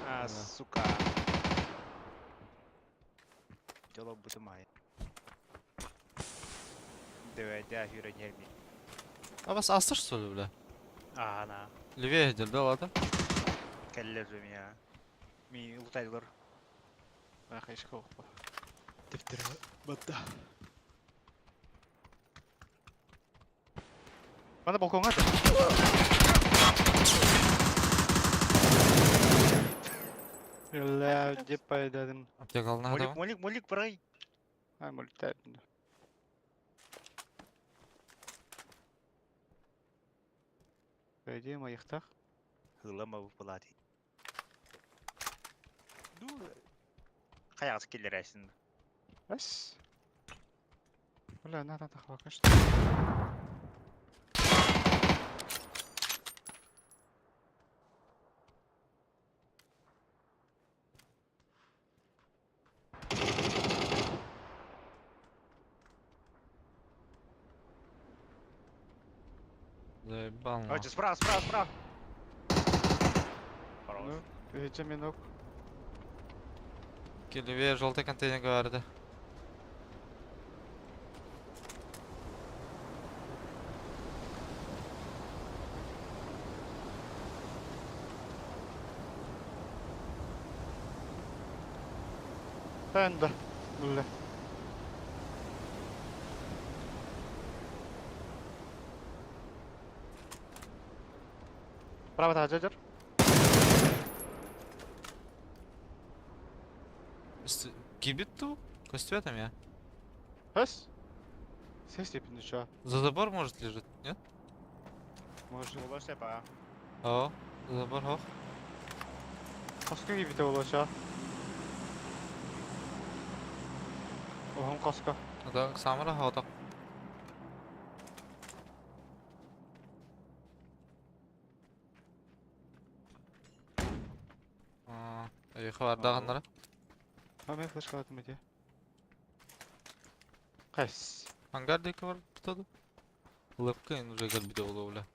А, сука. Дело бутымай. Давай, да, юра нерми. А вас астыр что ли, бля? А, на. Левее идер, да, ладно? Кәллер же меня. Ми лутайлар. Ахайшка оқпа. Тефтер батта. Мана балконға да. Ля, деп пайдадым. Аптека алына Молик, да. молик, молик, брай. Ай, молитәдім. По идее, моихтах. Хылама булати. Дуу хайаҕас киллэрээсин. Эс. Бля, надо тахвака что. Заебал Короче, нахуй. справа, справа, справа. Хорош. Ну, минок. Левее желтый контейнер говорит. Танда. Бля. Право таджер. Гибит ту? Костюм я. Эс. Сес епин еще. За забор может лежит, нет? Может. Буолуо сөп, аа. О, за забор хох. Коска кибите болуша. Оһон коска. Да, самара хоток. Хабардағаннара. А мен флешка атым эти. Кайс. Ангар дейки бар бутады. Лыпка уже кэлбите буолуо бля.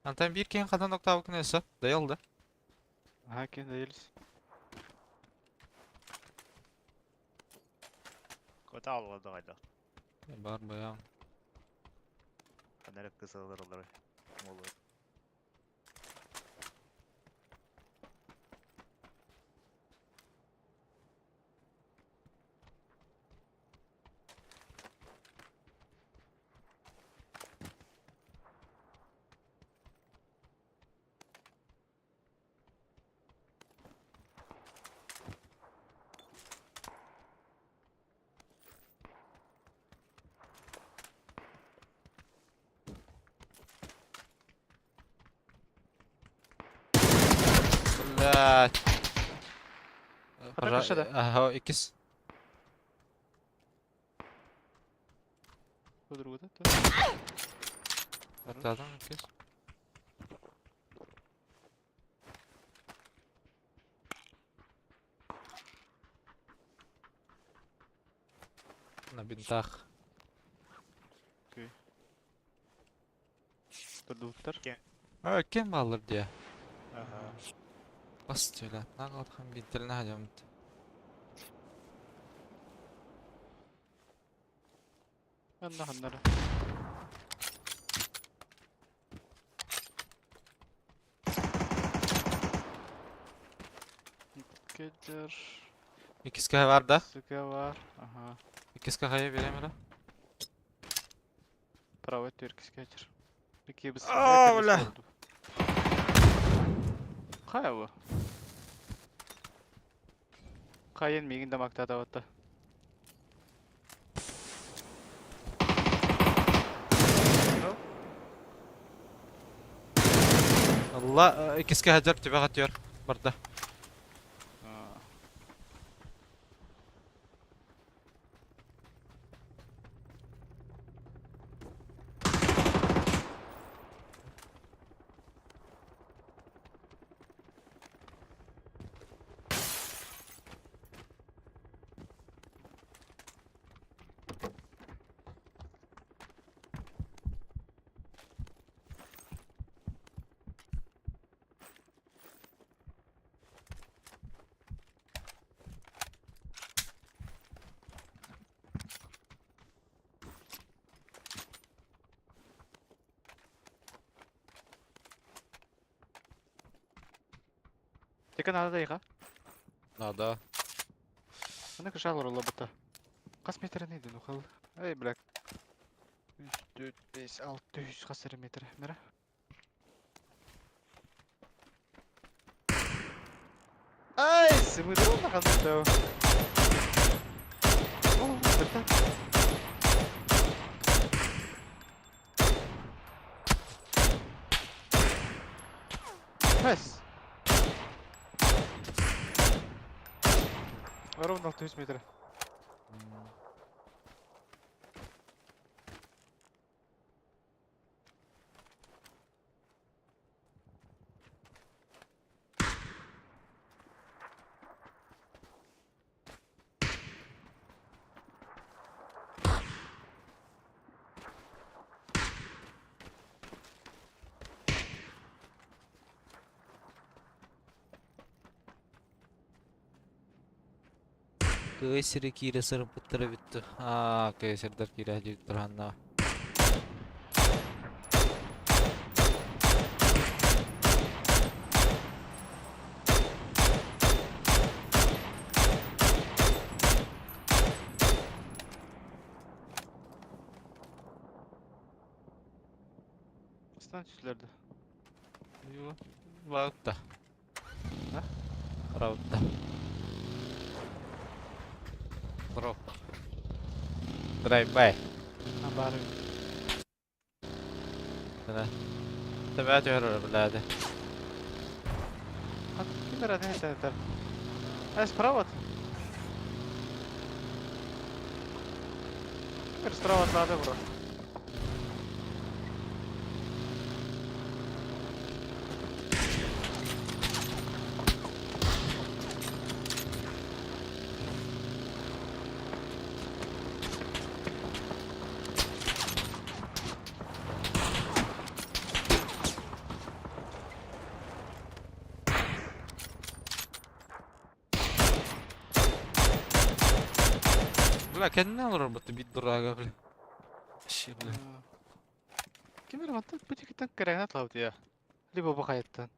Антан биир киһин хатан октавыкын өссө. Дайал да. Ага, кен дайылс. Кота алла дагайда. Бар баям. Ханара кысылдырылар. Молу. Блять. Хата да. Ага, икис. Подругу да. Атадым икис. На бинтах. Турдуттар. А, кем алыр дия? Ага. Бас төле. Нағалатқан бинтеліне хадямыт. Анна ханнара. Кедер. Икиске бар да. Сука бар. Ага. Икиске хая берем эле. Право түркіске кетер. Бики біз. А, бля. Қая bu? Қайын мигин да мактада батта. Allah икиске хаджар тебе хатıyor. Барда. Тека надо да иға. Надо. Аны кышалар ола бұта. Қас метр нейді нухал? Эй, бля. 3, 4, 5, 6, 100 қас метр. Мера. Ай, сымыдыр на қазір. О, бірті. Пес! Ровно 6 метров. Кыай сири киирэ сырыппыттара бүттү. Аа, кыай сирдэр киирэ сылдьыбыттар ханна. Стан түстүлэр да. Баатта. А? Правда. Бро. Драйв-бай. А баар. Тэбээ түһэр бляди. Ким эрэ этэ этэр. Э, справа. Ким эрэ справа атлаата бро. Бля, кэннинэн олорор бутта биир дурага, бля. Вообще, бля. Ким эрэ мантан бутикиттан кэрэҥнэ атлаабыт я. Либо бу хайаттан.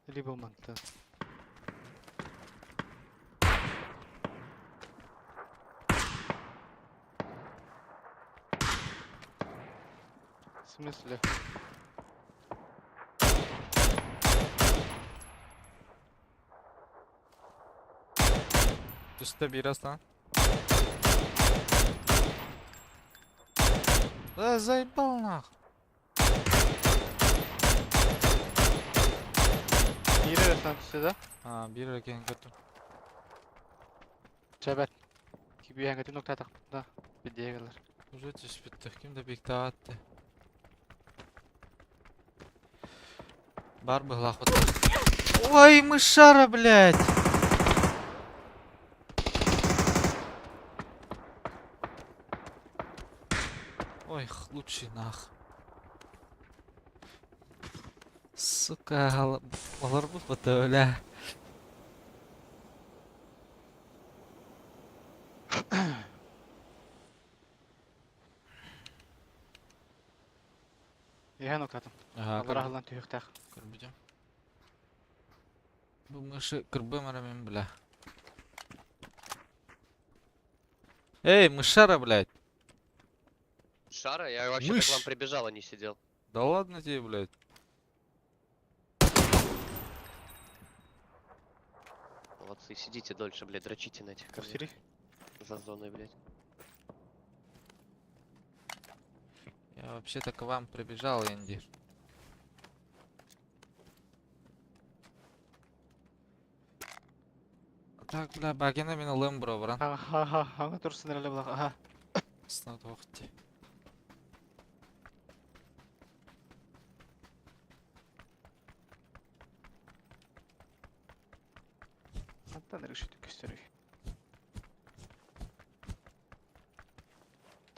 Либо мантан. В смысле? Түстэ биир астан. Да заебал нах. Биир эрэ астан түстэ да? А, биир эрэ киһини көрдүм. Чэбэт. Кибиэҥҥитин уктаатахпытына бидиэ кэлэр. Уже түспүттэр. Ким да биктаатты. Бар быһылаах Ой, мышара, блядь! Ой, лучший нах. Сука, олорбут бата, бля. Иһэн уктаатым. Ага, Аллара аһыллан түһүөхтээх. Көрбүтүм. Бу мыши кырбым эрэ мин, бля. Эй, мышара, блядь! Шара, я вообще-то Мышь. к вам прибежал, а не сидел. Да ладно тебе, блядь. Молодцы, сидите дольше, блядь, дрочите на этих камнях. Сири. За зоной, блядь. Я вообще-то к вам прибежал, Энди. Так, бля, багена мин ылыам бро, брат. Ха-ха-ха, хаҥа турсын эрэ булах. Аха. Снат вахти. Хантан эрэ шүтүк көстөрүй.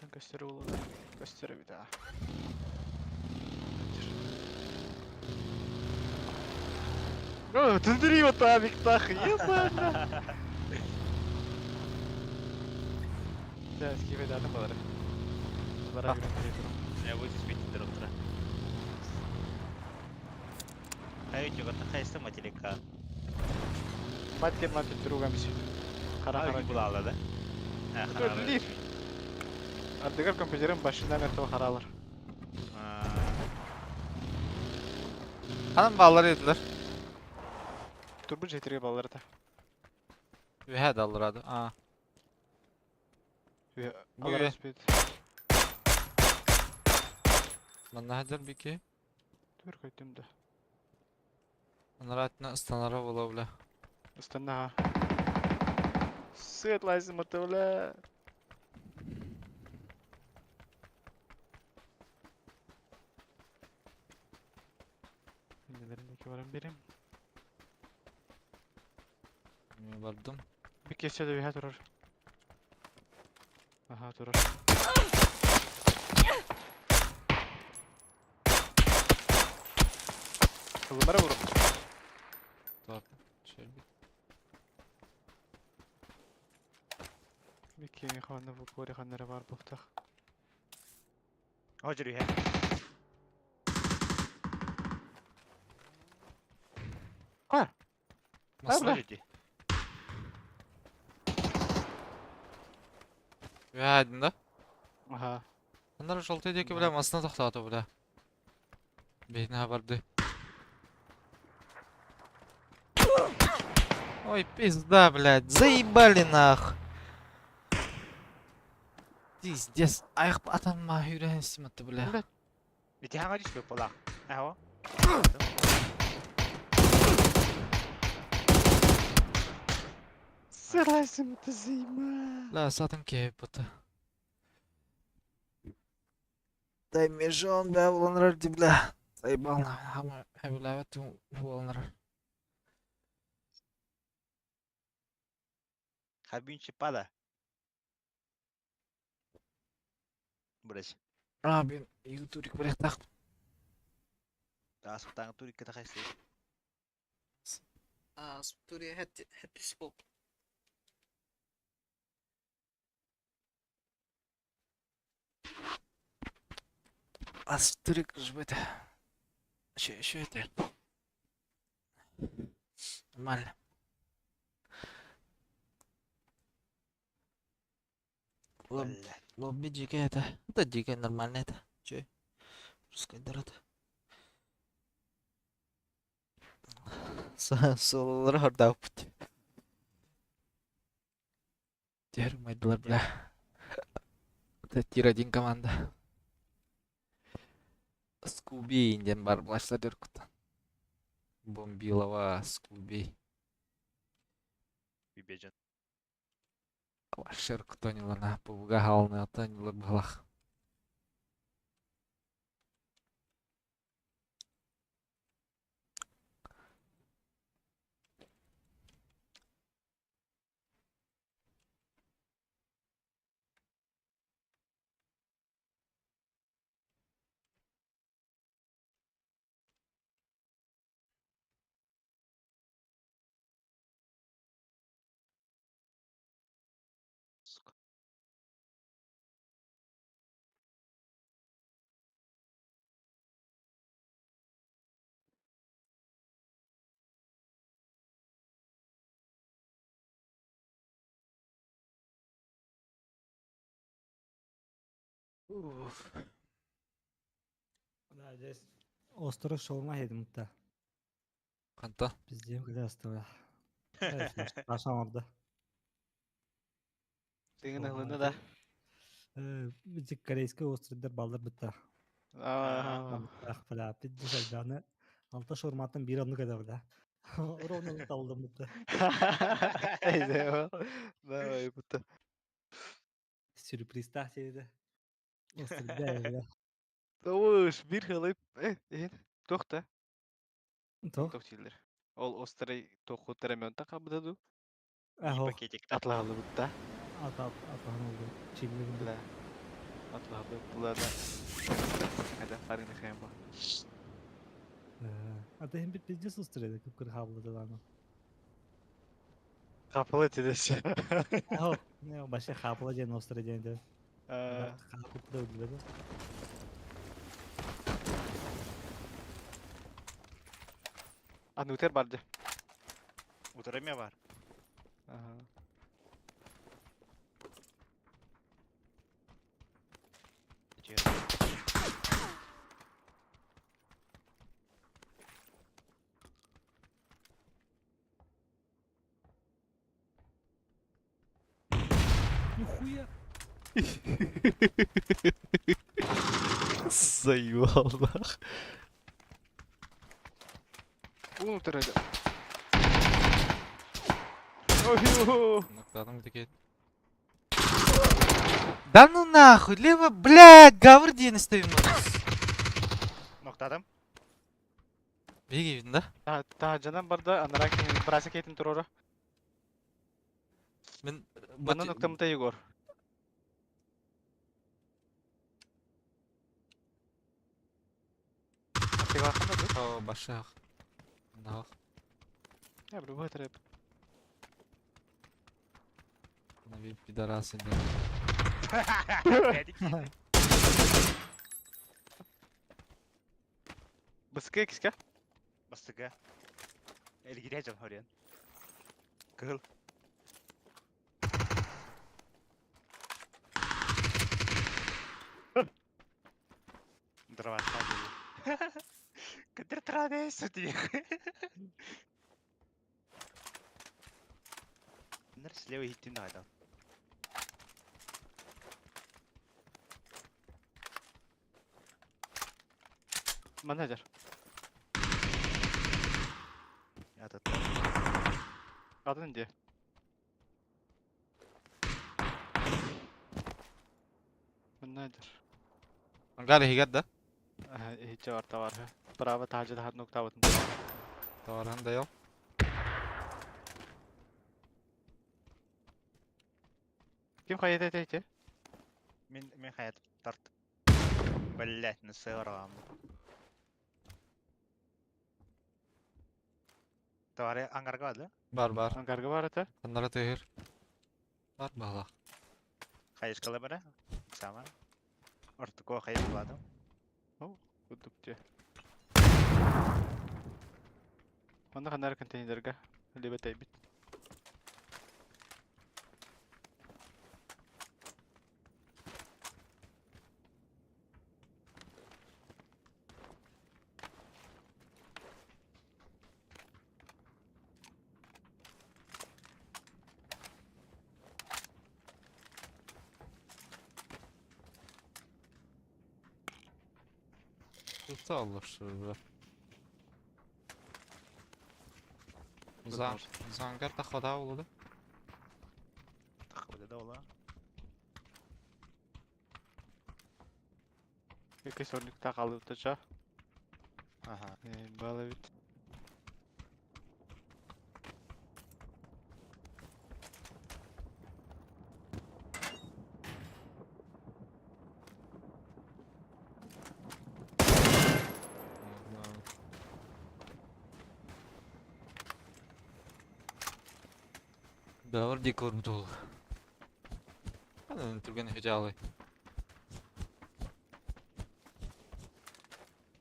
Тан көстөрү буолуо. Көстөр эбит аа. О, түндүрүй вот Виктах, ебать. Да, скипе датым балары. Бара Я буду спить утра. Хайы хайста материка. Мать мать друга миси. Хара хара. Булала да? Лиф. Ардыгар компьютерин башына мертв харалар. Ханан баллар етилер. Турбу жетирге баллар да. Үһэ да алларады. А. Бу Алар үе. спит. Манна хадыр бики. Түр көйтүм да. Анараатына ыстанара буолуо бля. Ыстанна аха. Сыатлайсым это бля. Иннилэрин баран берем. Мен бардым. Bir kese de bir турар. Аха турар. Ылымара буруп. Так, шелби. Bir кеми ханна бу кори ханнара бар буктах. О, жүрү А, Масына. бля. Үһәдин да? Аха. Аннары желтый диэки бля масына тохтоото бля. Бэйнэ барды. Ой, пизда, блядь, заебали нах. Пиздец, аяқ атамма үйренсім атты, бля. Блядь. Ити хаңа түспөк болақ. Аho. Сырлайсым это зима. Бля, сатын кейп бұты. Дай межон, бля, буланрар ди, бля. Заебал, нахуй, бля, буланрар. Хабинчи пада. Бурес. А, блин, ютурик, бля, так. Таас турик ката хайсы. А, стури, хэтти, хэтти споп. Астурик жбыт. Еще, еще это. Нормально. Лоб, лобби дикая это. Это дикая нормально это. Че? Русская дорога. Сололар хордаупут. Термайдылар, бля. Это тир-1 команда. Скуби инден бар булаштар дөркүт. Бомбилова, Скуби. Бибежен. Вашер ктонилар на пубга халны атанилар балах. Сука. Уф. Да, здесь Остров шаурма yedim hatta. Канта. Biz diyelim ki de Ашам орда. Тыгын ылына да. Бизи корейский островдар балдар бітті. Аа. Ах, бля, пиздец, аны алта шаурматын бир онну када бля. Ровно талдым бітті. Эй, Давай, будто. Сюрприз та сейді. Островда, бля. Тош, бир хылып. Э, э, тохта. Тох. Тох тилер. Ол острый тоху теремента кабдаду. Ахо. Пакетик. Атлалы бутта. Ат ат ат oldu. Çimli Бля. Атлалы була да. Хада фарины хэма. Ата hem bir пиздец острый кып хавлады аны. Капылы тедесе. Ахо. Не, баша хапла ден острый ден де. Хапла öldü. Анутер барды. Утырымя бар. Ага. Че? Нихуя. Заебал, нах. Уун утары. Ой-ой. Нокладом такие. Да ну нахуй, лево, блядь, гавр диэн стоим. Ноктадым. Беги, да? Таһырдьанан барда, анараа киһи брася киһитин туруора. Мин Манна нуктаммыта Егор. Артыгалааххын да О, башах. Нах. Я бу трэп. Нави пидорасы. Бысыкы киска. Бастыга. Элгире жан хорен. Кыл. Дрова. Кадр травес ти. Нер слева идти надо. Менеджер. Я тут. Атын дии. Менеджер. Ангар хигер да? Иһиччэ бар тавар. Право таһырдьа таһар нуктаабытын. Таваран да йол. Ким хайата эти? Мин хаят тарт. Блять, на сырам. Товары ангарга да? Бар бар. Ангарга бар это? Аннара тыгыр. Бар бала. Хайышкалы бара. Сама. Ортуко хайышкалады. Кудук дии. Манна ханар контейнерга. Либо тайбит. Тут аллар бра. Зангар та хода oldu. Тахвада да ола. Екі сорникта қалыпты ча. Ага. Бала бит. Давар декор бутул. Аны түрген хежалы.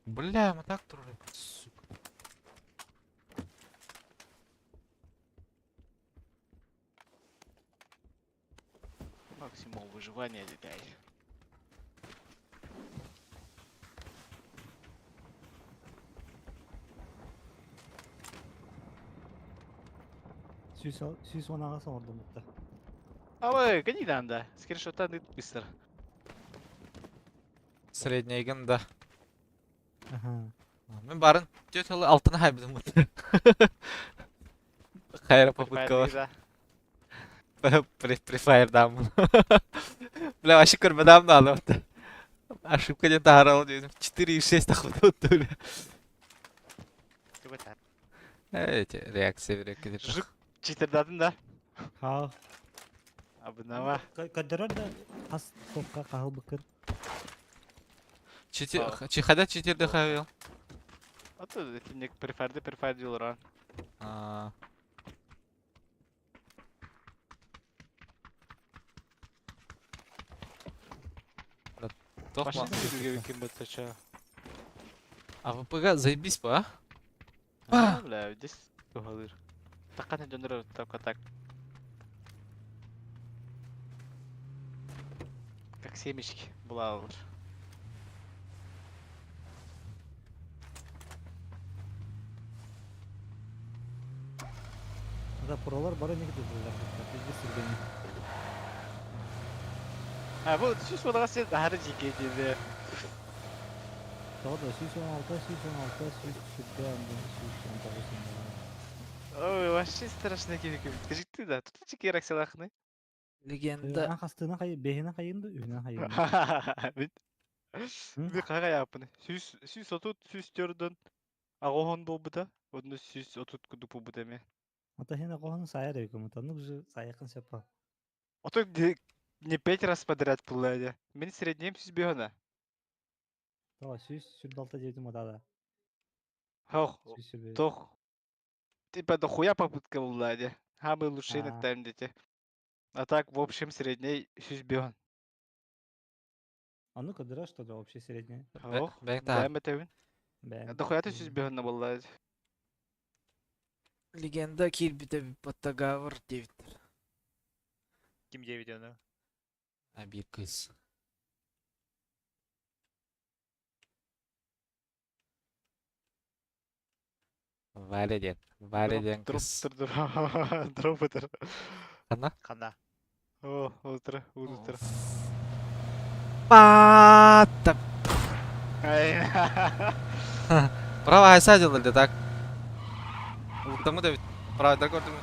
Бля, мы так туры, сука. Максимум выживания, детей. Сүүс он аҕыс оҥордум ытта. Абы, кани да. Скриншоттан ыт быстро. Средний да. Аха. Мен барын төт алтын хайбыдым. Хайра попытка бар. Префайр дамын. Бля, вообще көрмедам да аны. Ошибка где-то орал, 4,6 тахватут, бля. Эти реакции, реакции. Жук читердатын да. Хаа. Абынама. Көрдөрөр да хас топка хаһылбыккын. Читер, чихада читерде хавил. А то этинник преферди преферди олоран. А. Тохма. Машина күгө ким баттача. А ВПГ заебись по, а? А, бля, здесь тугалыр. Такана дьоннор только так. Как семечки булалар. Да пролар бары не кетелер. Пиздец сүргәне. А, бу сүз болага сен ары жеке деди. Тоҕо да 116, 116, 120, 119 иннинэ. Ой, вообще страшно киһи Скажи да, тут чики раксалахны. Легенда. Ан хастыынан хайы, бэһинэн хайын да, үһүнэн хайын да. Бит. Би хаga япны. 100 130 104 агохон болбута. Одну 130 кудук болбута эме. Ата хин агохон сайар эбикум, ну уже сайакын сепа. Ото не пять раз подряд пулладя. Мен среднем сүз бihona. Тоҕо 126 диэбитим ата да. Хох, 125. тох. Типа дохуя попытка булладя. Самый лучший на А. тайм дети. А так, в общем, средней сүз бихон. А ну-ка, дыра что да вообще средняя. Хох. Бэк та. Бэм этебин. Бэм. Дохуя ты сүз бihona булладя. Легенда киирбитэ Паттагавр диэбиттэр. Ким диэбит ону? А биир кыыс. Валя диэн. Валя диэн Дроп, кыыс. дроп, дроп, дроп. Ханна? Ханна? О, утро, утро. Патта. Ай. Право хайса дьылды так. Ултамы да Правда көрдүм.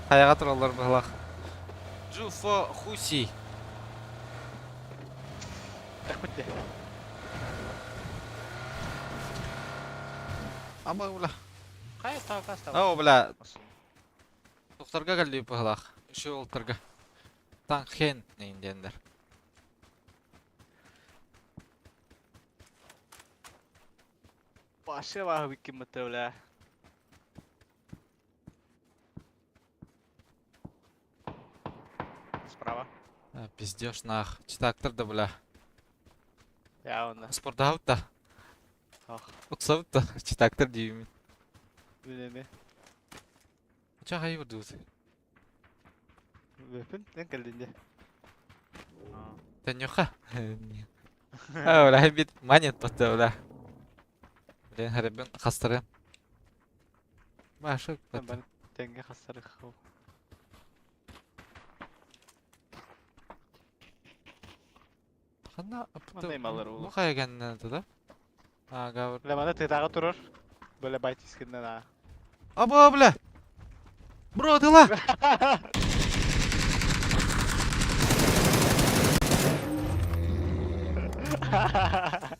Хайаға тураллар быһылах. Джуфо Хуси. Так битте. Ама бля. Хайа став, став. Ау бля. Тохтарга кэлли быһылах. Үшө олтарга. Танхен нейндендер. Башы бахы биккин битте, бля. Справа. А, пиздешь нах. Читактор да бля. Я онна. Спортдаут да. Ах. Уксабыт да. Читактор деймин. Билеме. Ча хайы бурдуут. Бөпүн, мен кэлдинде. Тэньоха. А, бля, бит манет батта, бля. Блин, харабын хастары. Башы Мен бары теңге хасарых. Ханна Мандай малар улу. Бу хайганнан да? А, гавр. Бля, мана тытага турар. Бля, байтискиннен а. Аба, бля. Бро, ты ла.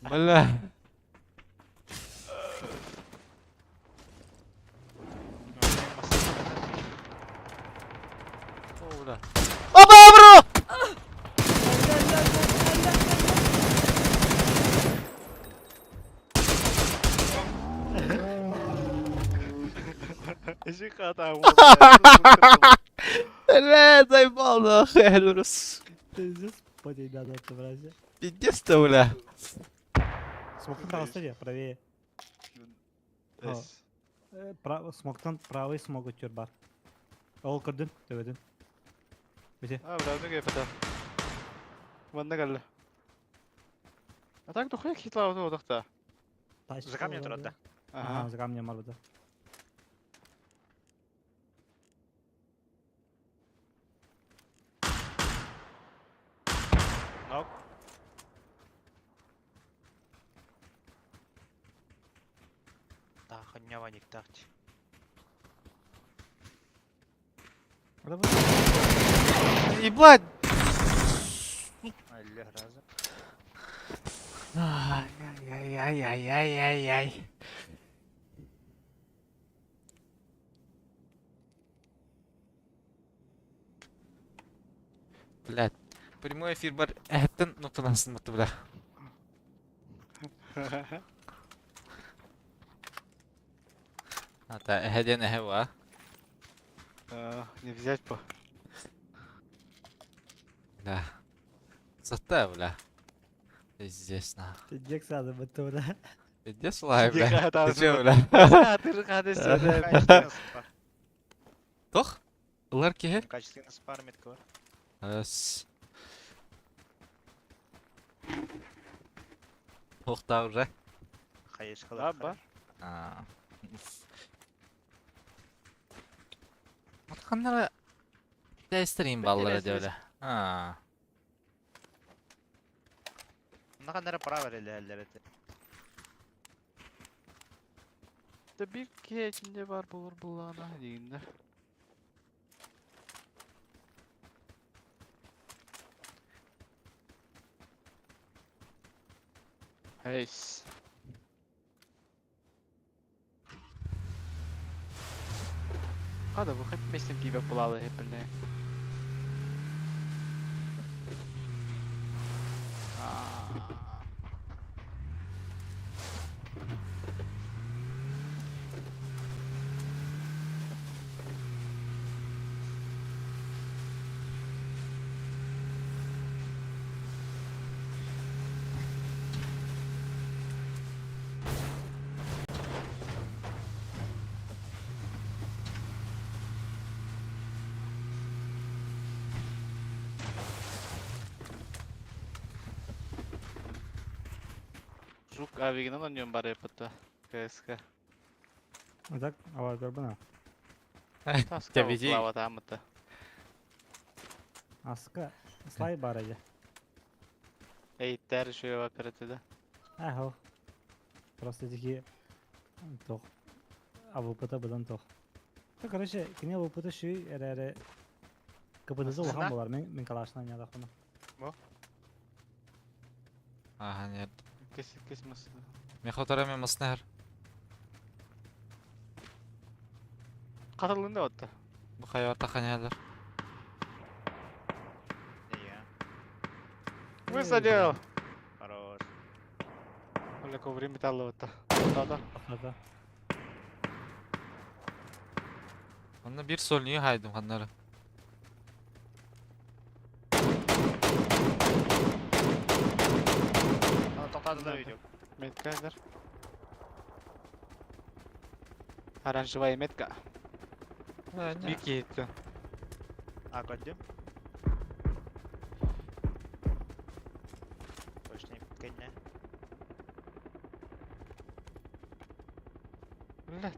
Бля. О, бля. Аба, бро! Иши хата. Бля, заебал нахуй, Эльрус. Пиздец, потей надо отобразить. Пиздец-то, бля. Смоктан правостырья, правее. Смоктан правый смогут тюрбар. Ол көрдүн, төбөдүн. Бите. А, бля, ну кепета. Манна кэллэ. А так дохуя хитла отохта. Тачка За камнем бар, турар да. Ага, Ага. за камнем бар буда. Нок. Таханьява никтахти. Давай. Ебать! Аллах разы. Ай-яй-яй-яй-яй-яй. Блядь. Прямой эфир бар әттен нокталансın мытты бля. Ата әһәден әһә ва. А, Не взять по. Бля. Сатта бля. Пиздец на. Пиздец надо бутто, бля. Пиздец лай бля. Тихо, Ты чё бля? Качественный спар. Тох? Улар киһи? Качественный спар метка бар. Эс. Тоқта уже. Хайышкалар. Да, ба. А. Атқаннара дәстерин баллары Интересно. öyle. А. Мына кандара право эле эле. Да биир киһи итиннэ баар буолар буоллаҕына диигиннэр. Эйс. Хада бу хэп местен пиибэ булаалы хэппинэ. Жук авигынан оонньуон барыаппыта КСК. А так, авар көрбүн Таска Тебити. лаватаамыта. Аска слай бар эдэ. Эйттэр үчүгэй оперативда. Ахо. Просто такие тох. АВП-та быдан тох. Да, короче, кини АВП-та шүй эрээри КПД-сы улахан Ана? буолар. Мин мин калашынан ядахпына. Ага, нет. Кес кес мас. Мехотара мен маснахар. Катылында отта. Бу хайвар таханялар. Иә. Высадил. Хорош. Оля коври металлы отта. Да-да. Ата. Онно биир сольнию хайдым ханнары. Ана тоқтадылар видео. Метка дер. Оранжевая метка. Бики это. А, көрдім. Точно кәне. Блять.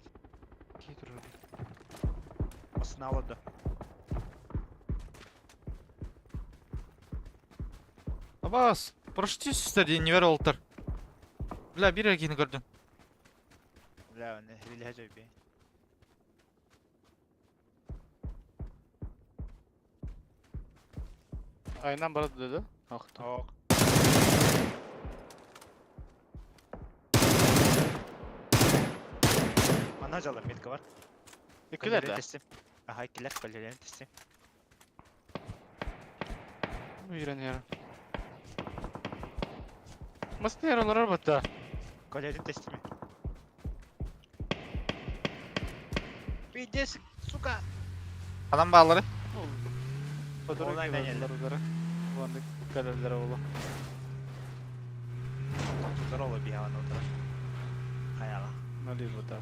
Хитро. Осына алады. Абас, прошти сюда, не верил Бля, бир эргини көрдүм. Бля, оны риле жойби. Айнан барады dedi. Ах Ок. Мана жалар метка бар. Иккилер да. Тестим. Аха, иккилер көлелерин тестим. Үйрениyorum. Nasıl yer olur bu da? Көлелерин тестим. Пиздец, сука. Анам баалары. Fotoğraf Online geldiler onlara. Ulan geldiler oğlu. Тоқтар олы бияған отырар. Қаяға. Нали bu da.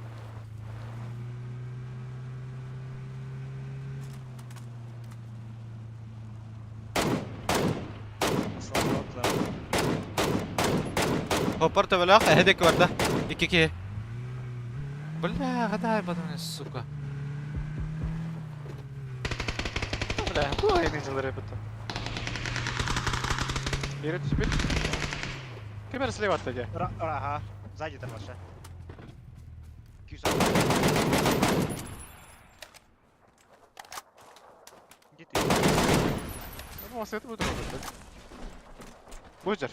Асылы отырар. Хоппар төбөлөөх, эһэдек барда. Икки киһи. Бля, гадай бадым, сука. Бля, bu aynı yılları bu da. Yere düşmüş. Kemer slave attı gel. Ра, ага. Сзади там вообще. Кюса. Где ты? Ama vasiyeti budur oldu. Buyur.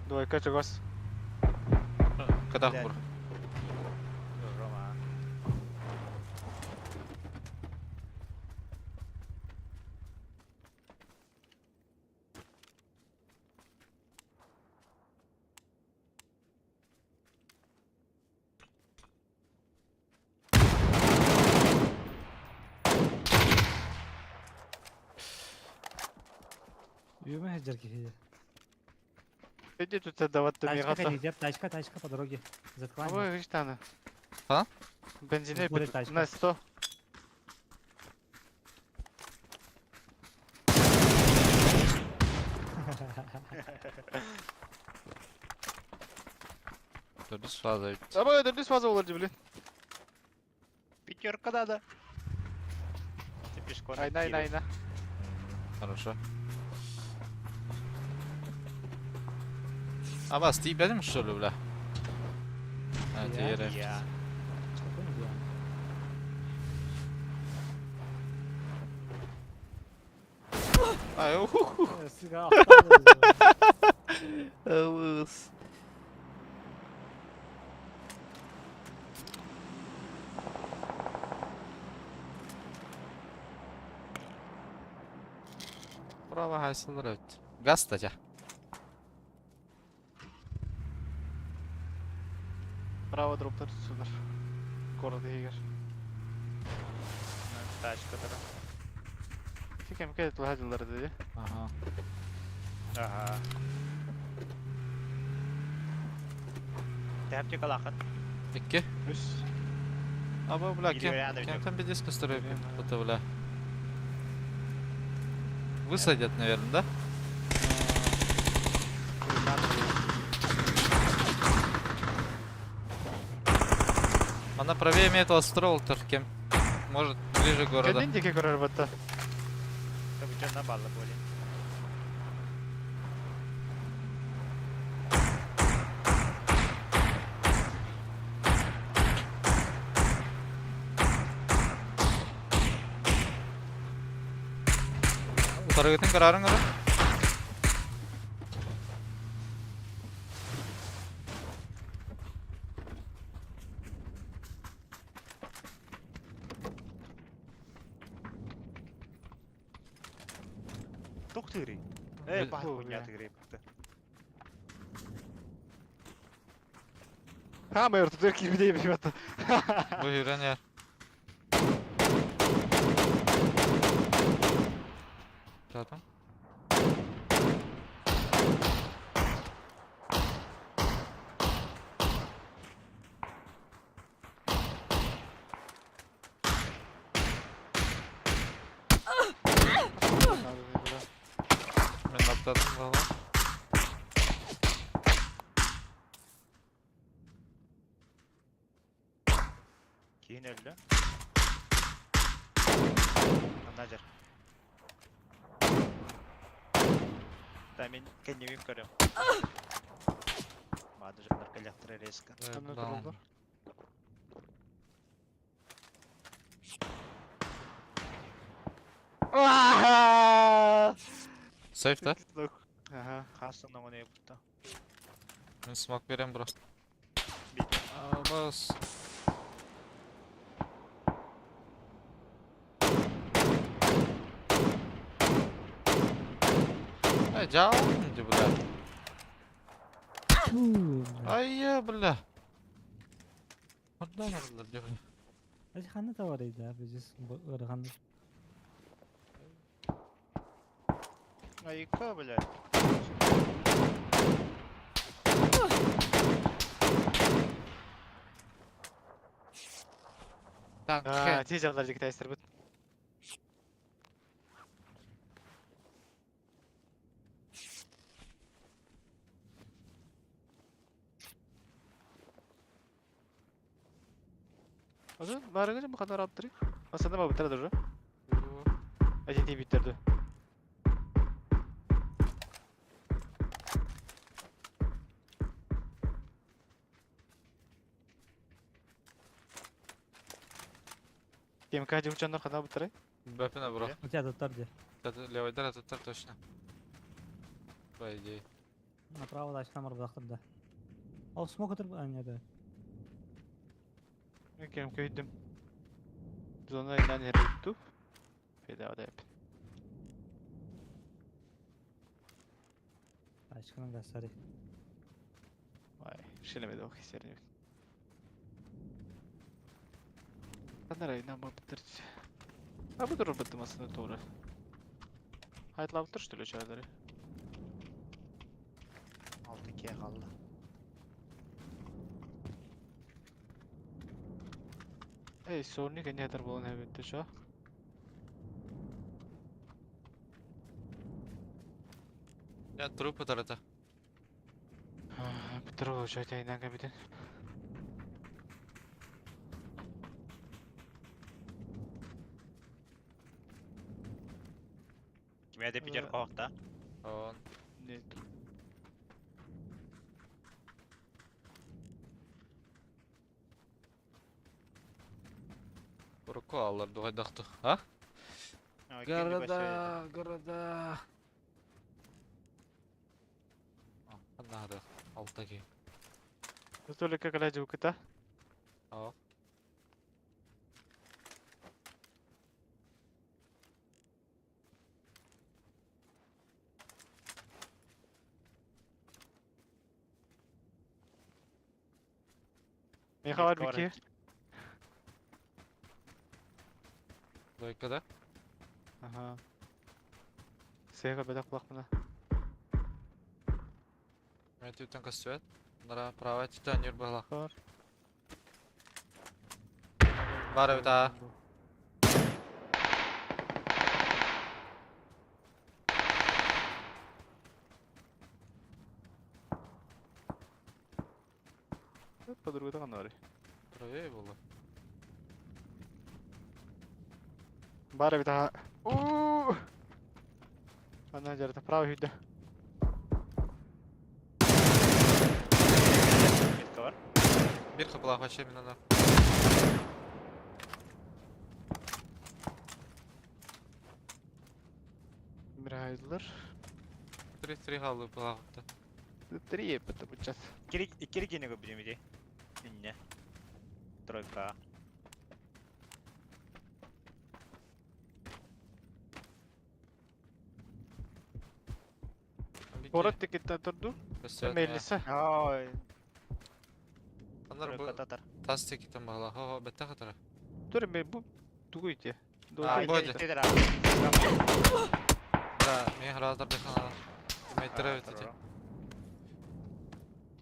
Двойка чогос. Кадах Блядь. бур. Рома. Үйүмө хеджер кихи. Иди тут давать Тачка мигата. кадидер, тачка, тачка по дороге. Заклани. Ой, видишь, А? Бензин Будет тачка. на 100. Төрдүс фаза. Аба, это фаза olur блин. Пятерка надо. Ты пешком. Айна, айна, айна. Хорошо. Абас, ты бедим что ли, бля? А, Я? тиэрэ. Я. Какой я? Ай, уху. Сука, aptal Ылыс. Право хайсылар өт. Газ та жа. Право дроптар түсүлөр. Город егер. Тачка тара. Тикем кede тулхадылар dedi. Ага. Ага. Тәпче калахат. Икки. Үс. Аба, бля, кем, Или рядом кем идёт. там пиздец костры это, бля. Высадят, наверное, да? Она правее имеет острол, кем может ближе к городу. Кедин дике көрөр батта. Табычан балла более. Тарыгытын карарын гора. Тук тыгры. Э, Б- бах Бу, хуйня бля. тыгры. Ха, майор, тут кирбидей бит. Бу хүрен яр. Zaten. Ben atladım valla. Кейін öldü. Аннажар. Та мен кеннемим көрөм. Мады жандар коллектор резко. Кімді Даун. тұрылды? Сейф да? Ага. Хасан оңын епті. Мен смок берем бро. Бит. Бас. Ай, жалын бля. Ай, я, бля. Oradan aldılar diyor. Hadi ханна товар да, biz ырган. Айка, блядь. Танк. Аа, тез жавлар жігіт айстыр бит. Азыр барыңыз bu kadar aptırık. Aslında mı bitirdi уже? Acı bitirdi. КМК жучандар кана битире? Бәпіне бро. У тебя тут торде. Левый дар, это точно. По идее. Направо дальше там арбақтыр да. Ал смок отырып, а не да. КМК үйдüm. Зона инан herif Feda da yap. Ачканын гасари. Vay, şilemedi o hislerini. Kanara inan bitirdi. Ha bu durum bitti aslında doğru. Haytla bitir şu çağları. 6-2-ге қалды. Ey sorunu ki ne kadar bulan evet şu. Я труп это. Bitir olacak inan kabiden. Кимеде Питер Э. қоқта. Он. Ne? Урукку ааллар дуһайдахтых. А? Города, города. Ханна алта киһи. Только кэлэ дьукута. Aa. Миэхэ бар бики. Дойкада. Аха. Сыга бедак кулакпына. Мен түттен көстүбэт. Нара правая түттен юр быһла. Бар. Бар эбит аа. Подруга канары. Правее было. Бар эбит аха. Уу! Ана жарта правый хүдэ. Метка бар. Бир хапалаах вообще мин ана. Мирайдлар. Три-три халы пылаахта. Три потому сейчас. Кири гене көбүдүм иди. Инне. Тройка. Город тикеттен турду. Мелиса. Ой. Анар бу Тройка татар. тас текитен баһла. Хо, бетте хатара. Тур ме бу тугуйте. А, боди. Тедер. Да, мен храздар бехана. Метр бит эти.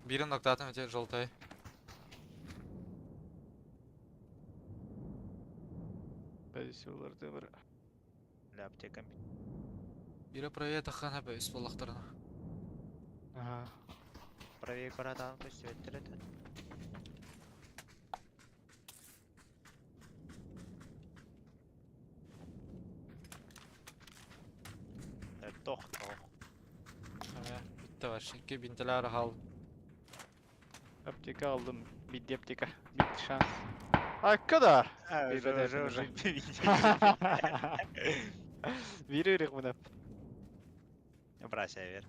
Бирин ноктатын эти желтый. Позицияларды бар. Ля аптека. Бире правее тахана бе үс боллахтарына. Ага. Правее каратан көстүбэттер это. Тох, тох. Битте var. Икки бинтелер хал. Аптека алдым. Битти аптека. Битти шанс. Аккада. А, Bir уже, de уже, уже. Бири үрек мына. Брася вер.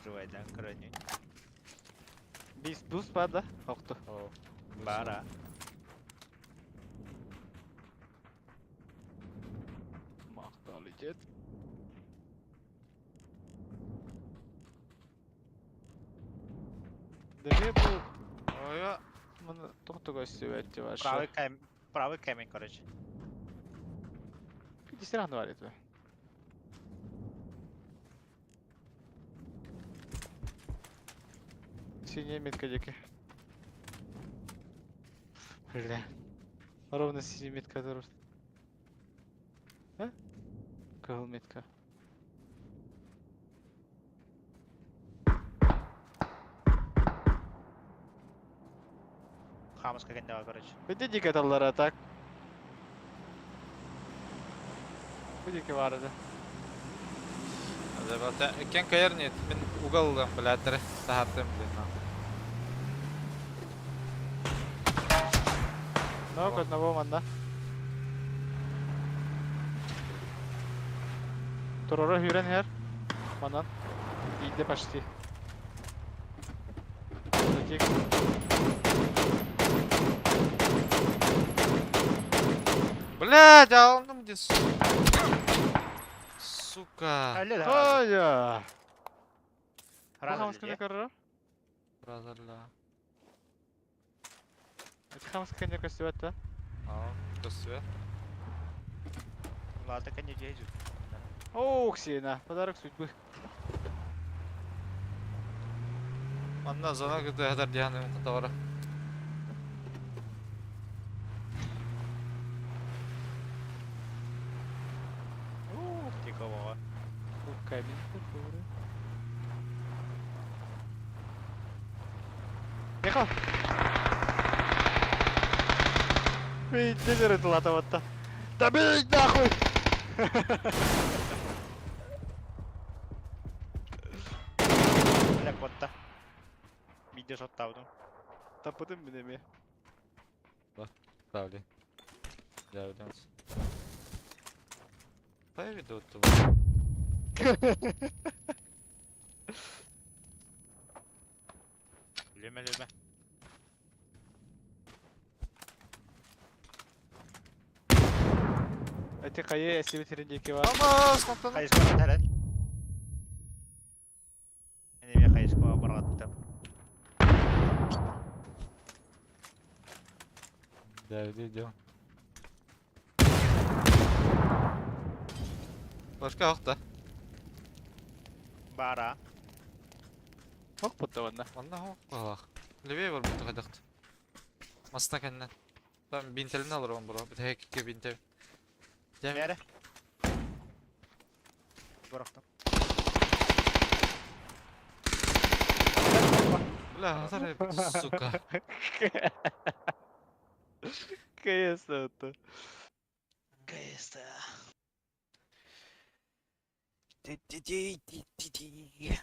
Живайдан крайне. Бис бус бар да. Окту. Бара. Мактал идет. Деме бу Ой, мына токтого өстүбәтти ваш. Правый камень, правый камень, короче. 50 бар edi. Синяя метка деки. Бля. Ровно синяя метка турар. А? Кыһыл метка. Хамас каганда, короче. Бите дике таллара так. Бу дике бар edi. Кен кайыр нет, мен угол блядь, тахартым, блин. Ног одного манда. Турора хүрен хер. Манан. Иде почти. Затек. Блядь, а он там где Сука. Ая. Раза Хамсканы көрөр. Разорля. Хамсканы көстүбәт А, көстүбәт. Ладно, конечно, идет. Ох, сена. Подарок судьбы. Манна зона көтө хатар дианы кытабара. Ух, тихо, Камень. Ехал. Видите, лата Да бей нахуй! Бля, котта. Видео соттаудum. Тапыдым мин эми. Ставлю. Да, уйдемся. Поведу туда. Лүмэ лүмэ. Эти хайы эсибит диэки бар. Ама, смоктан. Хайыска тәрәт. Эне хайыска баргаттым. Да, иди, идем. Башка акта. Бара. Хок бутта онна. Онна хок. Левее бар бутта кадакт. Маста кеннен. Там бинтелин алыр он бро. Бит хек бинте. Дем. Бәрі. Барактым. Бля, азар сука. КС это. КС. Ти-ти-ти-ти-ти.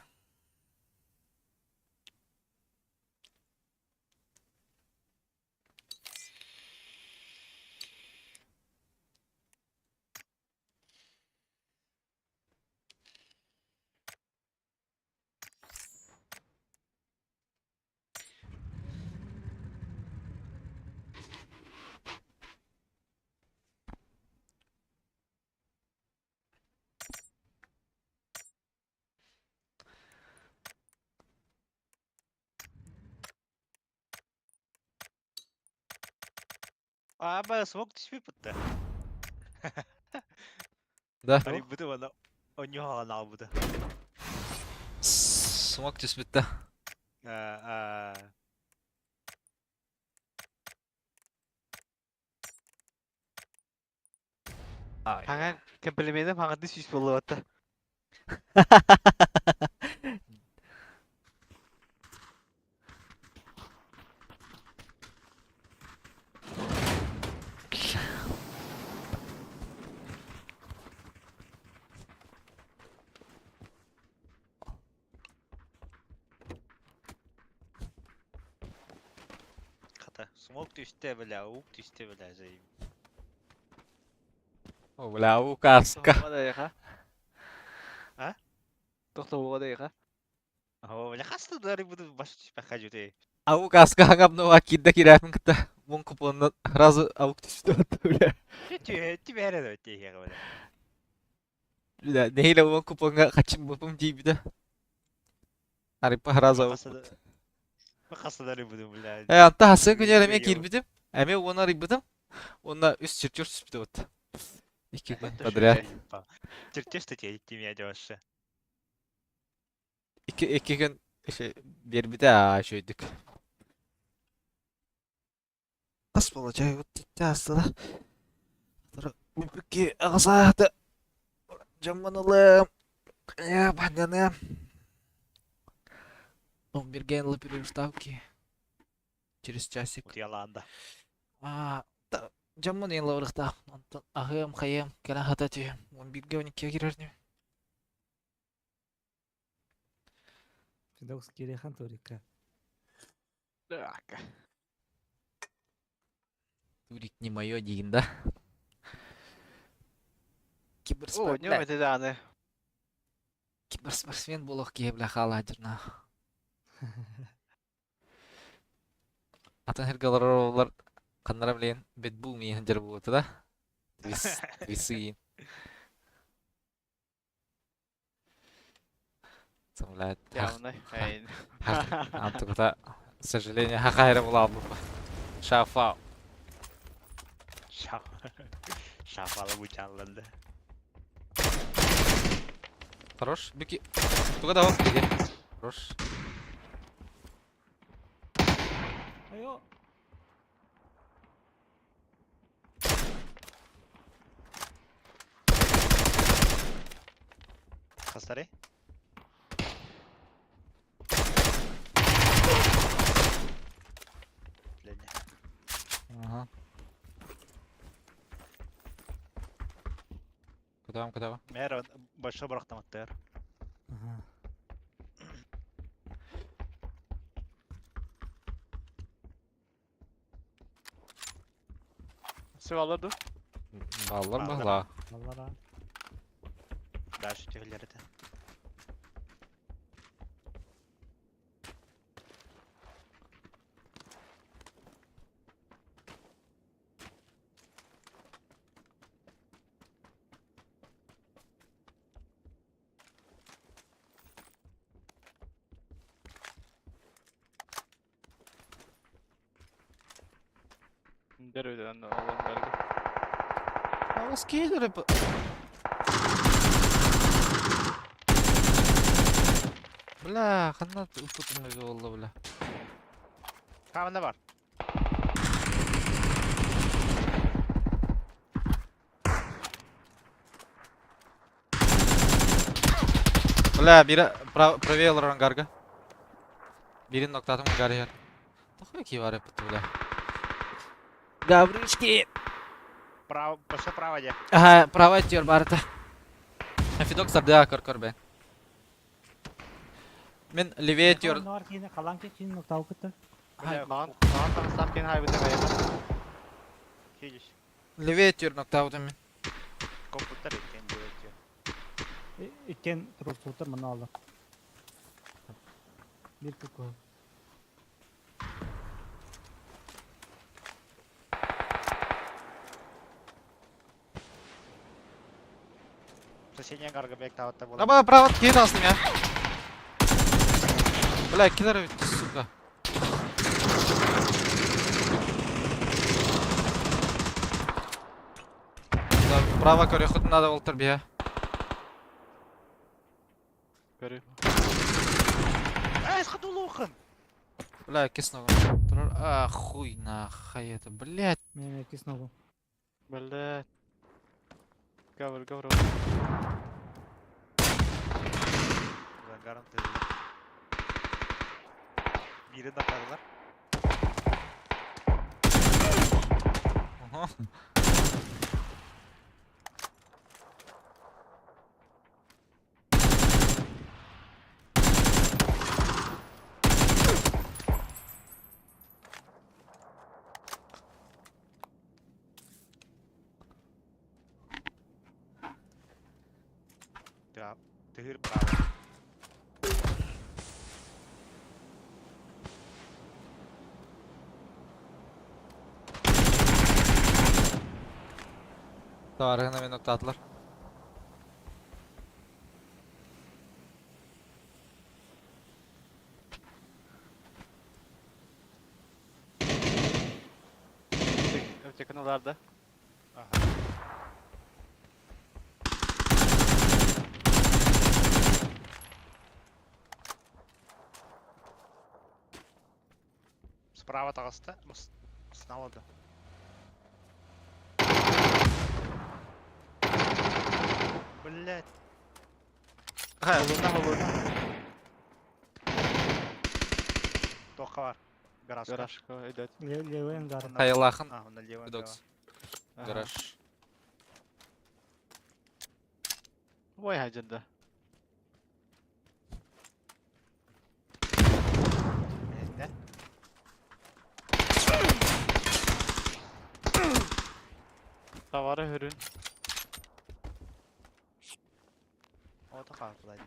Аба, смок түспей бутта. Да. Али буту ана. Онюха ана буту. Смок түспүттэ. А. Ай. Хаңа комплиментим хаңа сүз болуп атта. Хата. Смок түсте бля, ук түсте бля, зайым. О, бля, у каска. Тоқтоға А? Тоқтоға О, бля, хаста дары буду баш түспей хажу А у каска хаңап кидда кирәпин кытта. Мун купонна сразу аук түстү бля. Ти ти бәрі өте бля. Бля, нехиле мун купонга качым бупум дейбиде. Арипа сразу аук. Хаста дары буду бля. Э, анта хасын күнер эме кирбитим. Эме оны арыйбытым. Онна үс чертеж түспүтү вот. Икки күн подряд. Чертеж ты тебе деваше. Икки икки күн бербите а шөйдүк. Кас болачай вот тастыда. Бүпүкки агасааты. Жамманылым. Я баняны. Он берген лапили ставки. Через часик. Утиялаанда. А, да, жамман ең лаврықта. Онтон ахым, хайым, кэлэн хата түйем. Он бирге он иккиге кирерни. Фидокс кирихан турика. Так. Турик не мое деген да. О, Киберспорт. нем это даны. Киберспортсмен болох кие бля халадырна. Атын хергалар каннара билен бетбул ми ханжар буота да. Твис твисы. Самлат. Явно. Айн. Антукта, к сожалению, хахайра була бу. Шафа. Шаф. Шафалы бучалланды. Хорош. Бики. Туга давай. Хорош. Айо. Хастары? Лене. Ага. Куда вам, куда вам? Мэр большой барактаматтыр. Ага. Сывалар ду? Баллар Баллар. бахла. Баллара. Дальше түһүлэр этэ. Деревden olan belge. Алыс кейдер эп. Бля, ханна упутум болду бля. Камена бар. Бля, бире правее ангарга. Бирин ноктатым ангарга. Тохуй ки бар эп бля. Гавришки. Право, поше право де. Ага, право тер барыта. Фидок сардыа кор кор бе. Мен левее тер. Нар кийин халан кийин ноктау кытты. Маған, маған таңыстап кен хайбы деп айта. Хилиш. Левее тер ноктаутым мен. Компьютер екен деп Иккен турсутар мына алды. Bir kuku. Соседний ангарга бек таватта болады. Аба, право кейт астым я. Бля, килер ведь, сука. Да, право көрехут надо олтыр бия. Көрі. Эй, сходу лохын! Бля, кисногу. А, хуй на хай это, блядь. Мен кисногу. Блядь. Гавр, гавр. Ангарın tezini. Birini takladılar. Ага. Да, тыгыр право. Тарыгына мен ноктатылар. Öteki оларда. Ага. Справа тағысты, сыналады. Блять. Холодна, холодна. Тоққа бар. Гаражка. Гаражка идет. Левый ангар. Хайлахын. А, он левый Фидокс. Гараж. Ой, хаджанда. Не? Тавары хүрін. О, тоққа былай.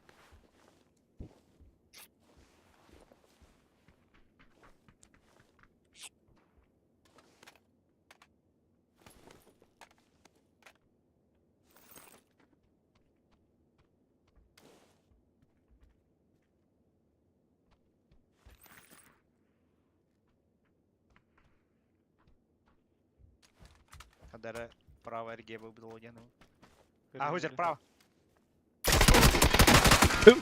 Хадара право РГ был ну. А, хузер, право. Хорош.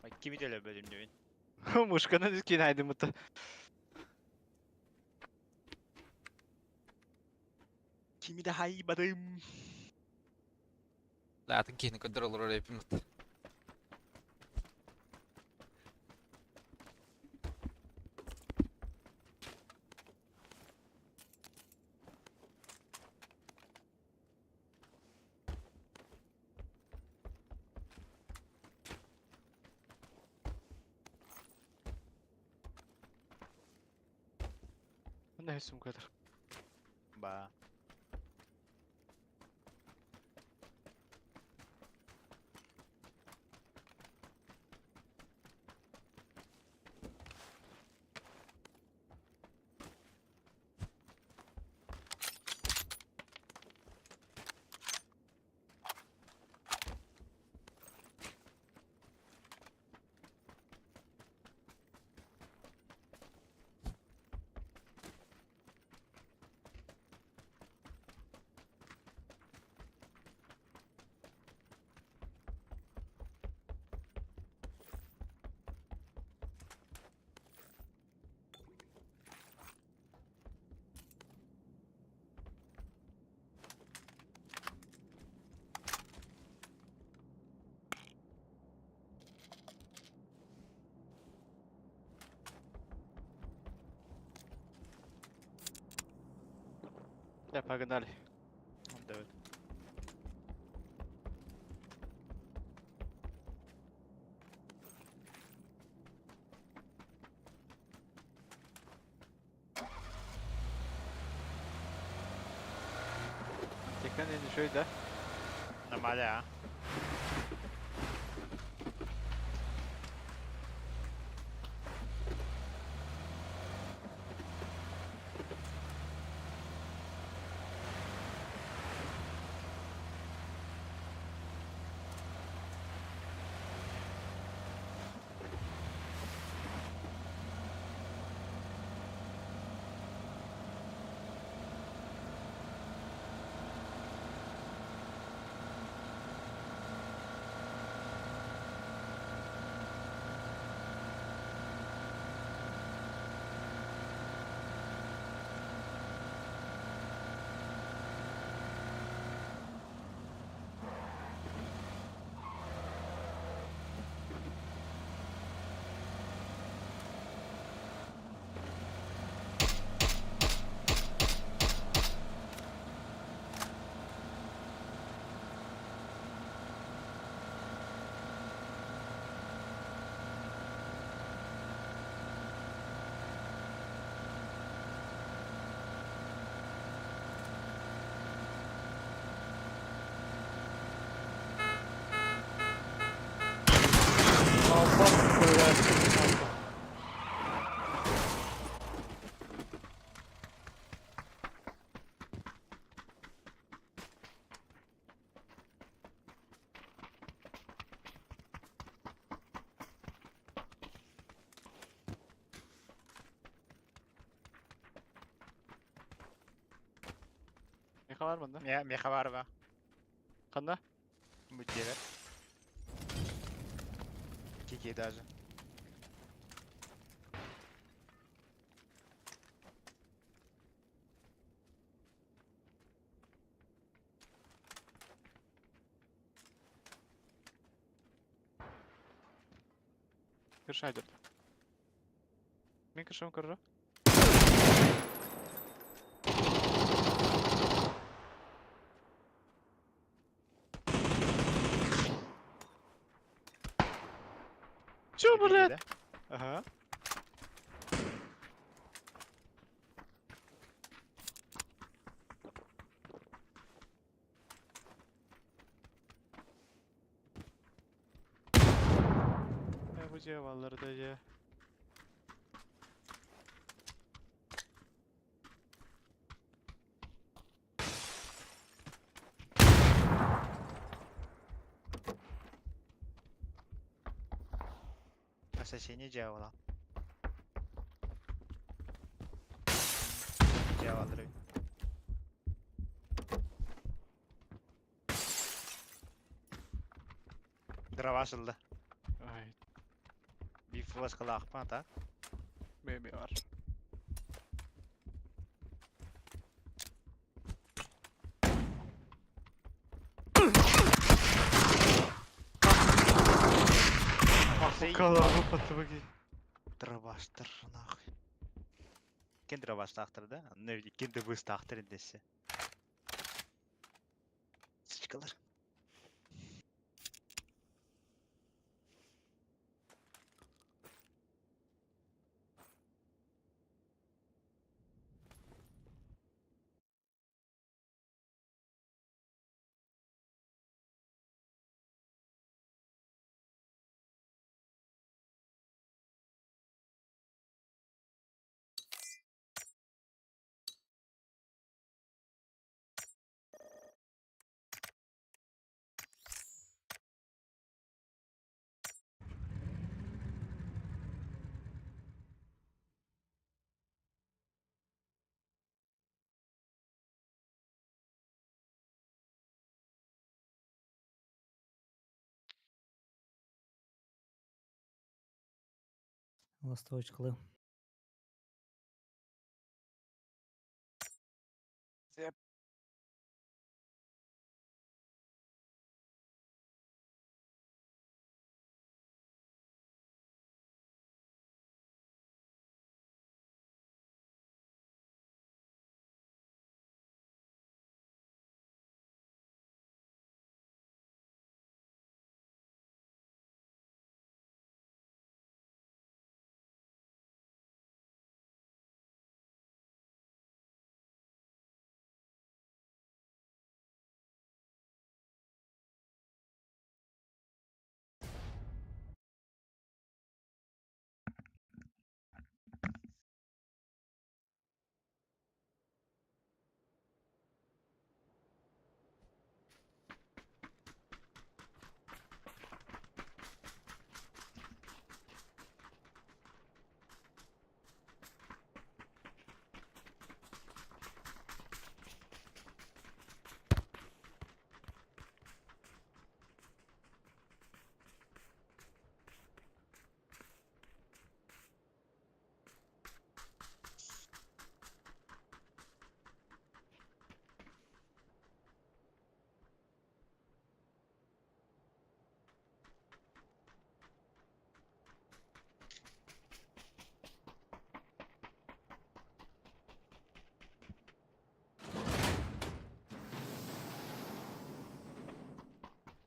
Ай, кими деле бөлүм дебин. Мушканы дүскен айды мұты. Kimi de haybadım. Атын кейini көдөр олар репим. Мына сумкалар. Ба. Да, погнали. Давид. Текан не шой, да? Нормально, а? Allah söylersin. Меха бар мында. Меха меха бар ба. Канда? Бу дьиэбэр. Кики даже. Крыша идет. Мин крышам көррө. Чё, блядь? Ага. Бу дьиэ балларда дьэ. Ассасини дьявола. Дьяволлары. Дрова ылла. Ай, Биир флешкалаахпын ата. бэби бар. Калабы патыбыги. Дробаштар нахуй. Кен дробаштаахтар да? Онно иккиэн да быыстаахтар индэссе. Сучкалар. Ластовочкалы.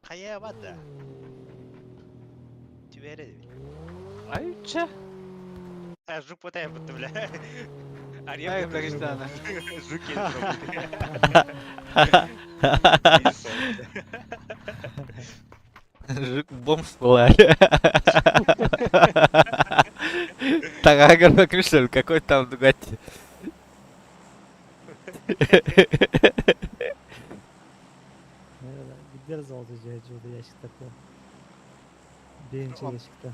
Хайа бада. Түбэре дебит. Айча. А, жук потая бутты, бля. Ай, Дагестана. Жук Жук бомж была. Так, а что ли? Какой там Дугатти? Gider золото жайжуды ящикте ко. Бенче ящикте.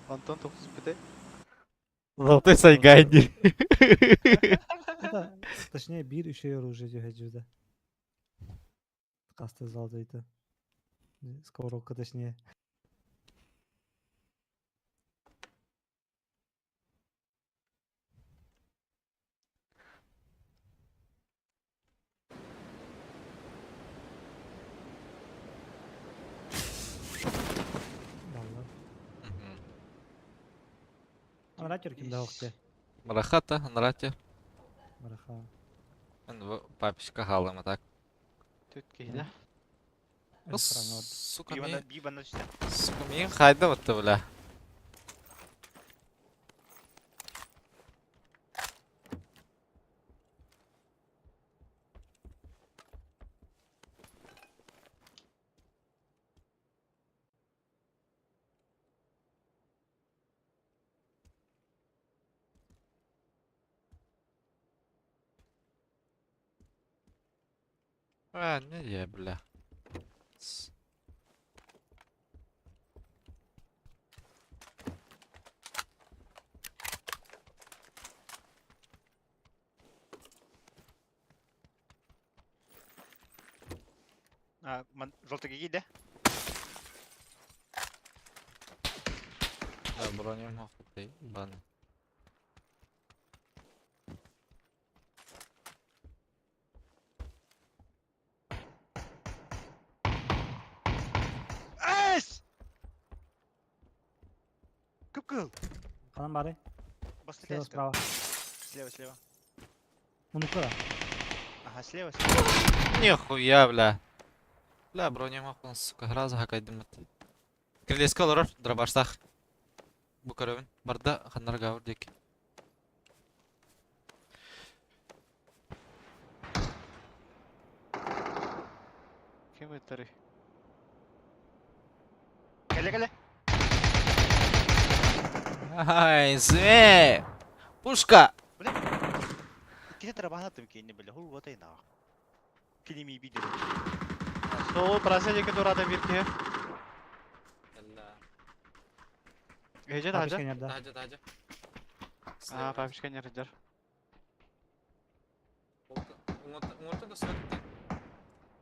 Антон тоқсыз біте. Золотой Сайгайди. Это, точнее, бир еще оружие жайжуды. Касты золото это. Сковородка, точнее. Vallahi. Анратер ким да окте. Марахата, Анрати. Мараха. Папичка галама так. Төт кейді. Ну, сука, Бибана, ми... бибана түстә. Сука, мин хайда вот бля. А, не я, бля. С- А, ман желтый гиги, да? Да, броню мог ты, бан. Эс! Кып-кыл. Канан бары. Басты Слева, справа. Слева, слева. Мунукара. Ага, слева, слева. Нихуя, бля. Бля, броню мог он, сука, граза гакайдым. Крыльска олорор, дробаштах. Бу көрөбүн. Барда ханнарга дик. Кем өттәрі? Кәле, кәле. Ай, зме! Пушка! Ките трабахна тым кейне, бля. Хул вот на. Кини ми видео. Сол брася жеке турады бір ке. Эже Папичка тажа. нерде. Тажа, тажа. А, папичка нерде.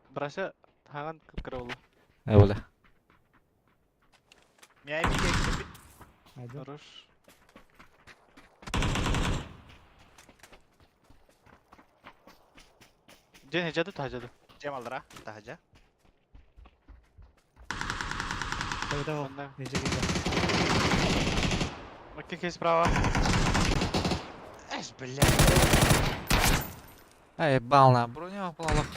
Брася таган кып-кыра болу. Э, бля. Меня видео. Айды. Хорош. Дьиэ иһирдьэ дуу, таһырдьа дуу? Дьиэм аллара, таһырдьа. Того того. Манна. Нече киирдэ. Икки киһи справа. Эс, блядь. Эй, бална, броня плалах.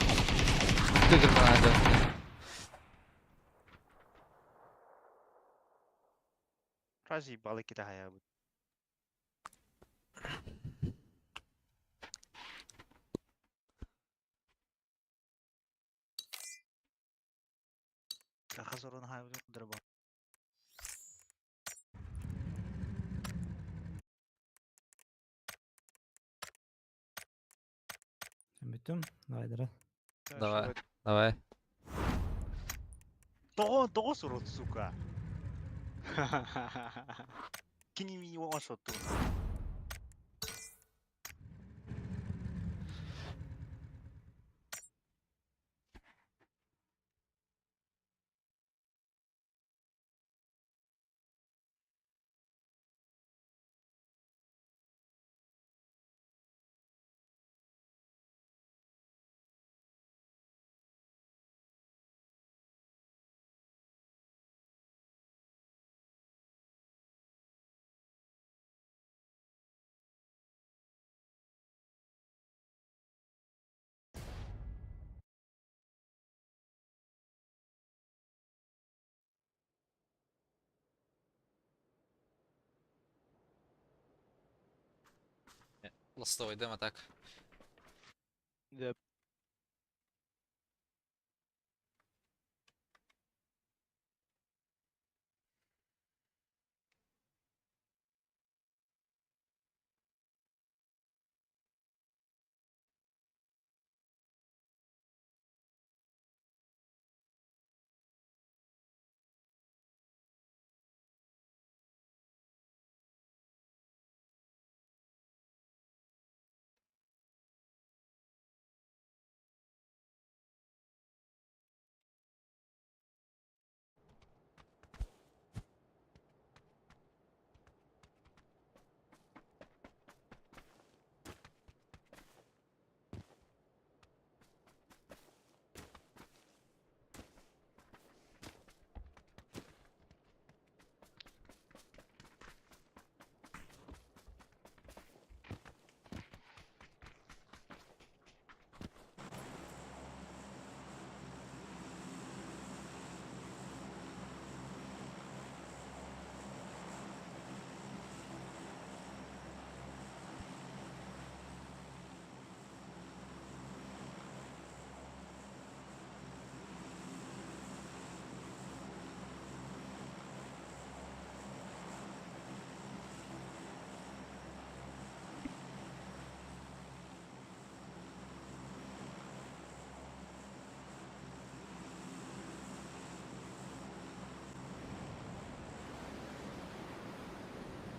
Тыгыр надо. Раз ебалы кидаһайабыт. Саха сорун хаайбытын кудара Бүттүм. Давай, дара. Давай. Давай. Тоҕо тоҕо сурут, сука? Кини ми уон шотту. Ластовый демо так. Yep.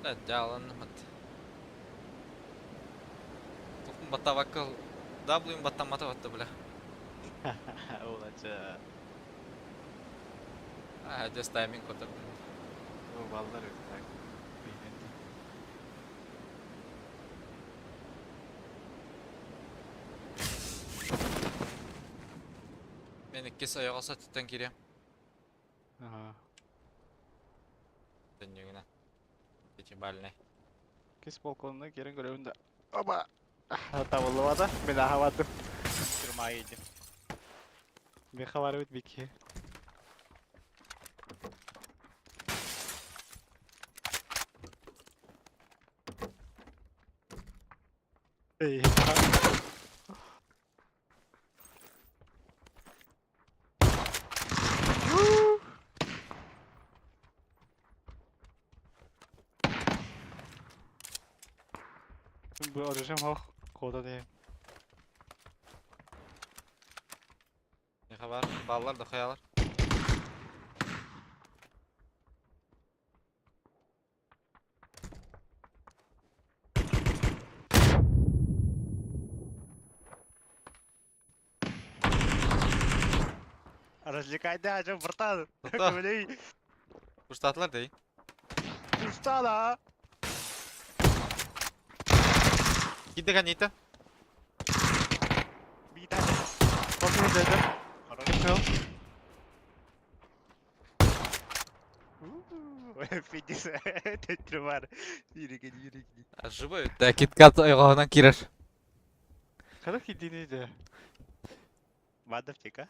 Да, дьааланнымыт. Тухум баттабакка W баттаммата батта бля. Олача. А, just timing көтөрдүм. Баллар так. Билен. Мен иккис ойоҕос өттүттэн киириэм. Ага. Төннүгүнэн. Пятибалльный. Кис балконuna киирэн көрөбүн да. Оба! Табыллыбата. Мин аһабатым. Тюрьма едем. Меха бар бит бики. Эй, Бу оружием хох, кода дейм. Меха бар, баллар да хаялар. Развлекай дядя, братан. Тота. Блин, Куштаатылар дей. устала. Киирдэ канита. Бита. Киһи Хорош. Кэл. Фидис, төттөрү бар. Yürü gel, yürü gel. Живой. Да, киткат ойоҕоһунан киирэр. Ханна киирдиний дэ? Вада аптека.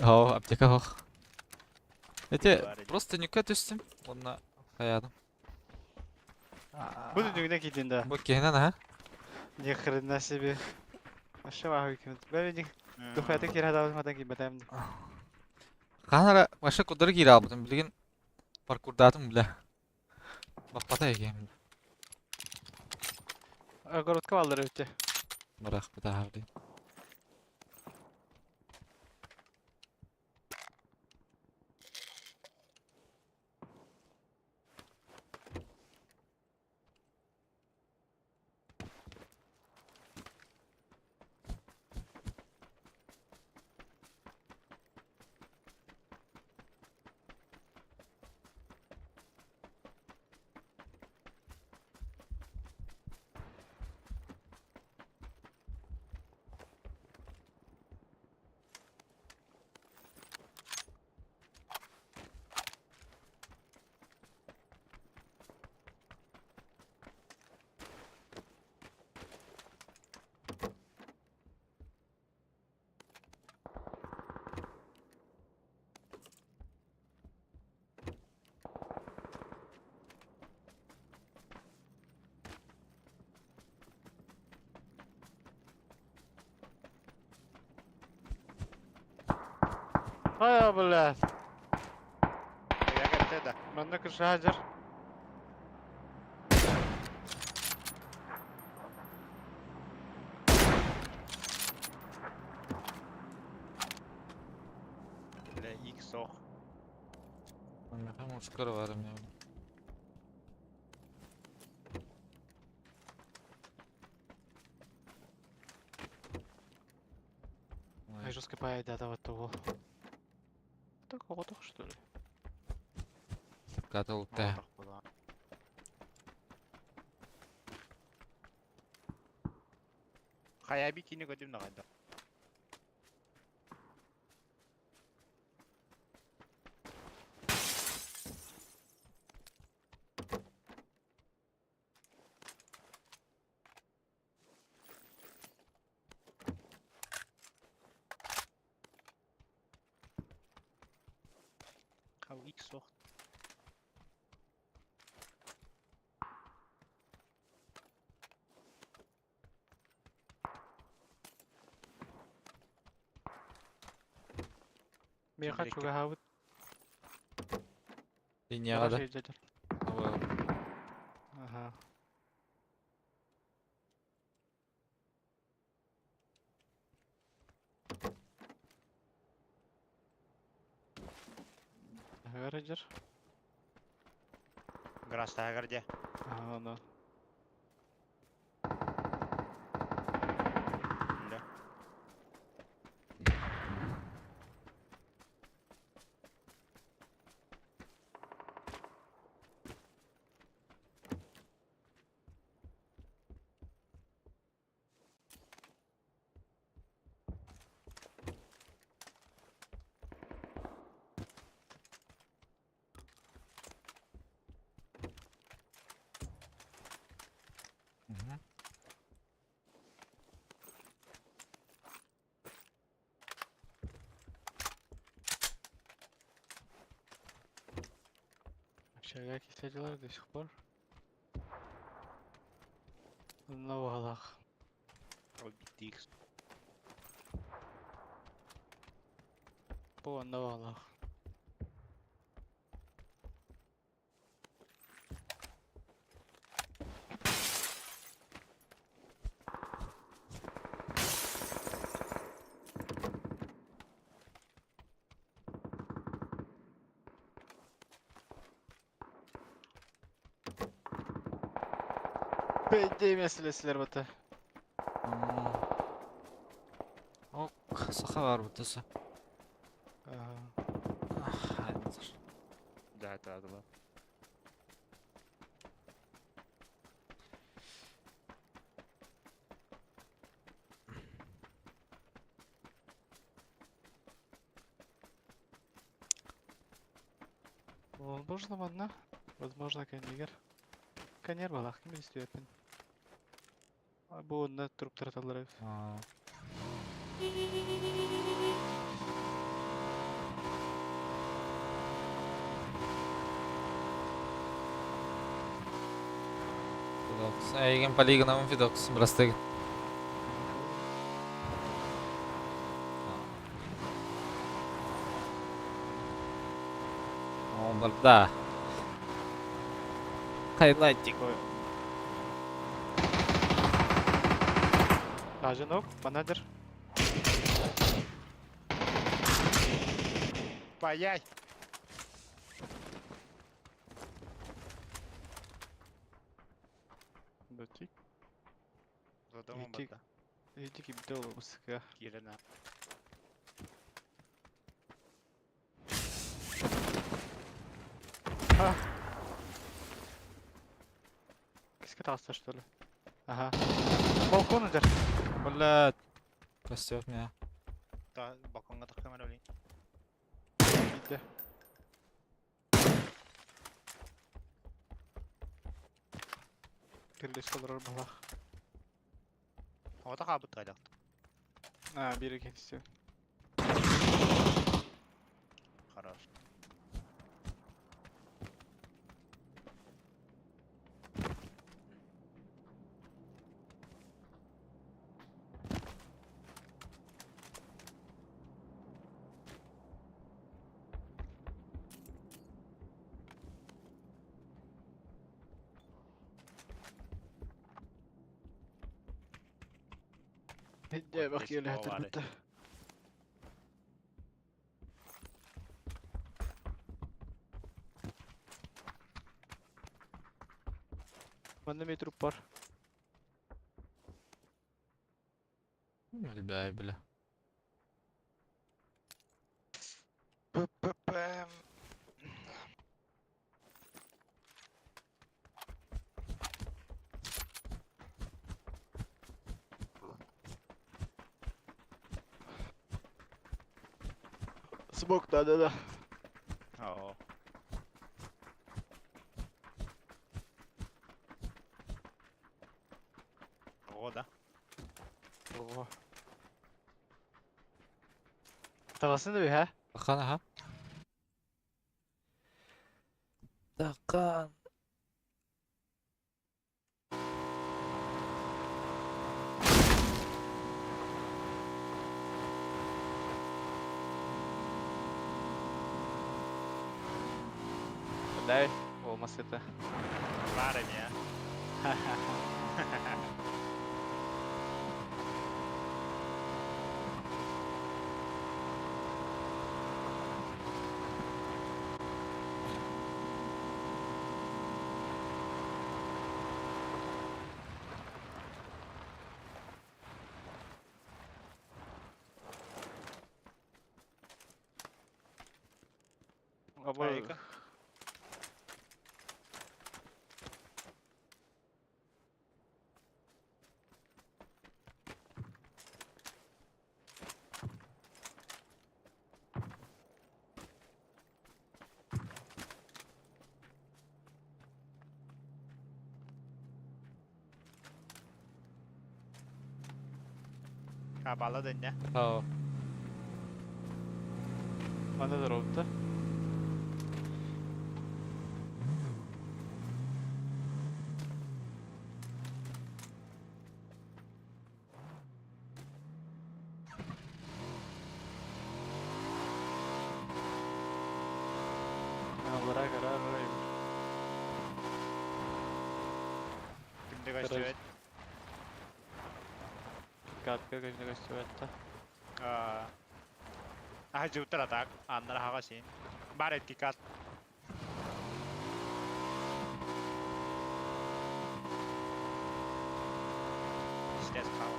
О, аптека ох. Эти Бар иди. просто нүкэ түстүм. Онно хаядым. Бу дүнүгүнэ киирдин да. Бу киһинэн аха. Ни хрена себе. Вообще вахуй ким. Бля, духуята киирэ даҕаны матан киирбэтэм. Хаһан эрэ вообще кудары киирэ албытым. Билигин паркурдаатым бля. Баппата эгиэм. Огородка бааллар эбит. Барахпыт аһар дии. Ай, блядь. Я как да. Манна кыршаажар. Бля, X ох. Меха мушкар бар эмиэ. Ай, жестко пай, да, вот того. Так, вот что ли? Каталыкта. Хая бикини көтүм нагайда. Хау X ох. Меха Кимдеки? чугаһаабыт. Линияҕа да. Аха. Гаражер. Грастагар де. Ага, да. Да. Общага киседилер до сих пор. На углах. Убить X. По на углах. Бейде мәселесілер бата. Ок, саха бар бутасы. Ага. Да, это было. Возможно, манна. Возможно, кэннигэр. Кэннигэр балаах ким истибэппин. Бу онно туруктараталлар эбит. Аа. Фидокс. Эйигин полигономун Фидокс, бырастыы. О, барда. Хайлайтик. Даже ног, манадер. Паяй! Датик. За домом Ити- барда. Ити кибде ол бысыка. Кирена. Киска таста что ли? Ага. Балкон удар. Блядь. Костер меня. Та балконга тахтамар олин. Иди. Кирдес олорор балах. Ота хабыт кайдак. А, бири кенси. Хорош. Иди, бак здесь еле повары. хатырбыта. Манна метр бар. Бля, бля. П-п-пэм. Смок, да-да-да. Оо. Ого, да. Ого. Таҕасын да бі, Тахан, ага. Тахан. Дай, olmaz это. Бар эми, а. Аба Айка. Хабала дэннэ. Ау. Манна да робта. Алара гара рай. Кимде көстүбэт? Катка көжүнө көстүбэт. Аа. Аа жутар атак. Аннара хага син. Бар эт кикат. Истес хава.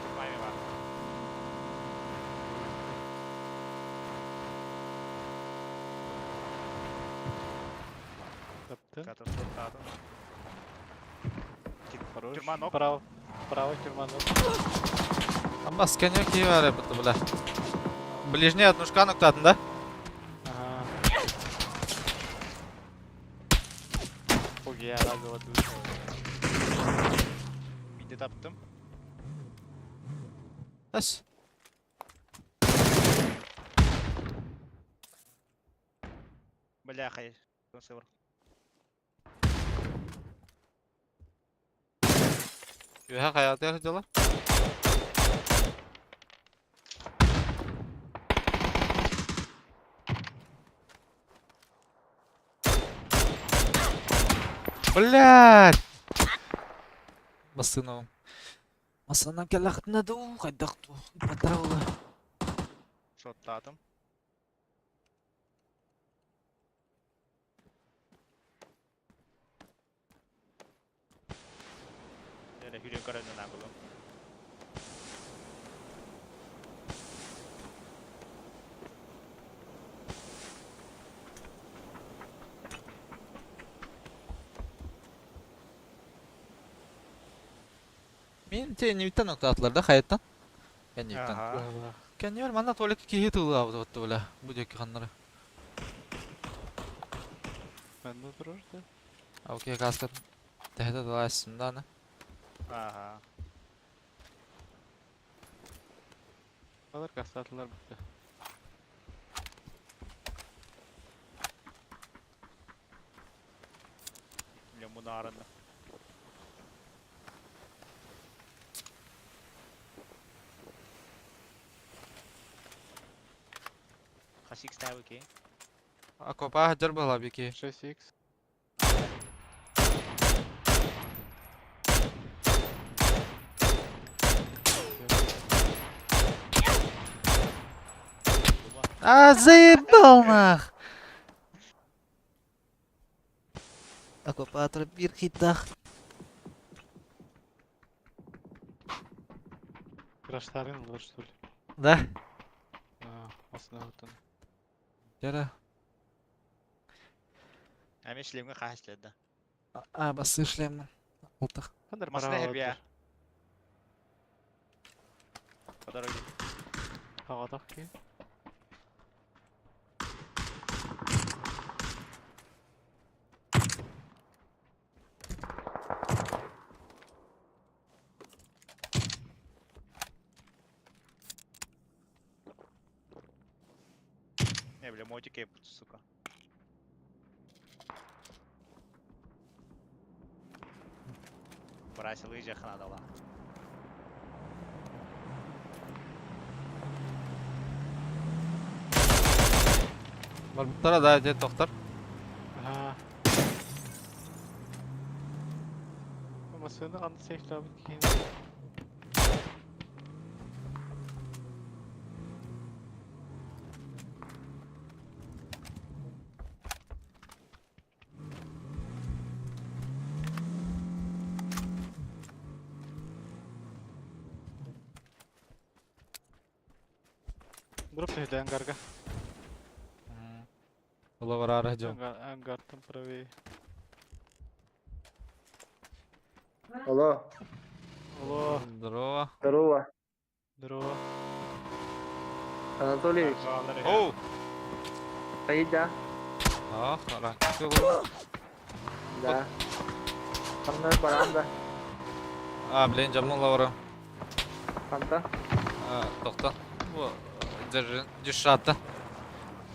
Тупайми бар. Таптын. Катас тоттадым. Хорош. Тюрьма ног. Право. Право тюрьма ног. Абас кэнньэ киһи баар эбит бля. Ближний однушка нуктатын да? Ага. Хугия радовала душу. Миди таптым. Эс. Бля, хай. Үөһэ хайаатыгар сылдьаллар. Блядь! Массыынабын. Массыынам кэллэхтинэ дуу, хайдах дуу, ыппаттара буолуо. Шоттаатым. Эрэ хүрүн көрөн наабылым. Мин теннибиттэн октаатылар да хайаттан? Кэнниттэн. Аха. Кэннибэр манна туалет киһи тыллаабыт отто бля. Бу диэки ханнары. Манна турар да. Окей, каска тэһэтэ тылаайсым да аны. Аха. Алар кастатылар бітті. Бля, мунаарынна. Хас икс таабы ки? Акопа хадьар быһалаа бики. 6x. А, заебал нах! Оккупатор бир хитах. Краштарын олар что ли? Да? А, основа Дьэ Эми шлемге хаһыслыда. А, басы шлеммин. Алтах. Хандар Масына хебия. По дороге. Хаҕатах ки. Не, бля, мотик сука. Бросил и надала. Барбыттара да дьэ тохтор. Аа. Массыына ханна сейфтаабыт киһини. Дроп түһүтэ ангарга. Ола бараары дьон. Ангартан правее. Алло, Алло, Здорово. здорово. здорово. Анатольевич, Оу! поедь, А, хорошо. Да. Со мной баранда. А, блин, дьоммун лавра. Фанта. А, тохто. Бу Дзержин... Дюшата.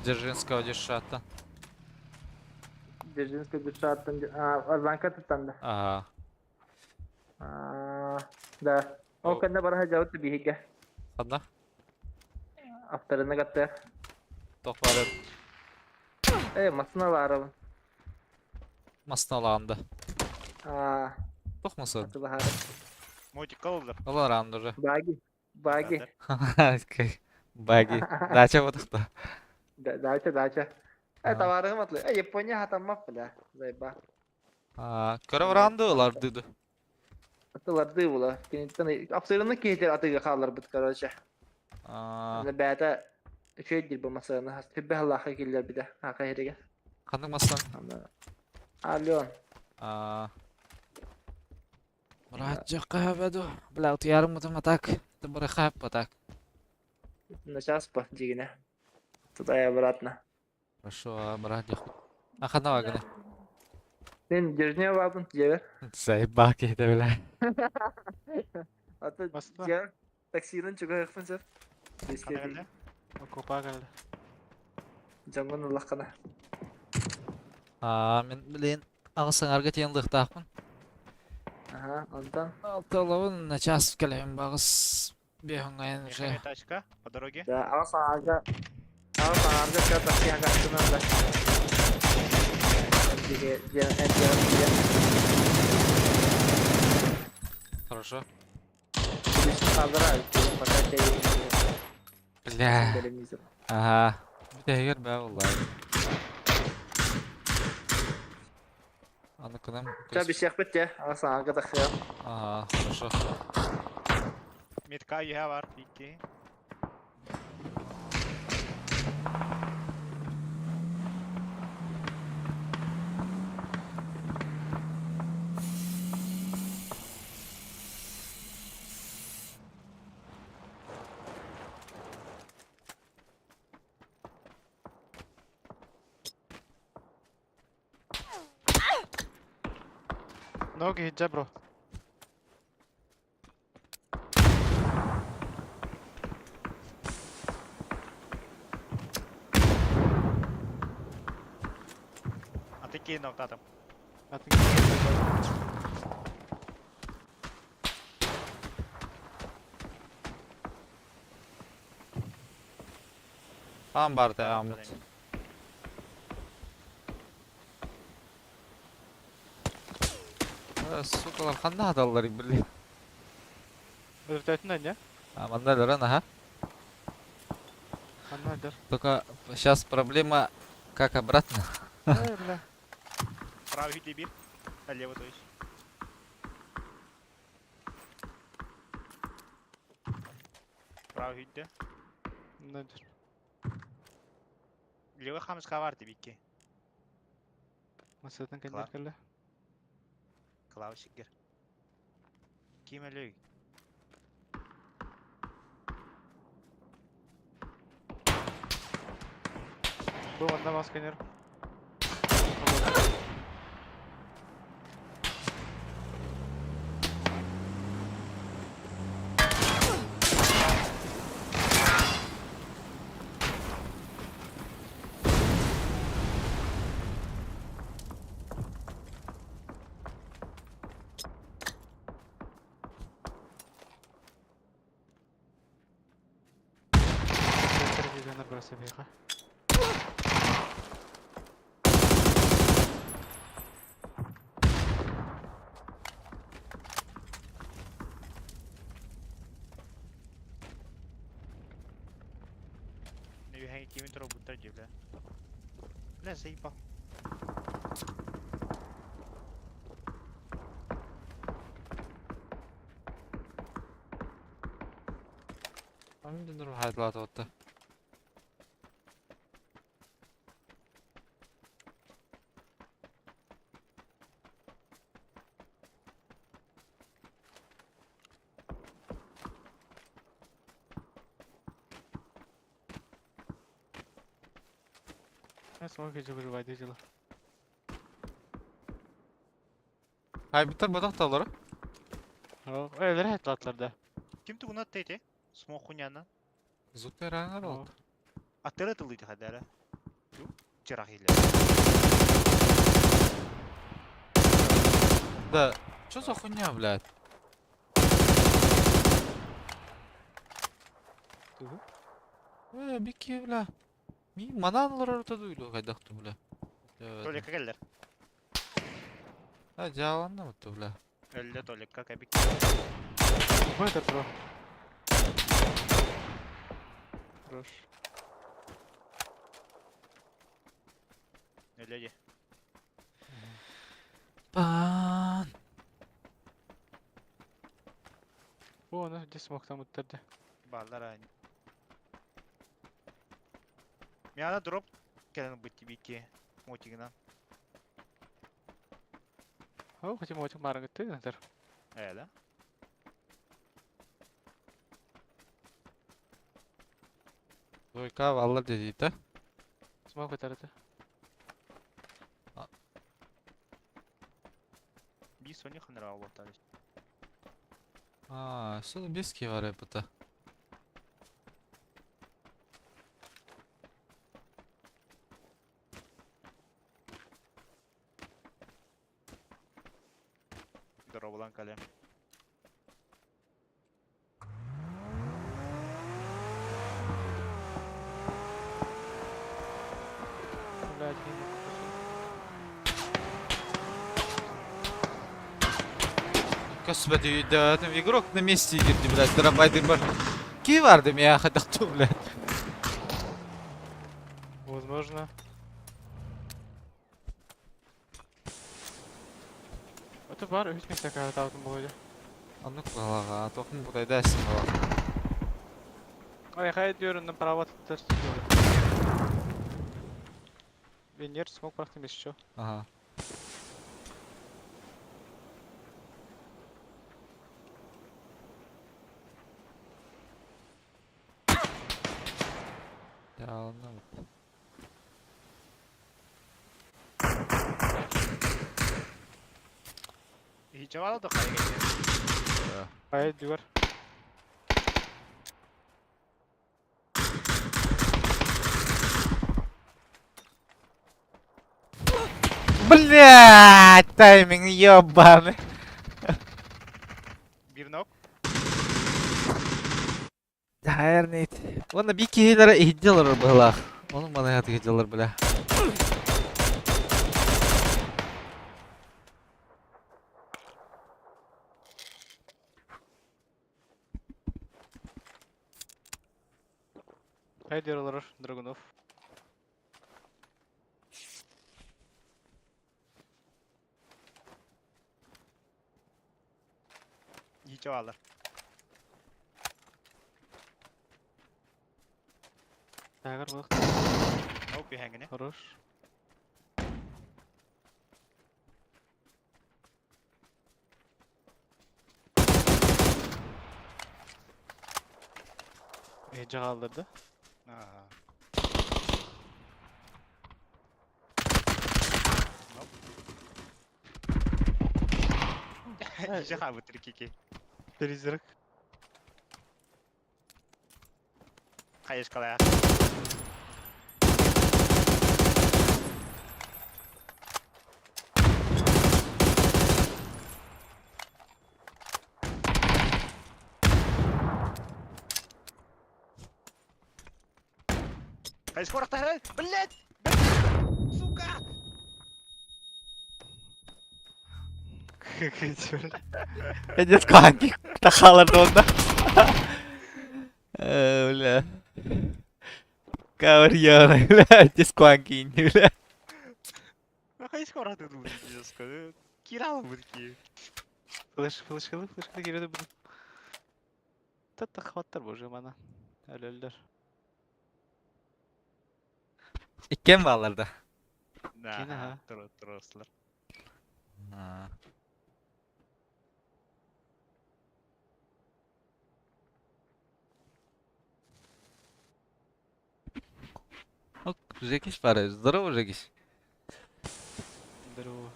Дзержинского Дюшата. Дзержинская душа. А, Азанка ты там, да. Ага. А, да. Ол кэннэ бараһа дьабыт биһигэ. Ханна? Авторына каттыах. Тох баар Э, массыналаарабын. Масналаанда. Аа, Тох масы? атылаһаары. Мотик калылар. Олар андыры. Баги. Баги. Баги. Дача бодохто. Дача, дача. Э, товарыһым атлы. Э, Япония хатаммап бля. Зайба. Көрө баранды ылар дыды. Атыларды була. Киниттен апсырыны киһитер атыга хаалларбыт, короче. Аны бэйэтэ үчүгэй диир бу масыаны. Түбэ халлаахха киллэрбитэ. Аха иһиригэ. Ханнык массан? Аны Алло. Братья, бля, утуйарым мутум а так. Барахапа так. На час по дигине. Туда и обратно. Хорошо, брат, хуй. А хана гына. Мен дежне бабын дьиэбэр. Заебал киһитэ, бля. А то Москва. дьиэбэр таксинан чугаһыахпын сөп. Хана кэллэ? Окопа кэллэ. Дьоҥҥун ыллаххына. А, мин, блин, аҕыс аҥарга тиийэн ылыахтаахпын. Аха, онтон. Алталабын, на час кэлэбин баҕыс биэһоҥҥайан уже. Ехали тачка по дороге. Да, аҕыс аҥаарга все такси агастынан да. Дьиэ дьиэ дьиэ дьиэ. Хорошо. Хабара, пока ты Бля. телевизор. Ага. Бүтэһигэр бээ буолла. Аны кынам. Ча бисиэхпит те, аҕыс аҥаарга тахсыам. Ага, хорошо. Метка еха бар, икки. Ноги джабро. А ты кинул там. Атын Аан баар да ааммыт. Сукалар ханна хаталлар, блин. Өлтөтүн не? А, манна өлөрөн, ага. Ханна өлөр. Только сейчас проблема, как обратно. Эй, бля. Правый дебил. Налево, то есть. Правый хүйдэ. Нөдөр. Левый хамыска бар деп икки. Масатын Кла. кэннер кэллэ. Клавишигер. Ким өлөй? Бу манна мас кэннер. Бросай. Нүйхәң кимин тура буттар дебля. Бля, заебал. Амин хайдлаат отта. Я смог же выживать дела. Хайбиттер батах талары. Өлөр хетлатлар да. Ким тугуна тете? Смог хуняна. Зуктер аңар олды. Аттары тылыйды хадара. Чырах иле. Да, что за хуйня, блядь? Тугу? Бики, бля. Ми мананалар орта дуйлу кайдакту, бля. Толика келлер. А, жаланна бутtu, бля. Өллө Толика кабик. Бу это бро. Хорош. Өллө де. Пан. Бу оны где смог там уттарды. Баллар айн. Мяна дроп келен бытти бики. Мотигина. О, хотим отик марыгытты, натар. Э, да? Двойка валлар дедита. Смог это. Би Соня ханара аллатар. А, что бески var это. Дорогулан калем. Блядь, я не Господи, да, там игрок на месте идет, блядь, дробайды бар. Ки барды я хотел, блядь. Возможно. Это бар, үс месяка таутын болады. А ну калага, тоқын бұдайдайсың бала. Ой, хай diyorum право тұр. Венер смог бырақтым еще. Ага. Ya anlamadım. Hiç var da kaya geçer. Хай diyor. Блять, тайминг ебаный. Bir nok. Хайрнит. Ладно, бики хейлера ихделер была. Он мана ихделер, бля. Хай diyorlar Dragunov. Hiç varlar. Тагыр был. Nok bir hengine. Хорош. Ece kaldırdı. Aha. Nok. Hiç abi trikiki. Призрак. Kayış kalaya. Kayış korakta Блять! Сука! Как эти, Эдет канки тахалар онда. Бля. Каварьяна, бля, дискванки, бля. Kayış korakta dur. Kiralı bu ki. Флеш, флеш, флеш, флеш, келеді бұны. Тәтті хваттар боже мана. Әлі Иккен балларда. Кина, Тур туруслар. Ок, Жекиш пара. Здорово, Жекиш. Здорово.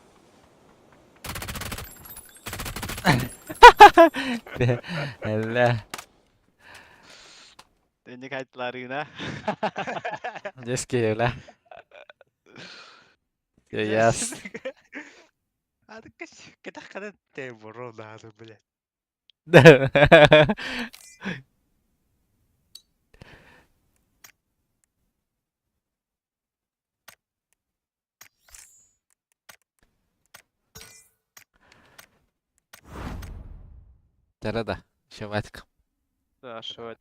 Бля. Эне кайтларына. Дески, бля. Яс. Hadi kaç. Кытах када те ворона, блядь. Тарада. Шаватик. Да, шивать.